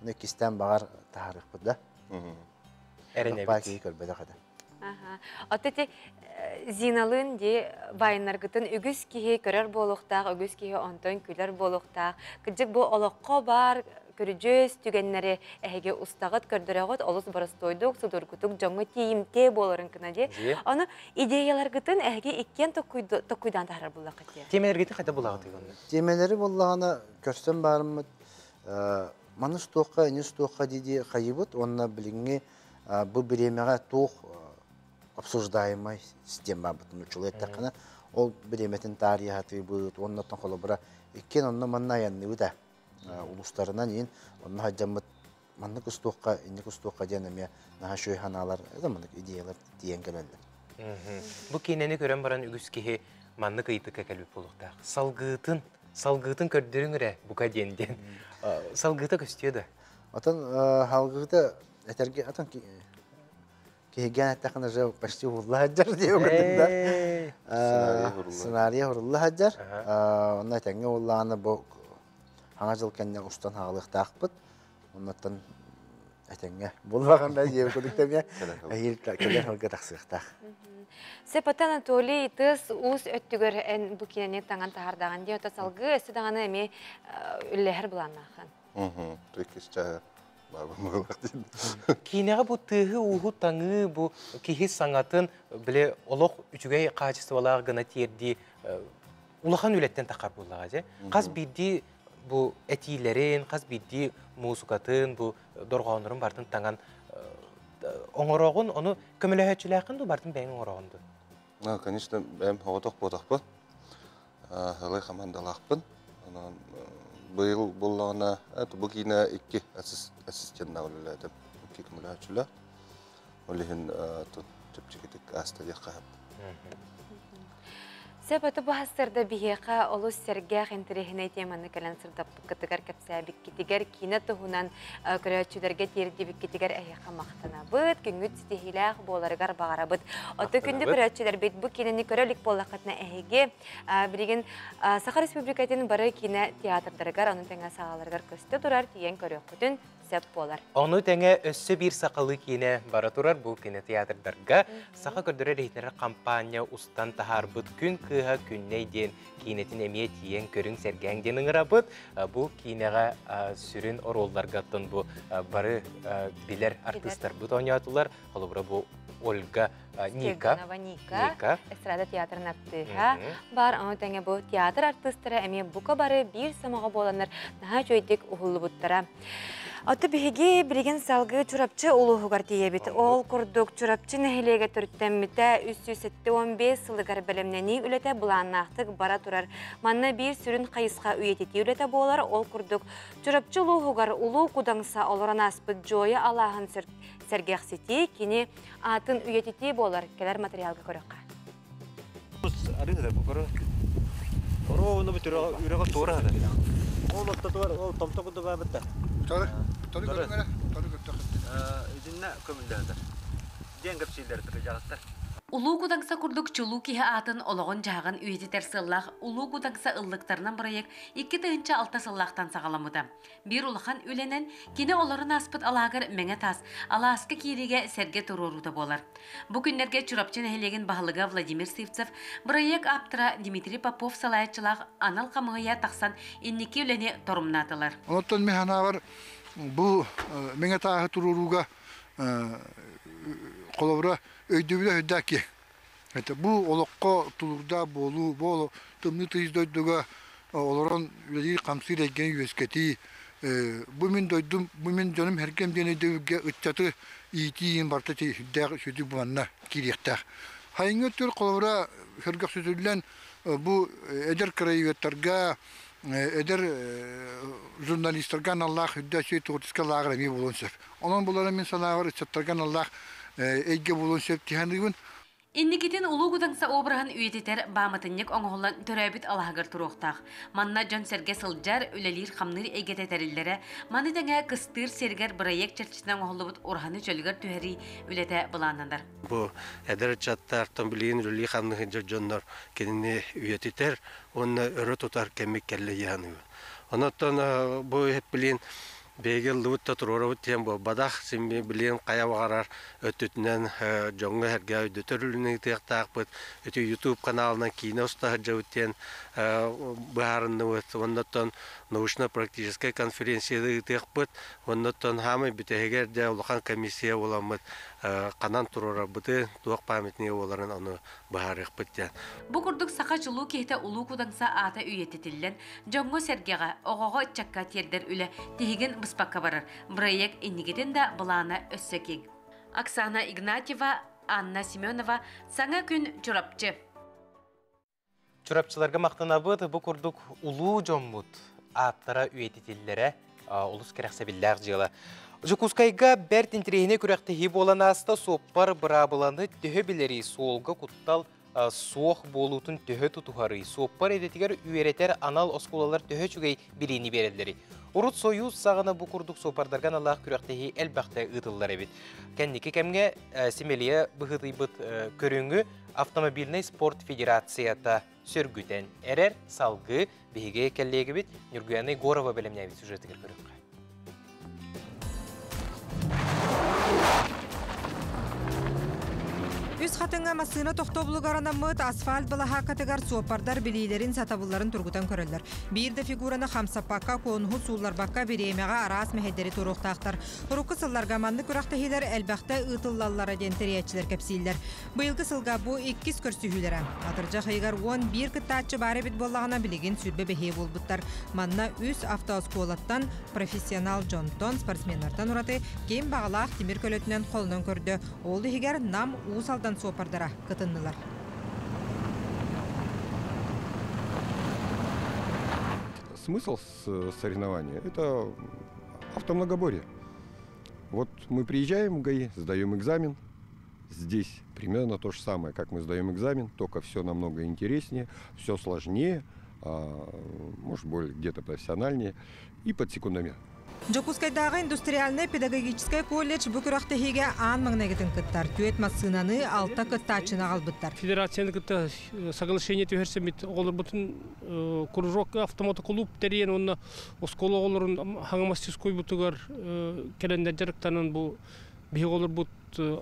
Оны иккистээн баҕар таһаарыахпыт да. Эрэнэбит. Баай киһи көрбөтөх этэ. От ити Зиналыын дии вайнаргытын үгүс киһи көрөр буолуохтаах, үгүс киһи онтон күлэр буолуохтаах. Кырдьык бу олоххо баар көрүдьүөс түгэннэри эһиги устаҕыт, көрдөрөҕүт, олус боростуойдук, судургутук дьоҥҥо тиийимтиэ буоларын гына дии. Ону идеяларгытын эһиги иккиэн токкуйдаан таһаарар буллаххыт дии. Тиэмэлэргитин хайда булаҕытый онно? Тиэмэлэри буллаҕына көрсөн баарыммыт маны устуохха, ини устуохха дии-дии хайыбыт уонна билиҥҥи бу бириэмэҕэ туох обсуждаемай система баарбытын учулуй эттэххинэ ол бириэмэтин таарыйа сатыыбыт уонна оттон холобура иккиэн онно манна айанныыбыт ээ улуустарынан иин онно сылдьаммыт маннык устуохха инник устуохха диэн эмиэ наһаа үчүгэй санаалар это маннык идеялар тиийэн кэлэллэр. Бу киинэни көрөн баран үгүс киһи маннык ыйытыкка кэлбит буолуохтаах. Салгыытын, салгыытын көрдөрүҥ эрэ бука диэн диэн. Салгыыта көстүө да? Отон салгыыта этэргэ отон киһигээн эттэххинэ уже почти уһулла сылдьар диye курдук да. Сценарий уһулла сылдьар. Онно этэҥҥэ уһуллаҕына бу хаҥа дьыл кэннэ устан хаалыахтаахпыт. Оннуттан этэҥҥэ буллаҕына диye курдук эмиэ эһиил кэлэр сылга тахсыахтаах. Сепата Анатолий тыас уус өттүгэр эн бу киинэни таҥан таһаардаҕын дии, ото салгыы өссө даҕаны эмиэ үллэһэр былааннааххын. Иккис чааһы баарбын диэн. Киинэҕэ бу тыаһы-ууһу таҥыы, бу киһи саҥатын били олох үчүгэй хаачыстыбалаах гына тиэрдии улахан үлэттэн тахар буоллаҕа дьэ. Хас биирдии бу этиилэрин, хас биирдии муусукатын, бу дорҕооннорун барытын таҥан оҥороҕун, ону көмөлөһөөччүлээххин дуу, барытын бэйэҥ оҥороҕун дуу? Конечно, бэйэм соҕотох буотахпын. Сылай хамаандалаахпын. Онон быйыл буоллаҕына, бу киинэ икки ассистеннаах үлэлээтим. Икки көмөлөһөөччүлээх. Ол иһин чэпчэкитик ааста диэххэ сөп. Сөп аты баһастарда биһиэхэ олус сэргэх интэриэһинэй теманы кэлэн сырдаппыккытыгар кэпсээбиккитигэр киинэ туһунан көрөөччүлэргэ тиэрдибиккитигэр эһиэхэ махтанабыт, күҥҥүт ситиһиилээх буоларыгар баҕарабыт. Оту күндү көрөөччүлэрбит бу киинэни көрө илик буоллаххытына эһиги билигин Саха Республикатын бары киинэ театрдарыгар, ону тэҥэ саалаларыгар көстө турар тиийэн көрүөххүтүн сөп. сөп буолар. Ону тэҥэ өссө биир сахалыы киинэ бара турар бу кинотеатрдарга Саха көрдөрөр иһитиннэрэр хампаанньа устан таһаарбыт Күн кыыһа Күннэй диэн киинэтин эмиэ тиийэн көрүҥ сэргээҥ диэн ыҥырабыт. Бу киинэҕэ сүрүн оруолларга оттон бу бары билэр артыыстарбыт оонньоотулар. Холобура бу Ольга Ника. Ника. Эстрада театрын артыыһа бар. Ону тэҥэ бу театр артыыстара эмиэ бука бары биир сомоҕо буоланнар наһаа үчүгэйдик уһуллубуттара. Оттон биһиги билигин салгыы Чурапчы улууһугар тиийэбит. Ол курдук Чурапчы нэһилиэгэ төрүттэммитэ 375 сылыгар бэлэмнэнии үлэтэ былааннаахтык бара турар. Манна биир сүрүн хайысха үйэтитии үлэтэ буолар. Ол курдук Чурапчы улууһугар Улуу Кудаҥса олорон ааспыт Дьуойа алааһын сэргэхситии, кини аатын үйэтитии буолар. Кэлэр материалга көрөххө. Ол оттотугар ол томто курдук баабытта. Торы, торы көрүҥ торы көрдөх. Итиннэ көмүллээтэр. Диэн кэпсииллэр кырдьаҕастар. Улуу Кудаҥса курдук чулуу киһи аатын олоҕун-дьаһаҕын үйэтитэр сыаллаах Улуу Кудаҥса ыллыктарынан бырайыак 2006 сыллаахтан саҕаламмыта. Биир улахан үлэнэн кини олорон ааспыт алааһыгар Мэҥэ Таас алааска киириигэ сэргэ туруоруута буолар. Бу күннэргэ Чурапчы нэһилиэгин баһылыга Владимир Сивцев, бырайыак ааптара Дмитрий Попов салайааччылаах анал хамыыһыйа тахсан инники үлэни торумнаатылар. Онтон мин санаабар бу Мэҥэ Тааһы туруорууга холобура өйдөбүлэ өйдөөх киһи. Бу олоххо тулуурдаах буолуу, бу тымныы тыйыс дойдуга олорон үлэлиир-хамсыыр эйгэни үөскэтии, бу мин дойдум, бу мин дьонум сэргэм диэн өйдөбүлгэ ыччаты иитии иһин барыта сүрдээх сүдү манна киириэхтээх. Сайыҥҥы өттүгэр холобура сөргөхсүтүллэн бу эдэр краеведтарга, эдэр журналистарга аналлаах үрдээх үчүгэй творческай лааҕыр эмиэ буолуон сөп. Онон булара мин санаабар ыччаттарга аналлаах эйгэ буолуон сөп дии саныыбын. Инникитин Улуу Кудаҥса обраһын үйэтитэр бааматынньык оҥоһуллан төрөөбүт алаһыгар туруохтаах. Манна дьон-сэргэ сылдьар, үлэлиир-хамныыр эйгэтэ тэриллэрэ, маны тэҥэ кыстыыр сиригэр бырайыак чэрчитинэн оҥоһуллубут ураһаны чөлүгэр түһэрии үлэтэ былааннанар. Бу эдэр ыччаттартан билигин үлэлии-хамныы сылдьар дьоннор кинини үйэтитэр уонна өрө тутар кэммит кэллэ дии саныыбын. Онон бу билигин Биһиги ыллыбыт да туруорабыт диэн буолбатах, син билигин хайа баҕарар өттүтүнэн дьоҥҥо-сэргэҕэ өйдөтөр үлэни ыытыахтаахпыт. Ити YouTube каналынан киинэ уста сылдьабыт диэн быһаарынныбыт. Уонна оттон научно-практическай конференция ыытыахпыт. Уонна оттон хаамай бүтэһигэр дьэ улахан комиссия буоламмыт ханан туруорарбытын, туох памятнига буоларын ону быһаарыахпыт диэн. Бу курдук саха чулуу киһитэ Улуу Кудаҥса аата үйэтитиллэн, дьоҥҥо-сэргэҕэ, оҕоҕо-ыччакка тиэрдэр үлэ тиһигин быспакка барар. Бырайыак инникитин да былаана өссө киэҥ. Оксана Игнатьева, Анна Семенова, Саҥа күн Чурапчы. Чурапчыларга махтанабыт, бу курдук улуу дьоммут ааттара үйэтитиллэрэ олус кэрэхсэбиллээх дьыала. Дьокуускайга бэрт интэриэһинэй күрэхтэһии буолан ааста суоппар быраабыланы төһө билэрий, суолга куттал суох буолуутун төһө тутуһарый, суоппар идэтигэр үөрэтэр анал оскуолалар төһө үчүгэй билиини биэрэллэрий? Урут Союз саҕана бу курдук суоппардарга аналлаах күрэхтэһии элбэхтэ ыытыллар эбит. Кэнники кэмҥэ симэлийэ быһыытыйбыт көрүҥү Автомобильнай спорт федерацията сөргүтэн эрэр салгыы биһиги кэллиэгибит Ньургуяна Егорова бэлэмнээбит сюжетыгар көрүөххэ. Үс хатыҥа массыына тохтобулугар анаммыт асфальт балаһааккатыгар суоппардар билиилэрин, сатабылларын тургутан көрөллөр. Биир да фигураны хамсаппакка, конуһу суулларбакка бириэмэҕэ араас мэһэйдэри туруохтаахтар. Урукку сылларга маннык күрэхтэһиилэр элбэхтэ ыытыллаллара диэн тэрийээччилэр кэпсииллэр. Быйылгы сылга бу иккис көрсүһүүлэрэ. Атырдьах ыйыгар 11 кыттааччы баар эбит буоллаҕына, билигин 25 буолбуттар. Манна үс автооскуолаттан, профессионал дьонтон, спортсменнартан ураты ким баҕалаах тимир көлөтүнэн холонон көрдө. Ол иһигэр Нам, Уус Алдан суоппардара кытыннылар. Смысл соревнования – это автомногоборье. Вот мы приезжаем в ГАИ, сдаем экзамен, Здесь примерно то же самое, как мы сдаем экзамен, только все намного интереснее, все сложнее, может, более где-то профессиональнее и под секундомер. Дьокуускайдааҕы индустриальнай педагогическай колледж бу күрэхтэһиигэ аан маҥнайгытын кыттар. Түөрт массыынаны, алта кыттааччыны аҕалбыттар. Федерацияны кытта соглашение түһэрсэммит оҕолорбутун кружок автомотокулууп тэрийэн уонна оскуола оҕолорун хаҥа мастерскойбутугар кэлэннэр дьарыктанан бу биһиги оҕолорбут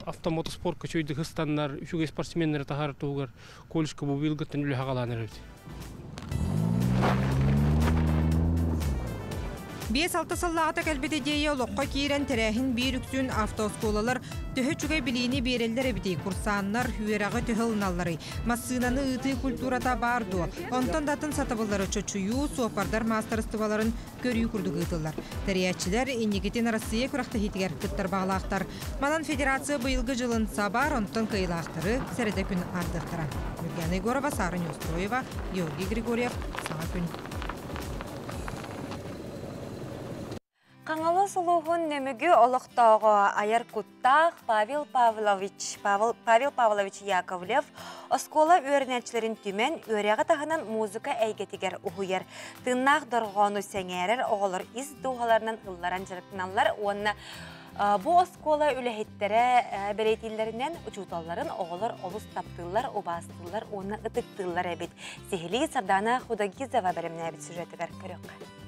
автомотоспорка үчүгэйдик ыстаннар, үчүгэй спортсменнары таһаарар туһугар колледжка бу быйылгыттан үлэ хаҕалаан эрэбит. 5-6 сыллааҕыта кэлбит идея олоххо киирэн тэрээһин биир үксүн автооскуолалар төһө үчүгэй билиини биэрэллэр эбитий, курсааннар үөрэҕи төһө ылыналларый, массыынаны ыытыы культурата баар дуо, онтон да атын сатабыллары чочуйуу, суоппардар маастарыстыбаларын көрүү курдук ыытыллар. Тэрийээччилэр инникитин Россия күрэхтэһиитигэр кыттар баҕалаахтар. Манан федерация быйылгы дьылын сабар, онтон кыайыылаахтары сэрэтэ күн ааттыахтара. Нюргана Егорова, Сара Неустроева, Георгий Григорьев, Саҥа күн. Хаҥалас улууһун Нөмүгү олохтооҕо айар куттаах Павел Павлович, Павел, Павел Павлович Яковлев оскуола үөрэнээччилэрин түмэн үөрэҕи таһынан музыка эйгэтигэр уһуйар. Тыыннаах дорҕоону сэҥээрэр оҕолор ис дууһаларынан ылларан дьарыктаналлар уонна бу оскуола үлэһиттэрэ бэлиэтииллэринэн учууталларын оҕолор олус таптыыллар, убаастыыллар уонна ытыктыыллар эбит. Сиһилии Сардана Худогизова бэлэмнээбит сюжетыгар көрүөххэ.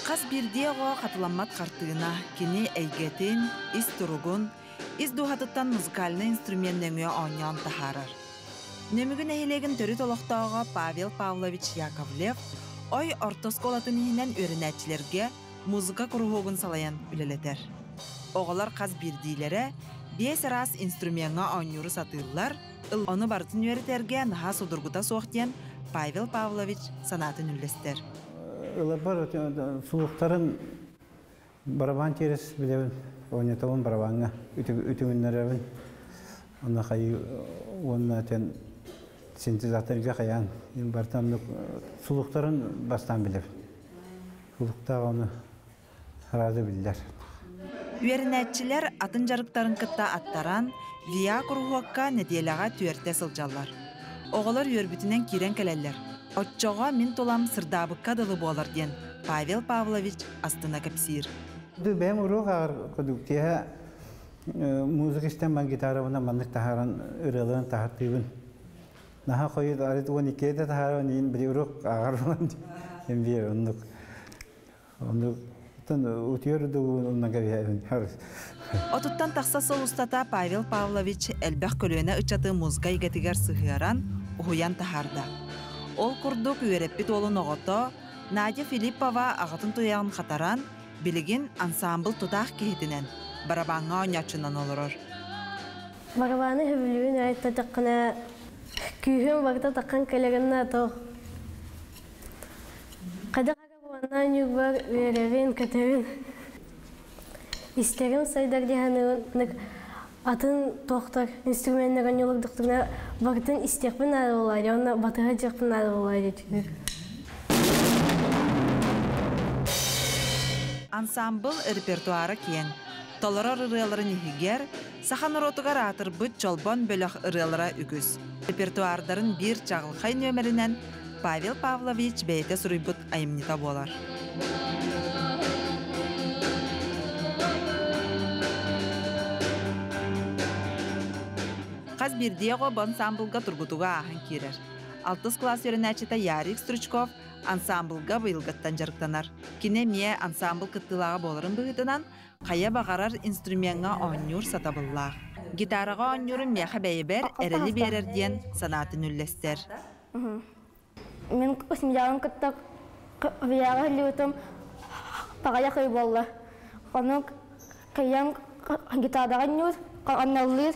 Хас биирдии оҕо хатыламмат хартыына, кини эйгэтин, ис туругун, ис дууһатыттан музыкальнай инструмент нөҥүө оонньоон таһаарар. Нөмүгү нэһилиэгин төрүт олохтооҕо Павел Павлович Яковлев Ой орто оскуолатын иһинэн үөрэнээччилэргэ музыка куруһуогун салайан үлэлэтэр. Оҕолор хас биирдиилэрэ биэс араас инструмеҥҥа оонньууру сатыыллар, ону барытын үөрэтэргэ наһаа судургута суох диэн Павел Павлович санаатын үллэстэр. Ыларбар сулуктарын барабан терес билэбин, оонньотобун барабаҥҥа үтүгүннэрэбин. Онно хайы уонна тен синтезаторга хайаан бартан сулуктарын бастаан билэбин. Сулуктаах ону сразу биллэр. Үөрэнээччилэр атын дьарыктарын кытта аттаран, ВИА куруһуокка нэдиэлэҕэ түөртэ сылдьаллар. Оҕолор үөрбүтүнэн киирэн кэлэллэр. Оччоҕо мин тулам сырдаабыкка дылы буолар диэн Павел Павлович астына кэпсиир. Бэйэм уруок ааҕар курдук киэһэ музыка истэн ман гитарабынан маннык таһааран ырыаларын таһартыыбын. Наһаа хойут арыт 12 да таһааран иин били уруок ааҕар буолан диэн биэр оннук. Оннук утуйар да кэбиһэбин. Отуттан тахса сыл устата Павел Павлович элбэх көлүөнэ ыччаты музыка эйгэтигэр сыһыаран, уһуйан таһаарда. Ол курдук үөрэппит уолун оҕото Надя Филиппова аҕатын туйаҕын хатаран, билигин ансаамбыл тутаах киһитинэн, барабааҥҥа оонньооччунан олорор. Барабааны сөбүлүүбүн айттатаххына күүһүм барыта таххан кэлэринэ тоох хайдах эрэ буоланаа ньугбар үөрэбин, көтөбүн. Истэрим сайдар диэханыбын атын туохтар инструменнар ньулурдуктарына барытын истиэхпин наада буолаа уонна батыһа дьиэхпин наада буолаа диэтигэр. Ансаамбыл репертуара киэҥ. Толорор ырыаларын иһигэр саха норуотугар аатырбыт Чолбон бөлөх ырыалара үгүс. Репертуардарын биир чаҕылхай нүөмэринэн Павел Павлович бэйэтэ суруйбут айымньыта буолар. Хас биирдии оҕо бу ансаамбылга тургутуга ааһан киирэр. Алтыс кылаас үөрэнээччитэ Ярик Стручков ансаамбылга быйылгыттан дьарыктанар. Кини эмиэ ансаамбыл кыттыылааҕа буоларын быһыытынан, хайа баҕарар инструмеҥҥа оонньуур сатабыллаах. Гитараҕа оонньуурум миэхэ бэйэбэр эрэли биэрэр диэн санаатын үллэстэр. Мин семьябын кытта вияҕа иһиллибитим аҕыйах ый буолла. Ону кыйам гитараҕа оонньуур, аналлыыр.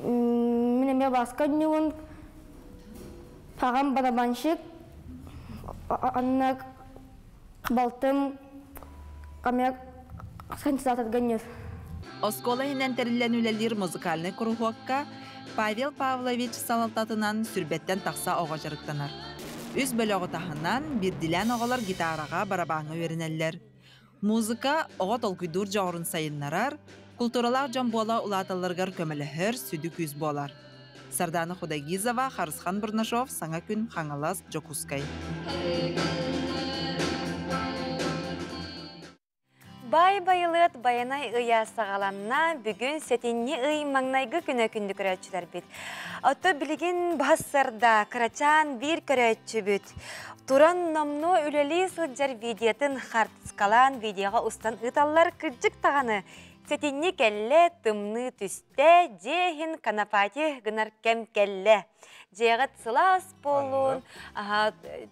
Мин эмиэ баска оонньуубун. Аҕам барабанщик, анна балтым эмиэ синтезаторга оонньуур. Оскуола иһинэн тэриллэн үлэлиир музыкальнай куруһуокка Павел Павлович салалтатынан сүрбэттэн тахса оҕо дьарыктанар. Үс бөлөҕү таһынан биирдилээн оҕолор гитараҕа, барабааҥҥа үөрэнэллэр. Музыка оҕо толкуйдуур дьоҕурун сайыннарар, Култууралаах дьон буола улааталларыгар көмөлөһөр сүдү күүс буолар. Сардана Худайгизова, Харысхан Бурнашов, Саҥа күн, Хаҥалас, Дьокуускай. Бай байылыат байанай ыйа саҕаланна, бүгүн сэтинньи ый маҥнайгы күнэ күндү көрөөччүлэрбит. Ото билигин бассарда кырачаан биир көрөөччүбүт. Туран номнуо үлэлии сылдьар видеотын хартыскалаан видеоҕа устан ыыталлар кырдьык даҕаны. Сэтинньи кэллэ, тымныы түстэ, дьиэ иһин конопати гынар кэм кэллэ. Дьиэҕит сылаас буоллун,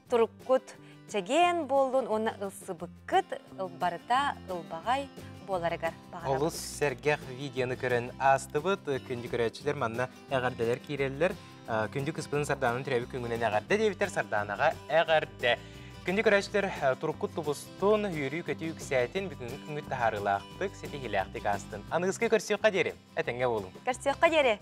туруккут чэгиэн буоллун уонна ылсыбыккыт ылбарыта ылбаҕай буоларыгар баҕарабыт. Олус сэргэх видеоны көрөн аастыбыт. Күндү көрөөччүлэр манна эҕэрдэлэр киирэллэр. Күндү кыспытын Сардаанын төрөөбүт күҥүнэн эҕэрдэ диэбиттэр Сардаанаҕа эҕэрдэ. Күндү көрөөччүлэр туруккут тубустун, үөрүү-көтүү үксээтин, бүгүҥҥү күҥҥүт таһаарыылаахтык, ситиһиилээхтик аастын. Аныгыскы көрсүөххэ диэри, этэҥҥэ буолуҥ. Көрсүөххэ диэри.